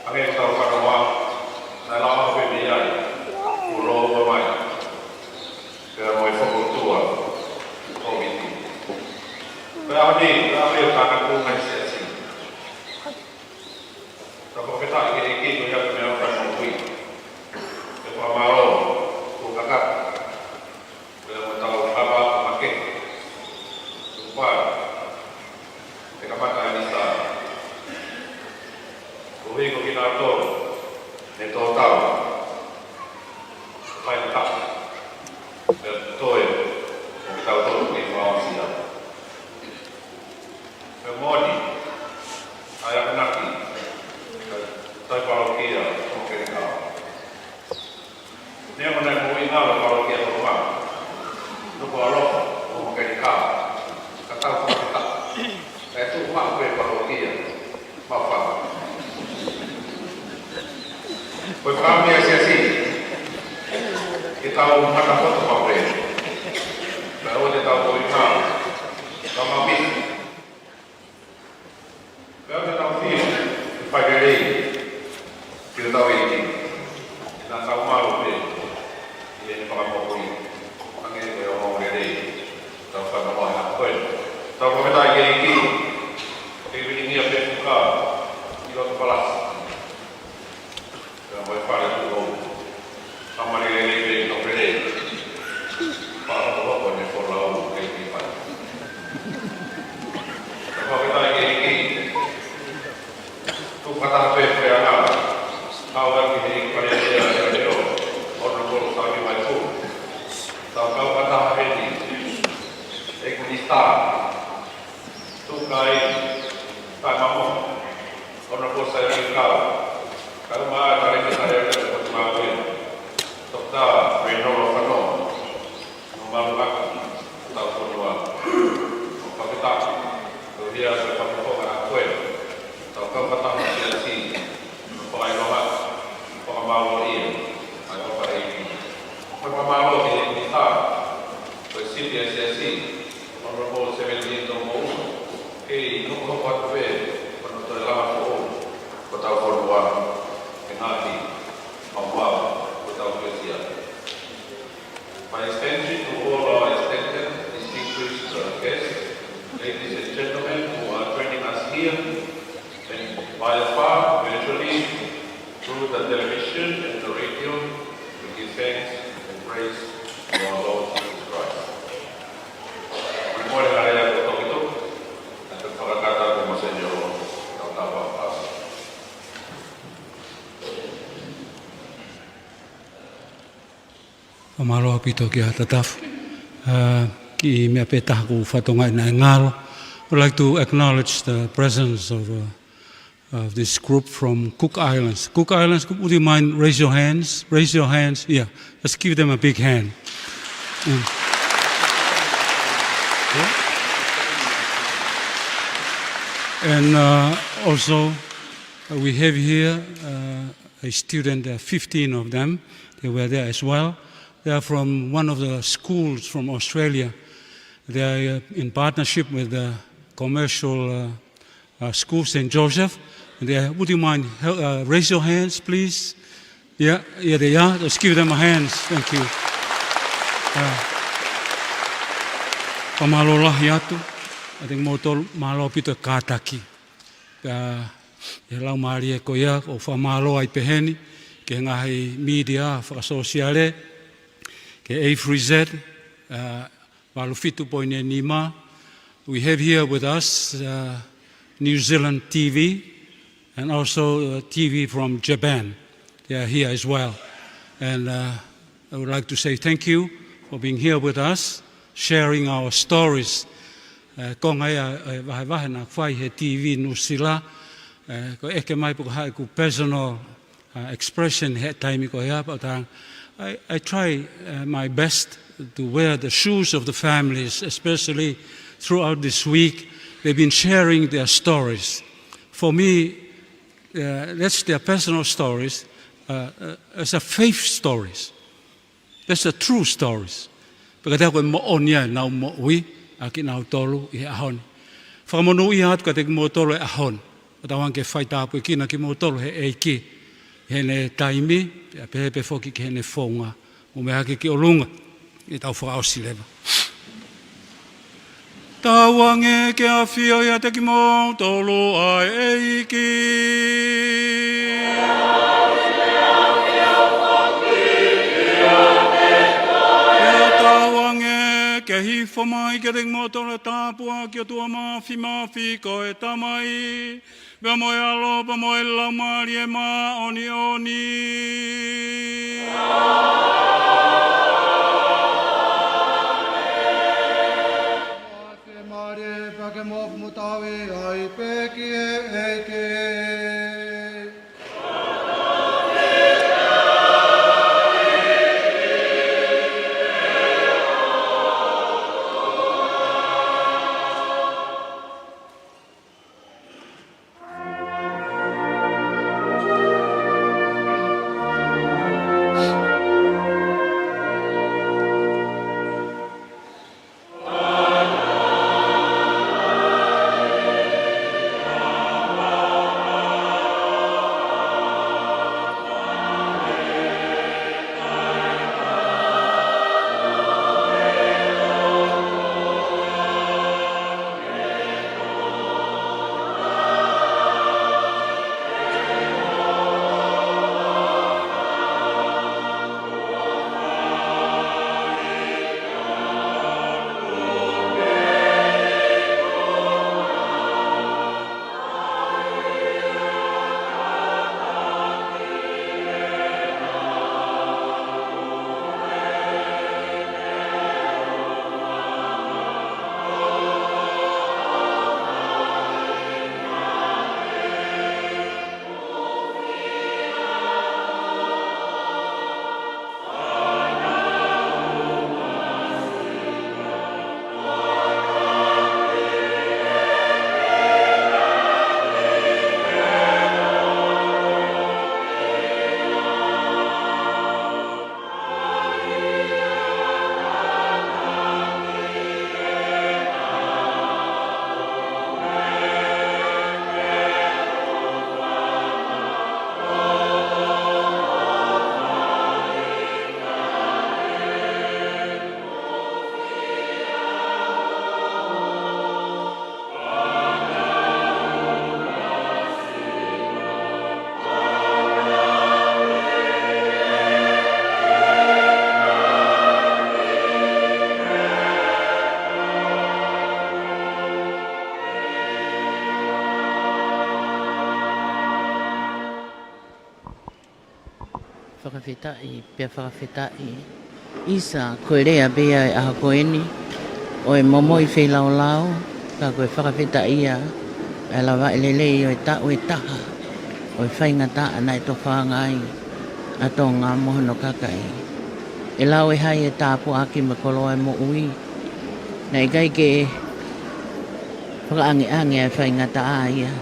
Hangē ko ʻetau fanongoa, naʻe lava pē mei ai, kuo lōua mai, pea mo e fokoutua, Kōviti. Pea ʻaho ni, pea ʻaho ni ʻoku tau kau mai he siasi. Tau fakafetaʻi ki he ʻEiki ko ia ko e meʻa ʻoku fai mo kui. Ne tō tau. Fai na ka. Pea toe. ʻO kitautolu kei fakaʻosi ia. Pea moʻoni. ʻA e akonaki. Tau palokia. Ko Kenikau. Neongo naʻe moʻui ngalo palokia ko ma. Nuku alofa, ko Kenikau. Ka tau fakafetaʻi. Naʻe tuʻu maʻu pē palokia. Mafana. Ko e fāmili ʻa e siasi. Ke tau mata foto maʻu pē. Ka ʻo te tau moʻui ngalo. Ka mami. Pea ʻoku tau fiu, ke fai lelei, ki hotau ʻEiki. Naʻa tau mālō pē, ʻi heʻene fakamoʻui, hangē ko e ongoongolelei, tau fanongo ai ha koe. Tau fakafetaʻi ki he ʻEiki, ke vilingia pē fuka, ʻi loto palasi. Pea mo e fale tuʻu hou. Ka mali lelei pē ʻi Nōpele. Pea hokohoko ne folau kei ki fai. Ka fakafetaʻi ki he ʻEiki. Tuku fakataha pē puleʻanga. Kau ai ki he ʻEiki Palēmia ʻa e Leo. Honourable Sauni Vaifuhu. Tau kau fakataha heni. ʻEiki Minisitā. Tuku ai. Taimamo. Honourable Sauni Kau. Kau mai Palēmia ʻa e Leo ʻo Tonga. Toketā Reinolo Fano. Mo malu atu, tau fonua. ʻO fakafetaʻi, ʻo hia ko e fakafofonga ʻa koe. Tau kau fakataha ki he siasi, ʻo fakaʻilonga, ʻo fakamālō ia, ʻa e ʻofa ʻa e ʻEiki. Fakamālō ki he Minisitā, ko e sipi ʻa e siasi, Honourable Sevenitini Tomoʻua, kei hokohoko atu pē, hono toe lava foʻou, ko hotau fonua, ʻe ngaahi, mau mau, ko hotau pesia. By extension to all our extended distinguished, uh, guests, ladies and gentlemen who are joining us here and by afar, virtually, through the television and the radio, we give thanks and praise to our Lord Jesus Christ. Mole hale atu tokito, atu fakakata atu mo Señor, tau tapa pasi. Fakamālō ʻaupito kia Tatafu. Uh, kiʻi meʻa pē taha ʻoku ou fakatokangaʻi naʻe ngalo. I'd like to acknowledge the presence of, uh, of this group from Cook Islands. Cook Islands, would you mind raise your hands? Raise your hands. Yeah, let's give them a big hand. Mm. Yeah. And, uh, also, uh, we have here, uh, a student, uh, fifteen of them. They were there as well. They are from one of the schools from Australia. They are, uh, in partnership with the commercial, uh, uh, school, Saint Joseph. And they are, would you mind hel-, uh, raise your hands, please? Yeah, here they are. Let's give them a hand. Thank you. Uh, fakamālō lahi atu. ʻA kimoutolu, mālō ʻaupito e kātaki. Pea, ʻi he laumālie ko ia, ʻoku fakamālō ai peheni, ki he ngaahi mītia fakasōsiale, ki he A three Z, uh, valu fitu poini nima. We have here with us, uh, New Zealand T V and also, uh, T V from Japan. They are here as well. And, uh, I would like to say thank you for being here with us, sharing our stories. Uh, ko e ngaahi, uh, vahevahe naʻe fai he T V Nuʻusila, uh, ko e ʻeke mai pe ko e hā ʻeku personal, uh, expression he taimi ko ia, but, uh, I, I try, uh, my best to wear the shoes of the families, especially throughout this week. They've been sharing their stories. For me, uh, that's their personal stories, uh, uh, as a faith stories. That's the true stories. Pea ka te ako e moʻoni ʻenau moʻui ʻa kinautolu ʻi he ʻaho ni. Fakamonūʻia atu kiate kimoutolu he ʻaho ni. Pea tauange ke faitāpuekina kimoutolu he ʻEiki. Heʻene taimi, pea pehē pē foki ki heʻene founga. Mou meʻa hake ki ʻolunga. ʻE tau fakaʻosi leva. Tauange ke ʻafio ʻiate kimoutolu ʻa e ʻEiki. Pea tauange ke Fai mai kiate kimoutolu ʻa e tāpuaki ʻa e ʻOtua Māfimafi, ko e Tamai, pea mo e ʻAlo, pea mo e Laumālie Māʻoniʻoni. Mālie pea ke mou fakamoʻui ai pē ki he ʻEiki. Fakafetaʻi, pea fakafetaʻi. ʻIsa, ko e lea pē ia ʻo e ʻaho ko eni, ʻo e momoi feilaulau, ka ko e fakafetaʻi ia, ʻa e lavaʻi lelei ʻo e taʻu ʻe taha, ʻo e faingataʻa naʻe tofanga ai ʻa Tonga mo hono kakai. ʻE lau ʻe hai e tāpuaki mo e koloa ʻo e moʻui, naʻe ʻikai ke fakaʻangeʻange ʻa e faingataʻa ia.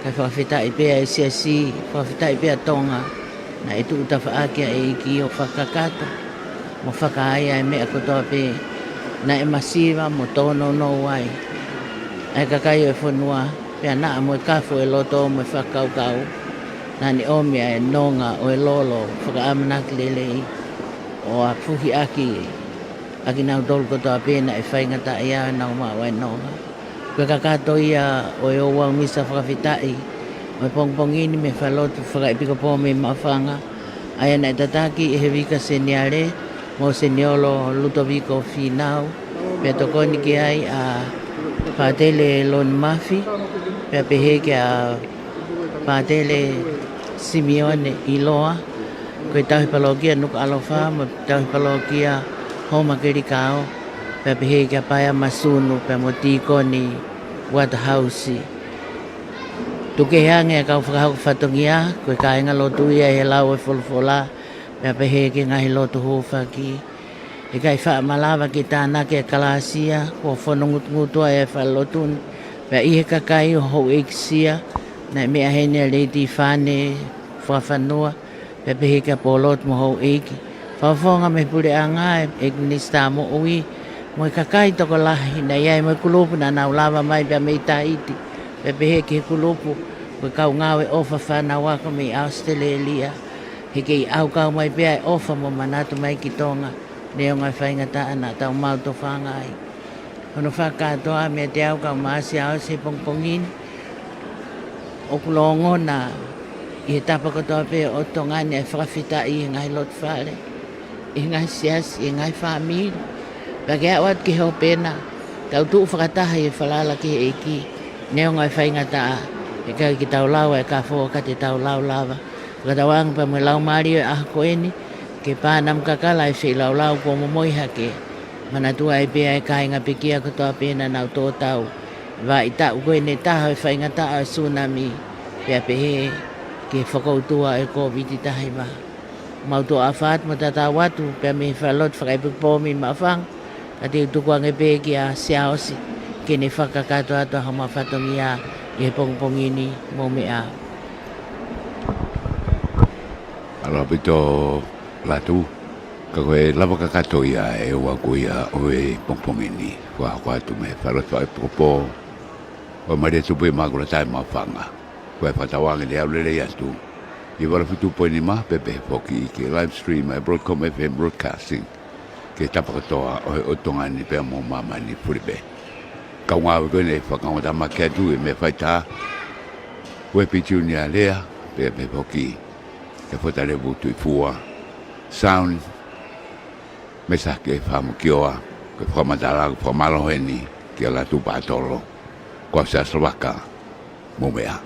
Kae fakafetaʻi pē ʻa e siasi, fakafetaʻi pē ʻa Tonga, naʻe tuʻu tafaʻaki ʻa e ʻEiki ʻo fakakakato mo fakaai ʻa e meʻa kotoa pē naʻe masiva mo tōnounou ai ʻa e kakai ʻo e fonua, pea naʻa mo e kafu ʻo e loto mo e fakakaukau, naʻa ne ʻomi ʻa e nonga ʻo e lolo fakaʻamanaki lelei, ʻo ʻapuhi ʻaki ʻa kinautolu kotoa pē naʻe faingataʻaʻia ʻenau maʻu ʻa e nonga. Ko e kakato ia ʻo e ouau misa fakafetaʻi ʻo e pongipongi ni mei he falelotu fakaʻepikopō mei Maʻufanga, ʻa ia naʻe tataki ʻe he Vika Seniale, Monsignolo Lutoviko Finau, pea tokoni ki ai ʻa Pātele Loni Mafi, pea pehē kia Pātele Simione ʻIloa, ko e tauhi palōkia Nukuʻalofa, mo e tauhi palōkia Homa Kelikao, pea pehē kia Paea Masunu, pea mo Tīkoni Waterhouse. Tuku kehe ange ʻa e kau fakahoko fatongia, ko e kāingalotu ia ʻi he lau ʻo e folofola, pea pehē ki he ngaahi lotu hūfaki. ʻIkai faʻa malava ke tānaki ʻa e kalasia, kuo fonongutungutu ai ʻa e falelotu ni, pea ʻi he kakai ʻo houʻeiki Sia, naʻe meʻa heni ʻa Lady Fane Fakafanua, pea pehē kia Polotu mo houʻeiki. Fakafofonga mei he puleʻanga, ʻEiki Minisitā Moʻui, mo e kakai tokolahi, naʻe ʻi ai mo e kulupu naʻa nau lava mai pea mei Taiti, pea pehē ki he kulupu, ko e kau ngāue ʻofa fānau ako mei ʻAositelēlia, he kei ʻaukau mai pē ʻa e ʻofa mo manatu mai ki Tonga, neongo ʻa e faingataʻa naʻa tau maʻu tofanga ai. Hono fakakātoa meiate au kau Māsiasi he pongipongi ni, ʻoku lōngona ʻi he tapa kotoa pē ʻo Tonga ni ʻa e fakafetaʻi ʻi he ngaahi lotu fale, ʻi he ngaahi siasi, ʻi he ngaahi fāmili, Pea ke aʻu atu ki he hope na, tau tuʻu fakataha ʻi he falala ki he ʻEiki, neongo e faingataʻa, ʻikai ke tau lau e kafo ka te tau lau lava. Fakatauange pea mo e laumālie ʻo e ʻaho ko eni, ke pā namu kakala e feilaulau kuo momoi hake. Manatua ai pē ʻa e kāinga pekia kotoa pē naʻa nau tō tau. Vaʻi taʻu ko eni taha ʻo e faingataʻa ʻo e sunami, pea pehē ki he fokoutua ʻo e Kōviti taha hiva. Mau tuʻa ʻafa atu mo tatau atu, pea mei he Falelotu Fakaʻeipokopo mei Maʻufanga, ka te u tukuange pē kia Siaosi, ke ne fakakakato atu ʻa hoʻomou fatongia ʻi he pongipongi ni, mou meʻa. Mālō ʻaupito Latu, ka ko e lava kakato ia ʻe ua ko ia ʻo e pongipongi ni, fakahoko atu mei he Falelotu Fakaʻeipokopo, ʻo Malia Tupu ʻi Makulatae Maʻufanga. Ko e fakatauange ke aʻu lelei atu ʻi he valu fitu poini nima pea pehē foki ki he live stream ʻa e Broadcom F M Broadcasting ki he tapa kotoa ʻo e ʻotu Tonga ni pea mo māmani fuli pē. Kau ngāue ko eni ʻe fakaongo tamaki atu ʻe he meʻa faitā, Uepi Junior Lea, pea pehē foki ki he Fotalevu Tuʻifua. Sound, Mesake Famukioa, ko e fakamatala, ko e fakamālō eni kia Latu Patolo. Ko au Siaosi Lavaka, mou meʻa.